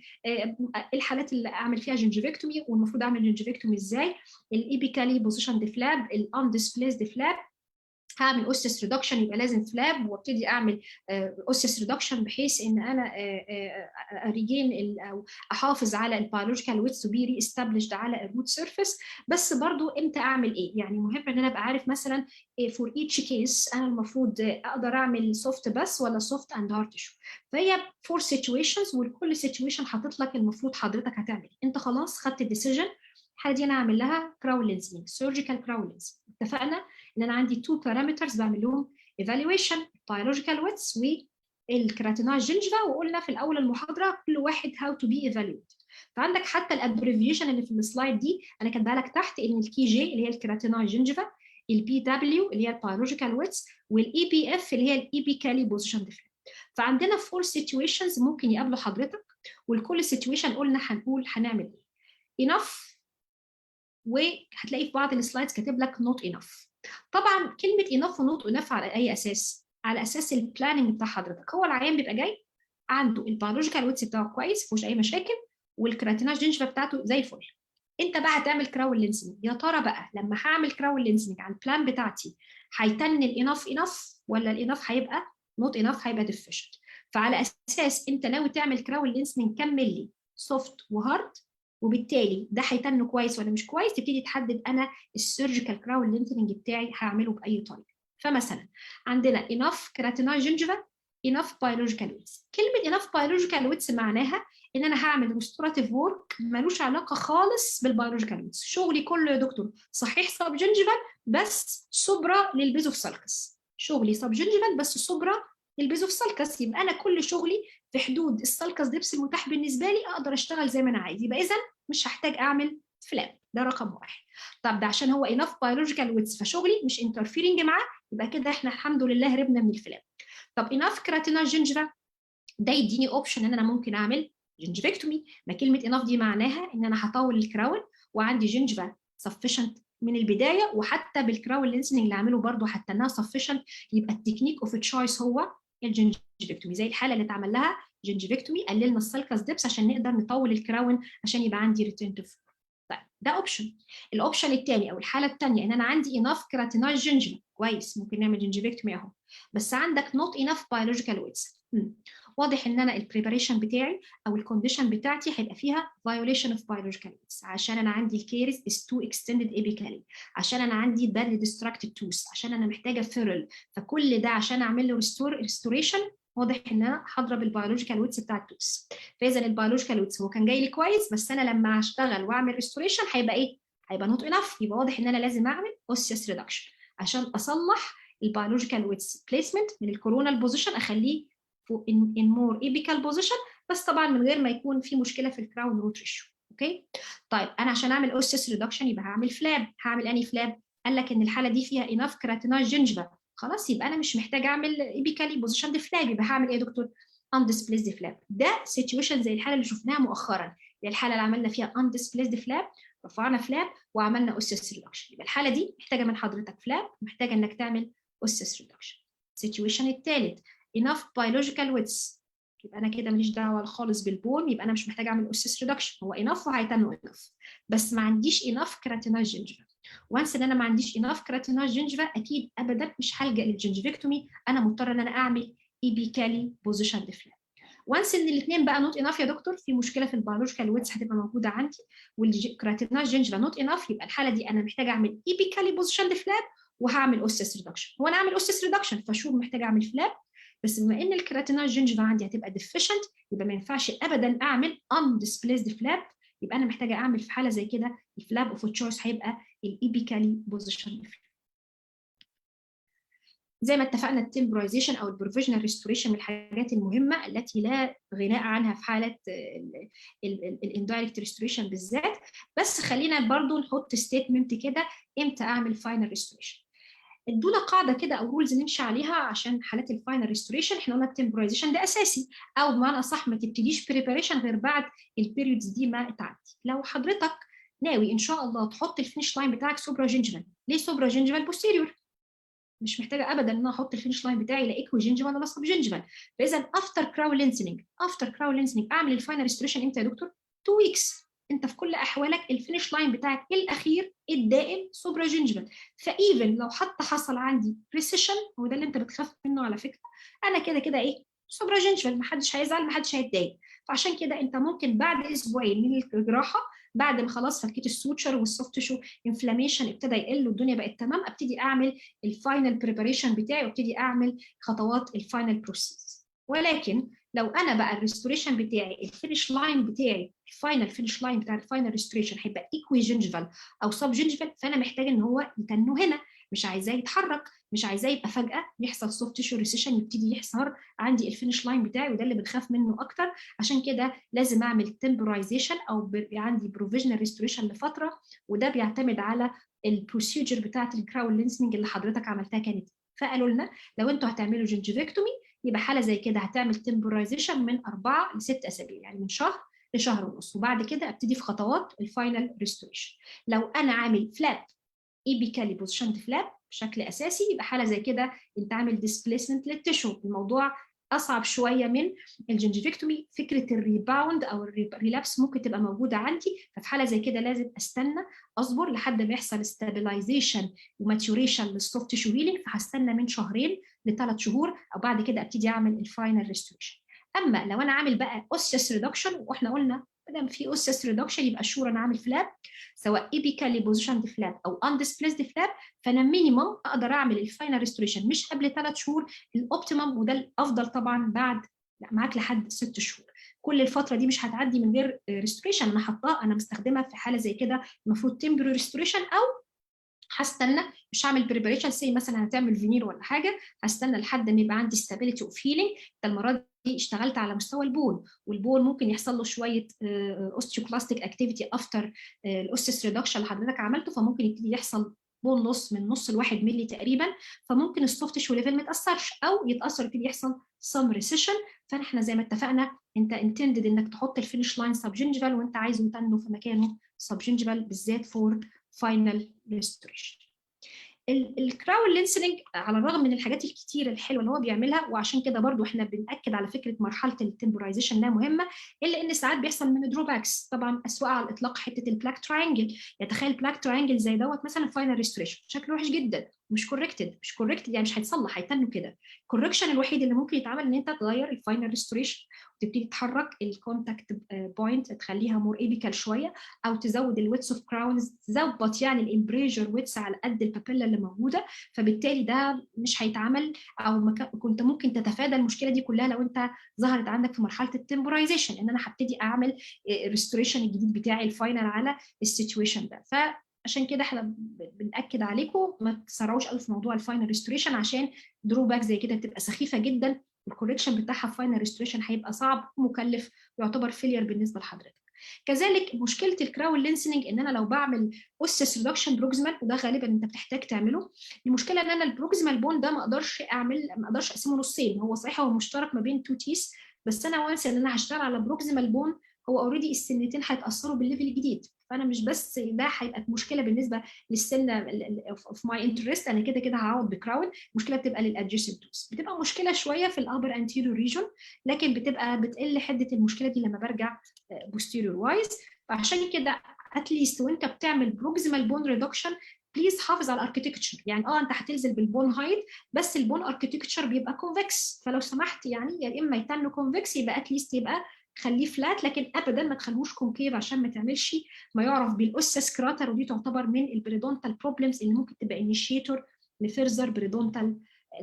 الحالات اللي اعمل فيها gingivectomy والمفروض اعمل gingivectomy ازاي، ال apically positioned flap، ال undisplaced flap، هعمل osseous reduction يبقى لازم flap، وابتدي اعمل osseous reduction بحيث ان انا ا regain او احافظ على ال biological width to be reestablished على ال root surface. بس برضو امتى اعمل ايه؟ يعني مهم ان انا ابقى عارف مثلا for each case انا المفروض اقدر اعمل soft بس ولا soft and hard tissue. فهي four situations، ولكل situation حاطط لك المفروض حضرتك هتعمل ايه. انت خلاص خدت ال decision، الحالة دي انا هعمل لها crown lengthening، surgical crown lengthening. اتفقنا ان انا عندي two parameters بعمل لهم evaluation، biological width وال keratinized gingiva، وقلنا في الاول المحاضرة كل واحد how to be evaluated. فعندك حتى ال abbreviation اللي في ال slide دي انا كاتبها لك تحت، ان ال KG اللي هي ال keratinized gingiva، ال BW اللي هي ال biological width، وال APF اللي هي ال apically positioned flap. فعندنا four situations ممكن يقابلوا حضرتك، ولكل situation قلنا هنقول هنعمل ايه، enough، وهتلاقي في بعض ال slides كاتب لك not enough. طبعا كلمة enough و not enough على اي اساس؟ على اساس ال planning بتاع حضرتك. هو العيان بيبقى جاي عنده ال biological width بتاعه كويس، مفيهوش اي مشاكل، وال keratinized gingiva بتاعته زي الفل. انت بقى هتعمل crown lengthening، يا ترى بقى لما هعمل crown lengthening على ال plan بتاعتي هيتن ال enough enough ولا ال enough هيبقى not enough، هيبقى deficient؟ فعلى اساس انت ناوي تعمل crown lengthening كام ملي، soft و hard، وبالتالي ده هيتن كويس ولا مش كويس، تبتدي تحدد انا ال surgical crown lengthening بتاعي هعمله باي طريقه. فمثلا عندنا enough keratinized gingiva، enough biological width. كلمة enough biological width معناها ان انا هعمل restorative work ملوش علاقة خالص بال biological width. شغلي كله يا دكتور صحيح subgingival بس supra لل base of sulcus، شغلي subgingival بس supra ال base of sulcus. يبقى انا كل شغلي في حدود ال sulcus depth المتاح بالنسبة لي، اقدر اشتغل زي ما انا عايز. يبقى اذا مش هحتاج اعمل flap، ده رقم واحد. طب ده عشان هو enough biological width، فشغلي مش interfering معاه، يبقى كده احنا الحمد لله هربنا من ال flap. طب enough keratinized gingiva، ده يديني option ان انا ممكن اعمل gingivectomy. ما كلمة enough دي معناها ان انا هطول ال crown وعندي gingiva sufficient من البدايه، وحتى بال crown lengthening اللي عامله برده حتى انها sufficient، يبقى ال technique of choice هو ال gingivectomy، زي الحالة اللي اتعمل لها gingivectomy، قللنا ال sulcus depth عشان نقدر نطول ال crown عشان يبقى عندي return to form. طيب ده option. ال option الثاني او الحالة الثانية ان انا عندي enough keratinized gingiva، كويس، ممكن نعمل gingivectomy اهو، بس عندك not enough biological width. واضح ان انا ال preparation بتاعي او ال condition بتاعتي هيبقى فيها violation of biological width، عشان انا عندي ال caries is too extended apically، عشان انا عندي badly destructed tooth، عشان انا محتاجه ferrule. فكل ده عشان اعمل له restoration، واضح ان انا هضرب ال biological width بتاع ال tooth. فاذا ال biological width هو كان جاي لي كويس، بس انا لما هشتغل واعمل restoration هيبقى ايه؟ هيبقى not enough. يبقى واضح ان انا لازم اعمل osseous reduction عشان اصلح ال biological width placement من ال coronal position، اخليه in more apical position، بس طبعا من غير ما يكون في مشكلة في ال crown root ratio. okay، طيب انا عشان اعمل osseous reduction يبقى هعمل flap. هعمل اني flap؟ قال لك ان الحالة دي فيها enough keratinized gingiva، خلاص يبقى انا مش محتاج اعمل apically positioned flap. يبقى هعمل ايه يا دكتور؟ undisplaced flap. ده situation زي الحالة اللي شفناها مؤخرا، زي الحالة اللي عملنا فيها undisplaced flap، رفعنا flap وعملنا osseous reduction. يبقى الحالة دي محتاجه من حضرتك flap، محتاجه انك تعمل osseous reduction. ال situation الثالث enough biological width، يبقى انا كده ماليش دعوه خالص بال bone، يبقى انا مش محتاجه اعمل osseous reduction، هو enough وهيتنه enough، بس ما عنديش enough keratinized gingiva. once ان انا ما عنديش enough keratinized gingiva، اكيد ابدا مش هلجا لل gingivectomy، انا مضطرة ان انا اعمل apically positioned flap. once ان الاثنين بقى not enough يا دكتور، في مشكلة في ال biological width هتبقى موجودة عندي وال keratinized gingiva not enough، يبقى الحالة دي انا محتاجه اعمل apically positioned flap وهعمل osseous reduction. هو انا اعمل osseous reduction ف sure محتاجه اعمل flap، بس بما ان ال keratinized gingiva عندي هتبقى deficient، يبقى ما ينفعش ابدا اعمل undisplaced flap. يبقى انا محتاجه اعمل في حاله زي كده ال flap of choice هيبقى ال apically positioned flap. زي ما اتفقنا، ال temporization او ال provisional restoration من الحاجات المهمة التي لا غناء عنها في حاله ال indirect restoration بالذات. بس خلينا برضو نحط statement كده، امتى اعمل final restoration؟ ادونا قاعدة كده او rules نمشي عليها عشان حالات ال final restoration. احنا قلنا ال temporization ده اساسي، او بمعنى اصح ما تبتديش preparation غير بعد ال periods دي ما تعدي. لو حضرتك ناوي ان شاء الله تحط ال finish line بتاعك supragingival، ليه supragingival posterior؟ مش محتاجه ابدا ان انا احط ال finish line بتاعي لا equigingival ولا subgingival. فاذا after crown lengthening، after crown lengthening اعمل ال final restoration امتى يا دكتور؟ 2 weeks. انت في كل احوالك ال finish line بتاعك الاخير الدائم supragingival، ف even لو حتى حصل عندي recession، وده اللي انت بتخاف منه على فكره، انا كده كده ايه؟ supragingival، ما حدش هيزعل، ما حدش هيتضايق. فعشان كده انت ممكن بعد اسبوعين من الجراحه، بعد ما خلاص فكيت ال suture وال soft tissue inflammation ابتدى يقل والدنيا بقت تمام، ابتدي اعمل ال final preparation بتاعي وابتدي اعمل خطوات ال final process. ولكن لو انا بقى ال restoration بتاعي، ال finish line بتاعي، ال final finish line بتاع ال final restoration هيبقى equigingival او subgingival، فانا محتاج ان هو يتنه هنا، مش عايزاه يتحرك، مش عايزاه يبقى فجاة يحصل soft tissue recession يبتدي يحصل عندي ال finish line بتاعي، وده اللي بنخاف منه اكتر. عشان كده لازم اعمل temporization او عندي provisional restoration لفتره، وده بيعتمد على ال procedure بتاعه ال crown lengthening اللي حضرتك عملتها كانت. فقالوا لنا لو انتوا هتعملوا gingivectomy، يبقى حاله زي كده هتعمل temporization من 4 ل6 اسابيع، يعني من شهر لشهر ونص، وبعد كده ابتدي في خطوات ال final restoration. لو انا عامل flap، apically positioned flap بشكل اساسي، يبقى حاله زي كده انت عامل displacement لل tissue، الموضوع اصعب شوية من ال gingivectomy، فكرة ال rebound او ال relapse ممكن تبقى موجودة عندي. ففي حاله زي كده لازم استنى، اصبر لحد ما يحصل stabilization و maturation لل soft tissue healing، فهستنى من شهرين ل3 شهور، او بعد كده ابتدي اعمل ال final restoration. اما لو انا عامل بقى osseous reduction، واحنا قلنا ما دام في osseous reduction يبقى sure انا عامل flap، سواء apically positioned flap او undisplaced flap، فانا minimum اقدر اعمل ال final restoration مش قبل 3 شهور، ال optimum وده الافضل طبعا بعد، لا، معاك لحد 6 شهور. كل الفترة دي مش هتعدي من غير restoration، انا حطاها، انا مستخدمها في حاله زي كده المفروض temporary restoration او هستنى، مش هعمل preparation، say مثلا هتعمل فينير ولا حاجه، هستنى لحد ما يبقى عندي stability of healing. انت المرة دي اشتغلت على مستوى ال bone، وال bone ممكن يحصل له شوية osteoclastic activity after ال osseous reduction اللي حضرتك عملته، فممكن يبتدي يحصل bone loss من نص لواحد ملي تقريبا، فممكن ال soft tissue level ما يتاثرش او يتاثر، يبتدي يحصل some recession. فاحنا زي ما اتفقنا، انت intended انك تحط ال finish line subgingival، وانت عايزه يتنه في مكانه subgingival، بالذات for final restoration. ال crown lengthening، على الرغم من الحاجات الكتير الحلوة اللي هو بيعملها، وعشان كده برضو احنا بناكد على فكرة مرحلة ال temporization انها مهمه، الا ان ساعات بيحصل منه drawbacks. طبعا اسوأها على الاطلاق حتة ال black triangle. يتخيل black triangle زي دوت مثلا final restoration، شكله وحش جدا، مش corrected، مش corrected يعني مش هيتصلح، هيتنوا كده. ال correction الوحيد اللي ممكن يتعمل ان انت تغير ال final restoration وتبتدي تحرك ال contact point، تخليها more apical شويه، او تزود ال width of crowns، تظبط يعني ال embrasure width على قد ال papilla اللي موجوده. فبالتالي ده مش هيتعمل، او كنت ممكن تتفادى المشكلة دي كلها لو انت ظهرت عندك في مرحلة ال temporization، ان انا هبتدي اعمل restoration الجديد بتاعي ال final على ال situation ده. فعشان كده احنا بنأكد عليكم ما تسرعوش قوي في موضوع ال final restoration، عشان drawback زي كده بتبقى سخيفة جدا، وال correction بتاعها في final restoration هيبقى صعب ومكلف ويعتبر failure بالنسبة لحضرتك. كذلك مشكلة ال crown lengthening ان انا لو بعمل osseous reduction proximal، وده غالبا انت بتحتاج تعمله، المشكلة ان انا ال proximal bone ده ما اقدرش اقسمه نصين. هو صحيح هو مشترك ما بين two teeth، بس انا once ان انا هشتغل على proximal bone، هو already السنتين هيتاثروا بال level الجديد. فانا مش بس ده هيبقى مشكلة بالنسبة للسنة of my interest، انا كده كده هقعد ب crown، المشكلة بتبقى لل adjacent tooth، بتبقى مشكلة شوية في ال upper anterior region، لكن بتبقى بتقل حده المشكلة دي لما برجع posterior wise. فعشان كده at least وانت بتعمل proximal bone reduction، please حافظ على ال architecture. يعني انت هتنزل بال bone height، بس ال bone architecture بيبقى convex، فلو سمحت يعني يا اما يتنوا convex، يبقى at least يبقى خليه flat، لكن ابدا ما تخلوش concave عشان ما تعملش ما يعرف بال osseous crater، ودي تعتبر من ال periodontal problems اللي ممكن تبقى initiator ل further periodontal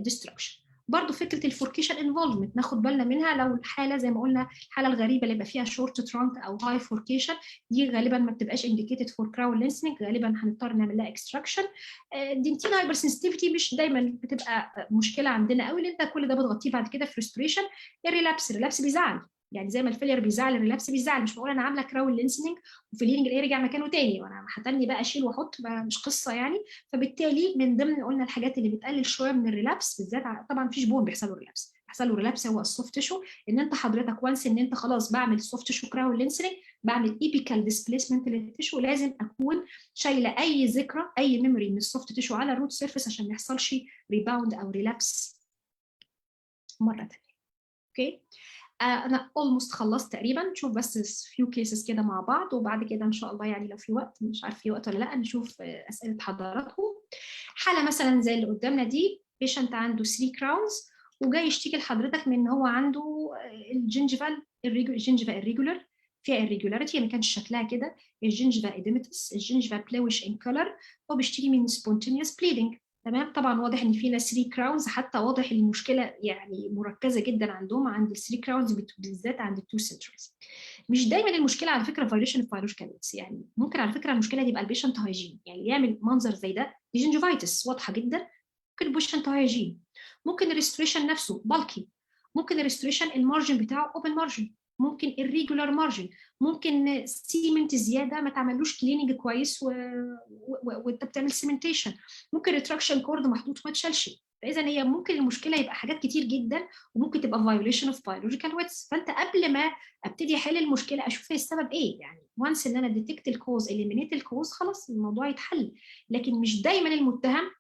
destruction. برضو فكرة ال furcation involvement ناخد بالنا منها. لو الحالة زي ما قلنا، الحالة الغريبة اللي يبقى فيها short trunk او high furcation، دي غالبا ما بتبقاش indicated for crown lengthening، غالبا هنضطر نعمل لها extraction. dentin hypersensitivity مش دايما بتبقى مشكلة عندنا قوي، لان انت كل ده بتغطيه بعد كده في restoration. ال relapse، ال relapse بيزعل، يعني زي ما ال failure بيزعل، ال relapse بيزعل. مش معقول انا عامله crown lengthening وفي ال healing الاقيه رجع مكانه تاني، وانا هتني بقى اشيل واحط، مش قصة يعني. فبالتالي من ضمن قلنا الحاجات اللي بتقلل شوية من ال relapse، بالذات طبعا مفيش bone بيحصل له relapse، بيحصل له relapse هو ال soft tissue، ان انت حضرتك once ان انت خلاص بعمل soft tissue crown lengthening، بعمل apical displacement لل tissue، لازم اكون شايله اي ذكرى، اي memory من ال soft tissue على ال root surface عشان ما يحصلش rebound او relapse مرة ثانيه. okay، انا almost خلصت تقريبا. نشوف بس few cases كده مع بعض، وبعد كده ان شاء الله يعني لو في وقت، مش عارف في وقت ولا لا، نشوف اسئلة حضراتكم. حاله مثلا زي اللي قدامنا دي، patient عنده 3 crowns وجاي يشتكي لحضرتك من ان هو عنده ال gingival، ال gingiva irregular، فيها irregularity، ما كانش شكلها كده، ال gingiva edematous، ال gingiva bluish in color، وبيشتكي من spontaneous bleeding. تمام، طبعا واضح ان فينا 3 crowns، حتى واضح المشكلة يعني مركزه جدا عندهم عند ال 3 crowns، بالذات عند ال two centrals. مش دايما المشكلة على فكرة violation of biological width، يعني ممكن على فكرة المشكلة دي يبقى ال patient hygiene، يعني يعمل منظر زي ده، دي gingivitis واضحة جدا، ممكن ال patient hygiene، ممكن ال restoration نفسه bulky، ممكن ال restoration ال margin بتاعه open margin، ممكن irregular margin، ممكن cement زيادة ما تعملوش cleaning كويس وانت بتعمل cementation، ممكن retraction cord محطوط وما اتشالش. فاذا هي ممكن المشكلة يبقى حاجات كتير جدا، وممكن تبقى violation of biological widths. فانت قبل ما ابتدي احل المشكلة اشوف هي السبب ايه، يعني once ان انا detect ال cause، eliminate ال cause، خلاص الموضوع يتحل. لكن مش دايما المتهم،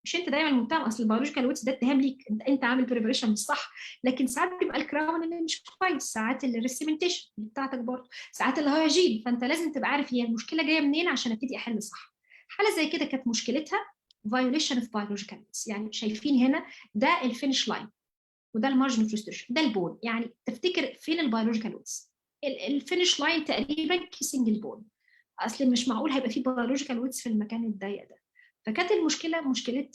مش انت دايما المتهم، اصل ال biological width ده اتهام ليك انت، انت عامل preparation مش صح، لكن ساعات بيبقى ال crown اللي مش كويس، ساعات ال recementation بتاعتك برضه، ساعات ال hygiene. فانت لازم تبقى عارف هي المشكلة جاية منين عشان ابتدي احل صح. حاله زي كده كانت مشكلتها violation of biological widths. يعني شايفين هنا ده ال finish line وده ال margin of restoration، ده ال bone. يعني تفتكر فين ال biological width؟ ال finish line تقريبا kissing ال bone، اصل مش معقول هيبقى في biological width في المكان الضيق ده. فكانت المشكلة مشكلة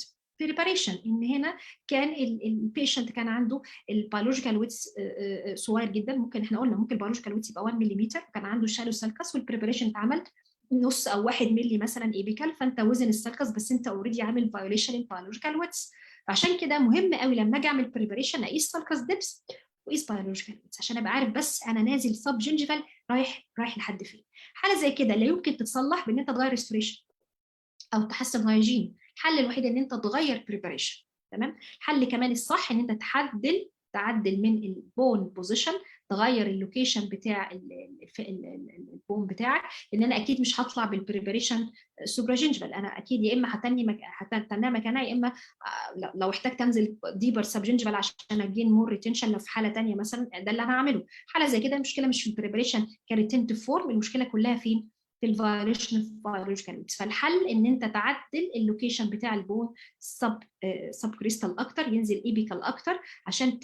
preparation، ان هنا كان ال patient كان عنده ال biological width صغير جدا، ممكن احنا قلنا ممكن ال biological width يبقى 1 ملم، وكان عنده shallow sulcus، وال preparation اتعمل نص او 1 مللي مثلا apical، فانت within ال sulcus، بس انت already عامل violation لل biological width. فعشان كده مهم قوي لما اجي اعمل preparation اقيس sulcus depth واقيس biological width عشان ابقى عارف بس انا نازل subgingival رايح لحد فين. حاله زي كده لا يمكن تتصلح بان انت تغير restoration او تحسن hygiene. الحل الوحيد ان انت تغير preparation، تمام؟ الحل كمان الصح ان انت تعدل من ال bone position، تغير ال location بتاع ال bone بتاعك، لان انا اكيد مش هطلع بال preparation supragingival. انا اكيد يا اما هتنيها مكانها، يا اما لو احتجت انزل deeper subgingival عشان ا gain more retention لو في حاله ثانية مثلا، ده اللي انا هعمله. حاله زي كده المشكلة مش في ال preparation ك retentive form، المشكلة كلها فين؟ في ال violation of biological. فالحل ان انت تعدل ال location بتاع ال bone subcrestal اكتر، ينزل apical اكتر، عشان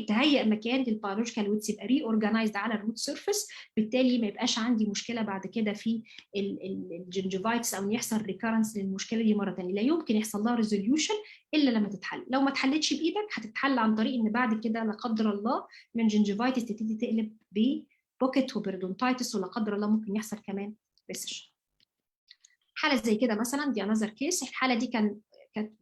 تهيئ مكان لل biological width يبقى reorganized على ال root surface. بالتالي ما يبقاش عندي مشكلة بعد كده في ال gingivitis او ان يحصل recurrence للمشكلة دي مرة ثانية. لا يمكن يحصل لها resolution الا لما تتحل. لو ما اتحلتش بايدك هتتحل عن طريق ان بعد كده لا قدر الله من gingivitis تبتدي تقلب ب pocket و periodontitis، ولا قدر الله ممكن يحصل كمان recession. حاله زي كده مثلا، دي another case. الحالة دي كانت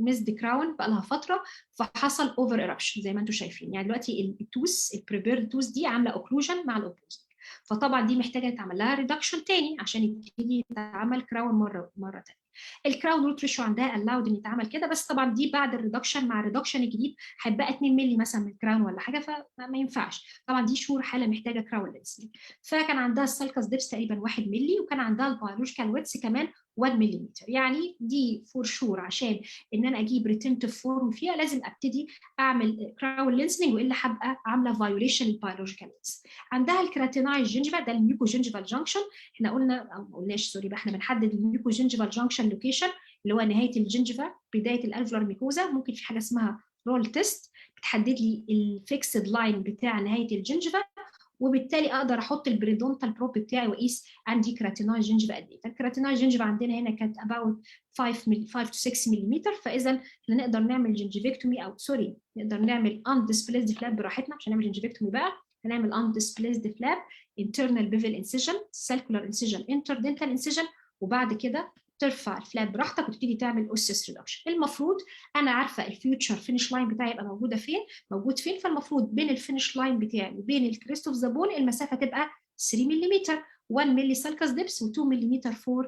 missed crown بقى لها فتره، فحصل over eruption زي ما انتم شايفين. يعني دلوقتي ال tooth، ال prepared tooth دي عامله occlusion مع ال opposing، فطبعا دي محتاجه يتعمل لها reduction تاني عشان يبتدي يتعمل crown مرة تانية. ال crown root ratio عندها allowed ان يتعمل كده، بس طبعا دي بعد ال reduction، مع ال reduction الجديد هيبقى 2 مللي مثلا من ال crown ولا حاجه، فما ينفعش. طبعا دي sure حاله محتاجه crown lengthening. فكان عندها ال sulcus depth تقريبا 1 مللي، وكان عندها ال biological width كمان 1 ملم. يعني دي for sure عشان ان انا اجيب retentive form فيها لازم ابتدي اعمل crown lengthening، والا هبقى عامله violation لل biological width. عندها ال keratinized gingiva، ده ال mucogingival junction. احنا قلنا او ما قلناش، sorry بقى، احنا بنحدد ال mucogingival junction location اللي هو نهاية ال gingiva بداية ال alveolar mucosa. ممكن في حاجة اسمها roll test بتحدد لي ال fixed line بتاع نهاية ال gingiva، وبالتالي اقدر احط ال periodontal probe بتاعي واقيس عندي keratinized gingiva قد ايه. فال keratinized gingiva عندنا هنا كانت about 5 to 6 ملم. فاذا احنا نقدر نعمل gingivectomy، او sorry، نقدر نعمل undisplaced flap براحتنا. مش هنعمل gingivectomy بقى، هنعمل undisplaced flap، internal bevel incision، sulcular incision، interdental incision، وبعد كده ترفع ال flap براحتك وتبتدي تعمل osseous reduction. المفروض انا عارفه ال future finish line بتاعي يبقى موجودة فين، موجود فين. فالمفروض بين ال finish line بتاعي وبين ال crest of the bone المسافة تبقى 3 ملم، 1 ملي sulcus depth و2 ملم for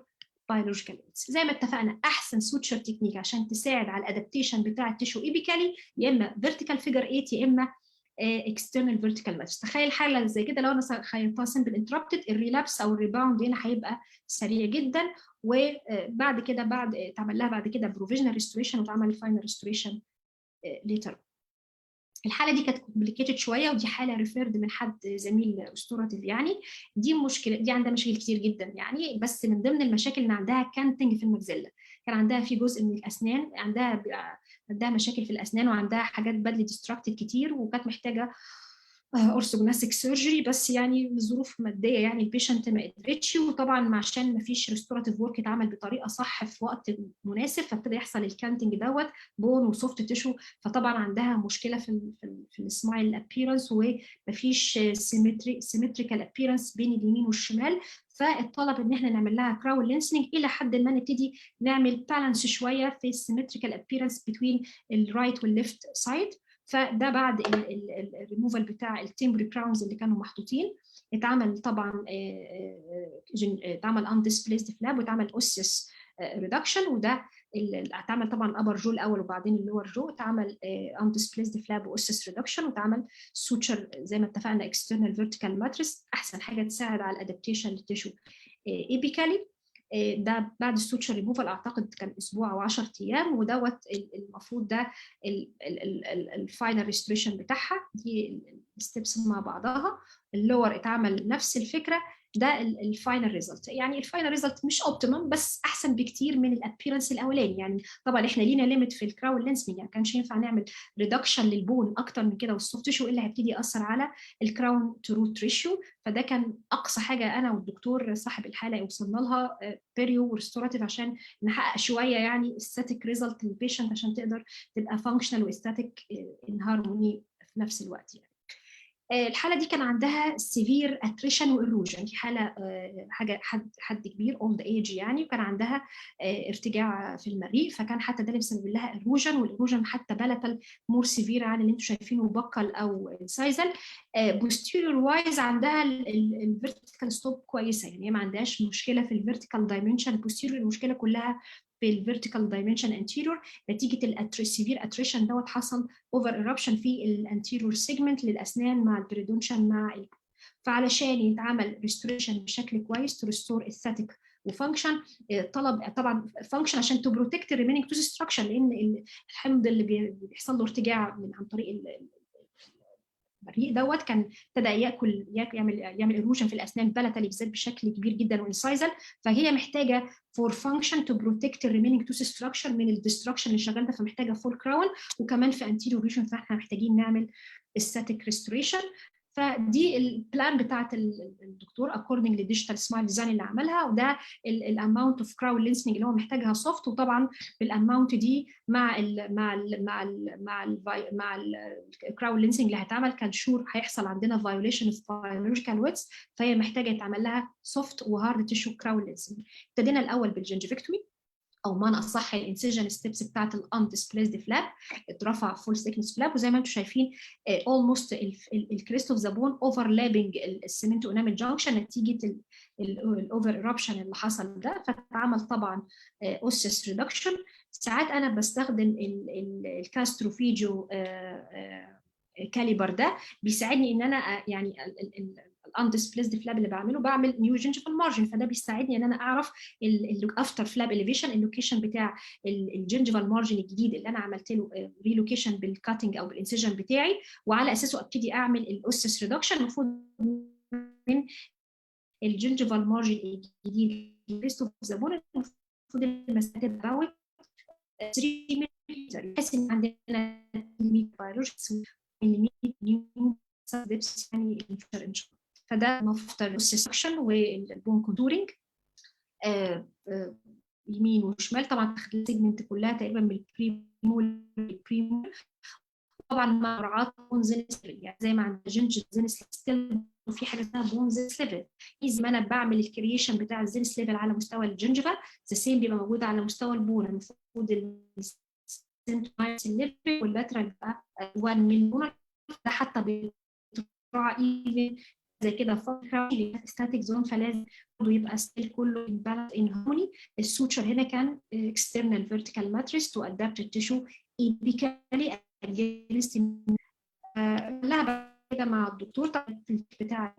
biological width. زي ما اتفقنا، احسن suture technique عشان تساعد على ال adaptation بتاع ال tissue apically يا اما vertical figure 8 يا اما external vertical mattress. تخيل حاله زي كده لو انا خيطتها simple interrupted، ال relapse او ال rebound هنا هيبقى سريع جدا. وبعد كده بعد اتعمل لها بعد كده provisional restoration واتعمل final restoration later. الحالة دي كانت complicated شويه، ودي حاله referred من حد زميل restorative. يعني دي مشكله، دي عندها مشاكل كتير جدا يعني، بس من ضمن المشاكل ان عندها canting في ال maxilla. كان عندها في جزء من الاسنان، عندها مشاكل في الاسنان وعندها حاجات badly destructed كتير، وكانت محتاجه orthognathic surgery، بس يعني بظروف مادية يعني ال patient ما قدرتش. وطبعا عشان ما فيش restorative work اتعمل بطريقة صح في وقت مناسب، فابتدى يحصل ال canting دوت bone و soft tissue. فطبعا عندها مشكلة في ال smile appearance، ومفيش symmetrical appearance بين اليمين والشمال. فالطلب ان احنا نعمل لها crown lengthening الى حد ما نبتدي نعمل balance شوية في ال symmetrical appearance between ال right وال left side. فده بعد الريموفال بتاع ال temporary crowns اللي كانوا محطوطين، اتعمل طبعا اتعمل undisplaced flap واتعمل osseous reduction. وده اتعمل طبعا ال upper jaw الاول وبعدين ال lower jaw، اتعمل undisplaced flap و osseous reduction، واتعمل suture زي ما اتفقنا external vertical mattress، احسن حاجة تساعد على ال adaptation لل tissue apically. ده بعد السوتشر ريموفال، اعتقد كان اسبوع او 10 ايام. ودوت المفروض ده ال final restoration بتاعها. دي ال steps مع بعضها. ال lower اتعمل نفس الفكره. ده ال final result. يعني ال final result مش optimum بس احسن بكتير من ال appearance الاولاني. يعني طبعا احنا لينا limit في ال crown lengthening، يعني كانش ينفع نعمل reduction لل bone اكتر من كده وال soft tissue اللي هيبتدي ياثر على ال crown to root ratio. فده كان اقصى حاجة انا والدكتور صاحب الحالة وصلنا لها perio و restorative عشان نحقق شوية يعني aesthetic result لل patient عشان تقدر تبقى functional و aesthetic in harmony في نفس الوقت. يعني الحالة دي كان عندها severe attrition و erosion. دي حاله حاجة حد كبير old age يعني، وكان عندها ارتجاع في المريء، فكان حتى ده اللي مسبب لها erosion، وال erosion حتى palatal more severe عن اللي انتم شايفينه buccal او incisal. posterior wise عندها ال vertical slope كويسه، يعني هي ما عندهاش مشكلة في ال vertical dimension posterior، المشكلة كلها في ال vertical dimension anterior نتيجة ال severe attrition دوت، حصل over eruption في ال anterior segment للاسنان مع ال periodontium مع فعلشان يتعمل restoration بشكل كويس to restore aesthetic و function، طلب طبعا function عشان to protect ال remaining tooth structure، لان الحمض اللي بيحصل له ارتجاع من عن طريق المريء دوت كان ابتدى ياكل يعمل erosion في الاسنان palatally بالذات بشكل كبير جدا و incisal، فهي محتاجه for function to protect ال remaining tooth structure من ال destruction اللي شغال ده، فمحتاجه full crown، وكمان في anterior region، فاحنا محتاجين نعمل aesthetic restoration. فدي ال plan بتاعت الدكتور according لل digital smile design اللي عملها، وده ال amount of crown lengthening اللي هو محتاجها soft، وطبعا بال amount دي مع ال crown lengthening اللي هيتعمل كان sure هيحصل عندنا violation of biological width، فهي محتاجه يتعمل لها soft و hard tissue crown lengthening. ابتدينا الاول بال gingivectomy، او معنى اصح ال incision steps بتاعت ال undisplaced flap، اترفع full thickness flap، وزي ما انتم شايفين almost ال crest of the bone overlapping ال cemento enamel junction نتيجة ال over eruption اللي حصل ده، فاتعمل طبعا osseous reduction. ساعات انا بستخدم ال Castroviejo caliper، ده بيساعدني ان انا يعني ال undisplaced flap اللي بعمله بعمل new gingival margin، فده بيساعدني ان انا اعرف ال after flap elevation ال location بتاع ال gingival margin الجديد اللي انا عملت له relocation بال cutting او بال incision بتاعي، وعلى اساسه ابتدي اعمل ال osseous reduction. المفروض من ال gingival margin الجديد crest of the bone المفروض المسافة تبقى 3 متر، بحيث ان عندنا biological new يعني ان شاء الله. فده after section وال bone contouring يمين وشمال، طبعا ال segment كلها تقريبا من ال premolar لل premolar، طبعا مع مراعاة bone zenith، يعني زي ما عند gingival zenith still في حاجة اسمها bone zenith level، زي ما انا بعمل ال creation بتاع ال zenith level على مستوى ال gingiva، the same بيبقى موجود على مستوى ال bone. المفروض ال level وال lateral بقى 1 مليون، ده حتى بيراعى even زي كده فترة esthetic zone، فلازم برضه يبقى still كله in balance in harmony. ال suture هنا كان external vertical mattress to adapt the tissue apically against لها كده مع الدكتور بتاع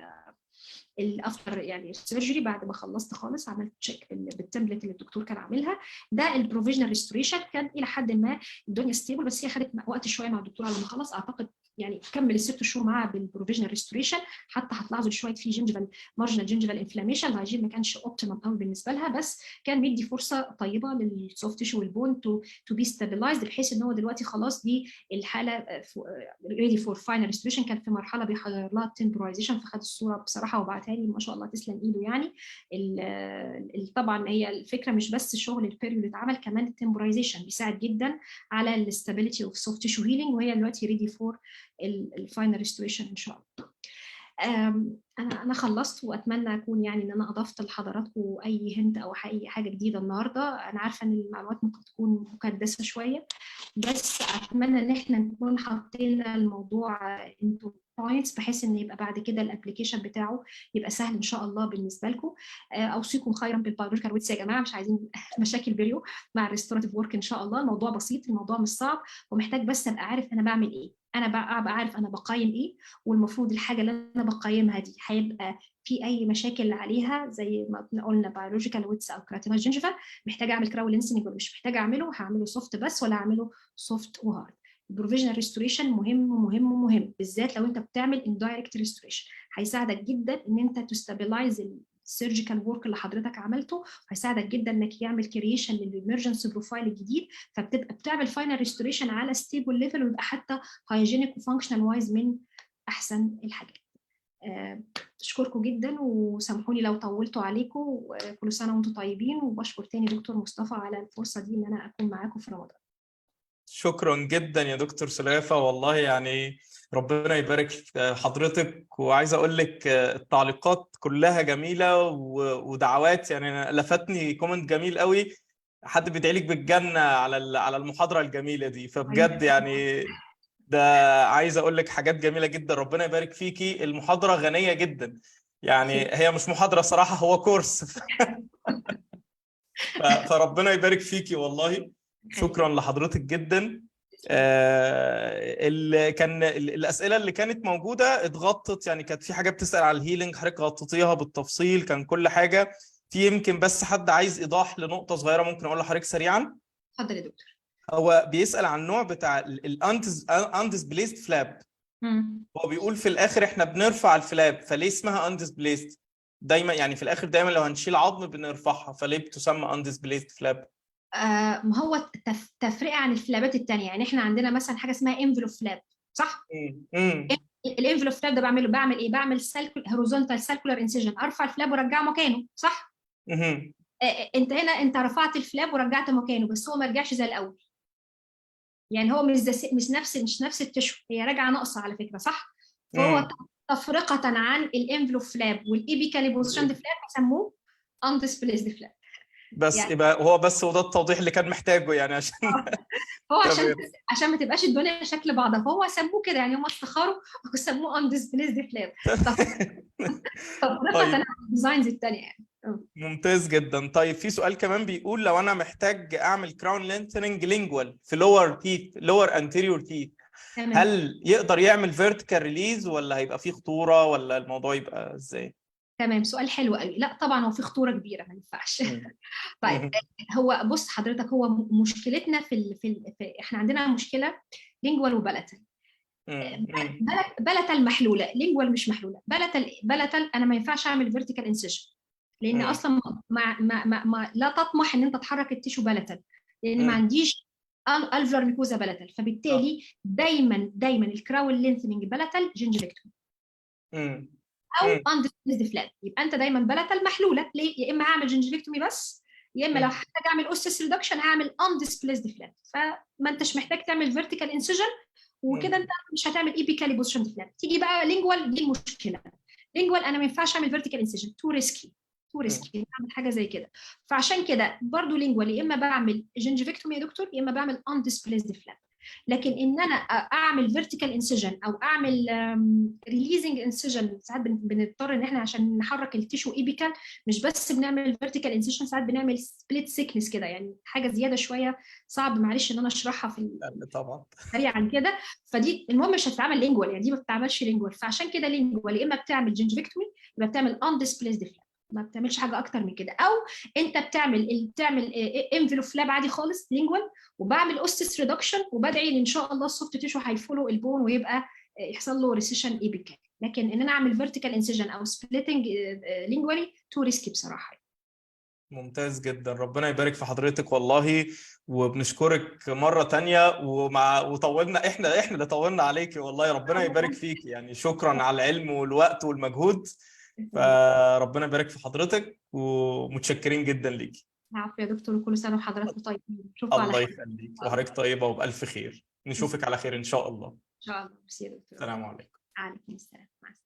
ال after يعني ال surgery. بعد ما خلصت خالص عملت check بال template اللي الدكتور كان عاملها. ده ال provisional restoration، كان الى حد ما الدنيا stable، بس هي خدت وقت شوية مع الدكتور على ما خلص، اعتقد يعني كمل ال6 شهور معاها بال provisional restoration. حتى هتلاحظوا شوية في gingival marginal gingival inflammation، ال hygiene ما كانش optimum قوي بالنسبة لها، بس كان بيدي فرصة طيبة لل soft tissue وال bone to be stabilized، بحيث ان هو دلوقتي خلاص دي الحالة ready for final restoration. كان في مرحلة بيحضر لها ال temporization، فخد الصورة بصراحة وبعتها لي، ما شاء الله تسلم ايده. يعني ال طبعا هي الفكرة مش بس شغل ال perio اللي اتعمل، كمان ال temporization بيساعد جدا على ال stability of soft tissue healing، وهي دلوقتي ready for ال final restoration ان شاء الله. انا خلصت، واتمنى اكون يعني ان انا اضفت لحضراتكم اي hint او اي حاجة جديدة النهارده. انا عارفه ان المعلومات ممكن تكون مكدسه شويه، بس اتمنى ان احنا نكون حطينا الموضوع into points، بحيث ان يبقى بعد كده ال application بتاعه يبقى سهل ان شاء الله بالنسبة لكم. اوصيكم خيرا بال biological widths يا جماعه، مش عايزين مشاكل perio مع ال restorative work ان شاء الله. الموضوع بسيط، الموضوع مش صعب، ومحتاج بس ابقى عارف انا بعمل ايه، انا ابقى عارف انا بقيم ايه، والمفروض الحاجة اللي انا بقيمها دي هيبقى في اي مشاكل عليها زي ما قلنا biological widths او keratinized gingiva، محتاجه اعمل crown lengthening ولا مش محتاجه اعمله، هعمله soft بس ولا هعمله soft و hard. ال provisional restoration مهم مهم مهم، بالذات لو انت بتعمل indirect restoration، هيساعدك جدا ان انت ت stabilize ال surgical work اللي حضرتك عملته، وهيساعدك جدا انك يعمل creation لل emergence profile الجديد، فبتبقى بتعمل final restoration على stable level، ويبقى حتى hygienic و functional wise من احسن الحاجات. اشكركم جدا وسامحوني لو طولت عليكم، كل سنة وانتم طيبين، وبشكر تاني دكتور مصطفى على الفرصة دي ان انا اكون معاكم في رمضان. شكرا جدا يا دكتور سلافة، والله يعني ربنا يبارك في حضرتك. وعايز اقول لك التعليقات كلها جميلة ودعوات، يعني أنا لفتني comment جميل قوي، حد بيدعي لك بالجنة على المحاضرة الجميلة دي، فبجد يعني ده عايز اقول لك حاجات جميلة جدا، ربنا يبارك فيكي. المحاضرة غنية جدا، يعني هي مش محاضرة صراحة، هو course. فربنا يبارك فيكي والله، شكرا لحضرتك جدا. اللي كان الاسئلة اللي كانت موجودة اتغطت، يعني كانت في حاجة بتسال على ال healing حضرتك غطيتيها بالتفصيل، كان كل حاجة في. يمكن بس حد عايز ايضاح لنقطة صغيرة ممكن اقول لحضرتك سريعا. اتفضل يا دكتور. هو بيسال عن النوع بتاع ال undisplaced flap. هو بيقول في الاخر احنا بنرفع ال flap، فليه اسمها undisplaced؟ دايما يعني في الاخر دايما لو هنشيل عظم بنرفعها، فليه بتسمى undisplaced flap؟ ما هو تفرقه عن ال flap ات الثانية، يعني احنا عندنا مثلا حاجة اسمها envelope flap، صح؟ ال envelope flap ده بعمله، بعمل ايه؟ بعمل horizontal sulcular incision، ارفع ال flap وارجعه مكانه، صح؟ انت هنا انت رفعت ال flap ورجعت مكانه، بس هو ما رجعش زي الاول. يعني هو مش نفس ال tissue، هي راجعه ناقصه على فكرة، صح؟ فهو تفرقه عن ال envelope flap وال apically positioned flap بيسموه undisplaced flap. بس يعني يبقى هو بس، وده التوضيح اللي كان محتاجه يعني عشان هو عشان ما تبقاش الدنيا شكل بعضها، فهو سموه كده، يعني هم استخاروا وسموه undisplaced flap تفرقه عن ال designs الثانية يعني. ممتاز جدا. طيب في سؤال كمان بيقول لو انا محتاج اعمل crown lengthening lingual في lower teeth، lower anterior teeth، هل يقدر يعمل vertical release ولا هيبقى فيه خطورة، ولا الموضوع يبقى ازاي؟ تمام، سؤال حلو قوي. لا طبعا هو في خطورة كبيره، ما ينفعش. طيب هو بص حضرتك، هو مشكلتنا في احنا عندنا مشكلة lingual و palatal. palatal محلوله، lingual مش محلوله. palatal انا ما ينفعش اعمل vertical incision، لان اصلا ما لا تطمح ان انت تحرك ال tissue palatal، لان ما عنديش alveolar mucosa palatal. فبالتالي دايما دايما ال crown lengthening palatal gingivectomy او undisplaced flap. يبقى انت دايما palatal محلولة ليه؟ يا اما هعمل gingivectomy بس، يا اما لو هحتاج اعمل osseous reduction هعمل undisplaced flap. فما انتش محتاج تعمل vertical incision، وكده انت مش هتعمل apically positioned flap. تيجي بقى lingual، دي المشكله. lingual انا ما ينفعش اعمل vertical incision، too risky، too risky اعمل حاجة زي كده. فعشان كده برضو lingual يا اما بعمل gingivectomy يا دكتور، يا اما بعمل undisplaced flap. لكن ان انا اعمل vertical incision او اعمل releasing incision، ساعات بنضطر ان احنا عشان نحرك ال tissue apical مش بس بنعمل vertical incision، ساعات بنعمل split thickness كده، يعني حاجة زيادة شويه، صعب معلش ان انا اشرحها في طبعا سريعا كده. فدي المهم مش هتتعمل lingual، يعني دي ما بتتعملش lingual. فعشان كده lingual يا اما بتعمل gingivectomy يبقى بتعمل undisplaced flap، ما بتعملش حاجة اكتر من كده. او انت بتعمل envelope flap عادي خالص lingual، وبعمل osseous reduction، وبدعي ان ان شاء الله ال soft tissue هي follow ال bone ويبقى يحصل له recession apical. لكن ان انا اعمل vertical incision او splitting lingually too risky بصراحه. ممتاز جدا، ربنا يبارك في حضرتك والله، وبنشكرك مرة تانية. ومع وطولنا احنا اللي طولنا عليكي والله، ربنا يبارك فيك، يعني شكرا على العلم والوقت والمجهود، فربنا يبارك في حضرتك ومتشكرين جدا ليكي. العفو يا دكتور، وكل سنة وحضراتكم طيبين. نشوفكم على الله خير. يخليك، وحضرتك طيبة وبألف خير، نشوفك على خير إن شاء الله. ان شاء الله، ميرسي يا دكتور. السلام عليكم. عليكم السلام، مع السلامه.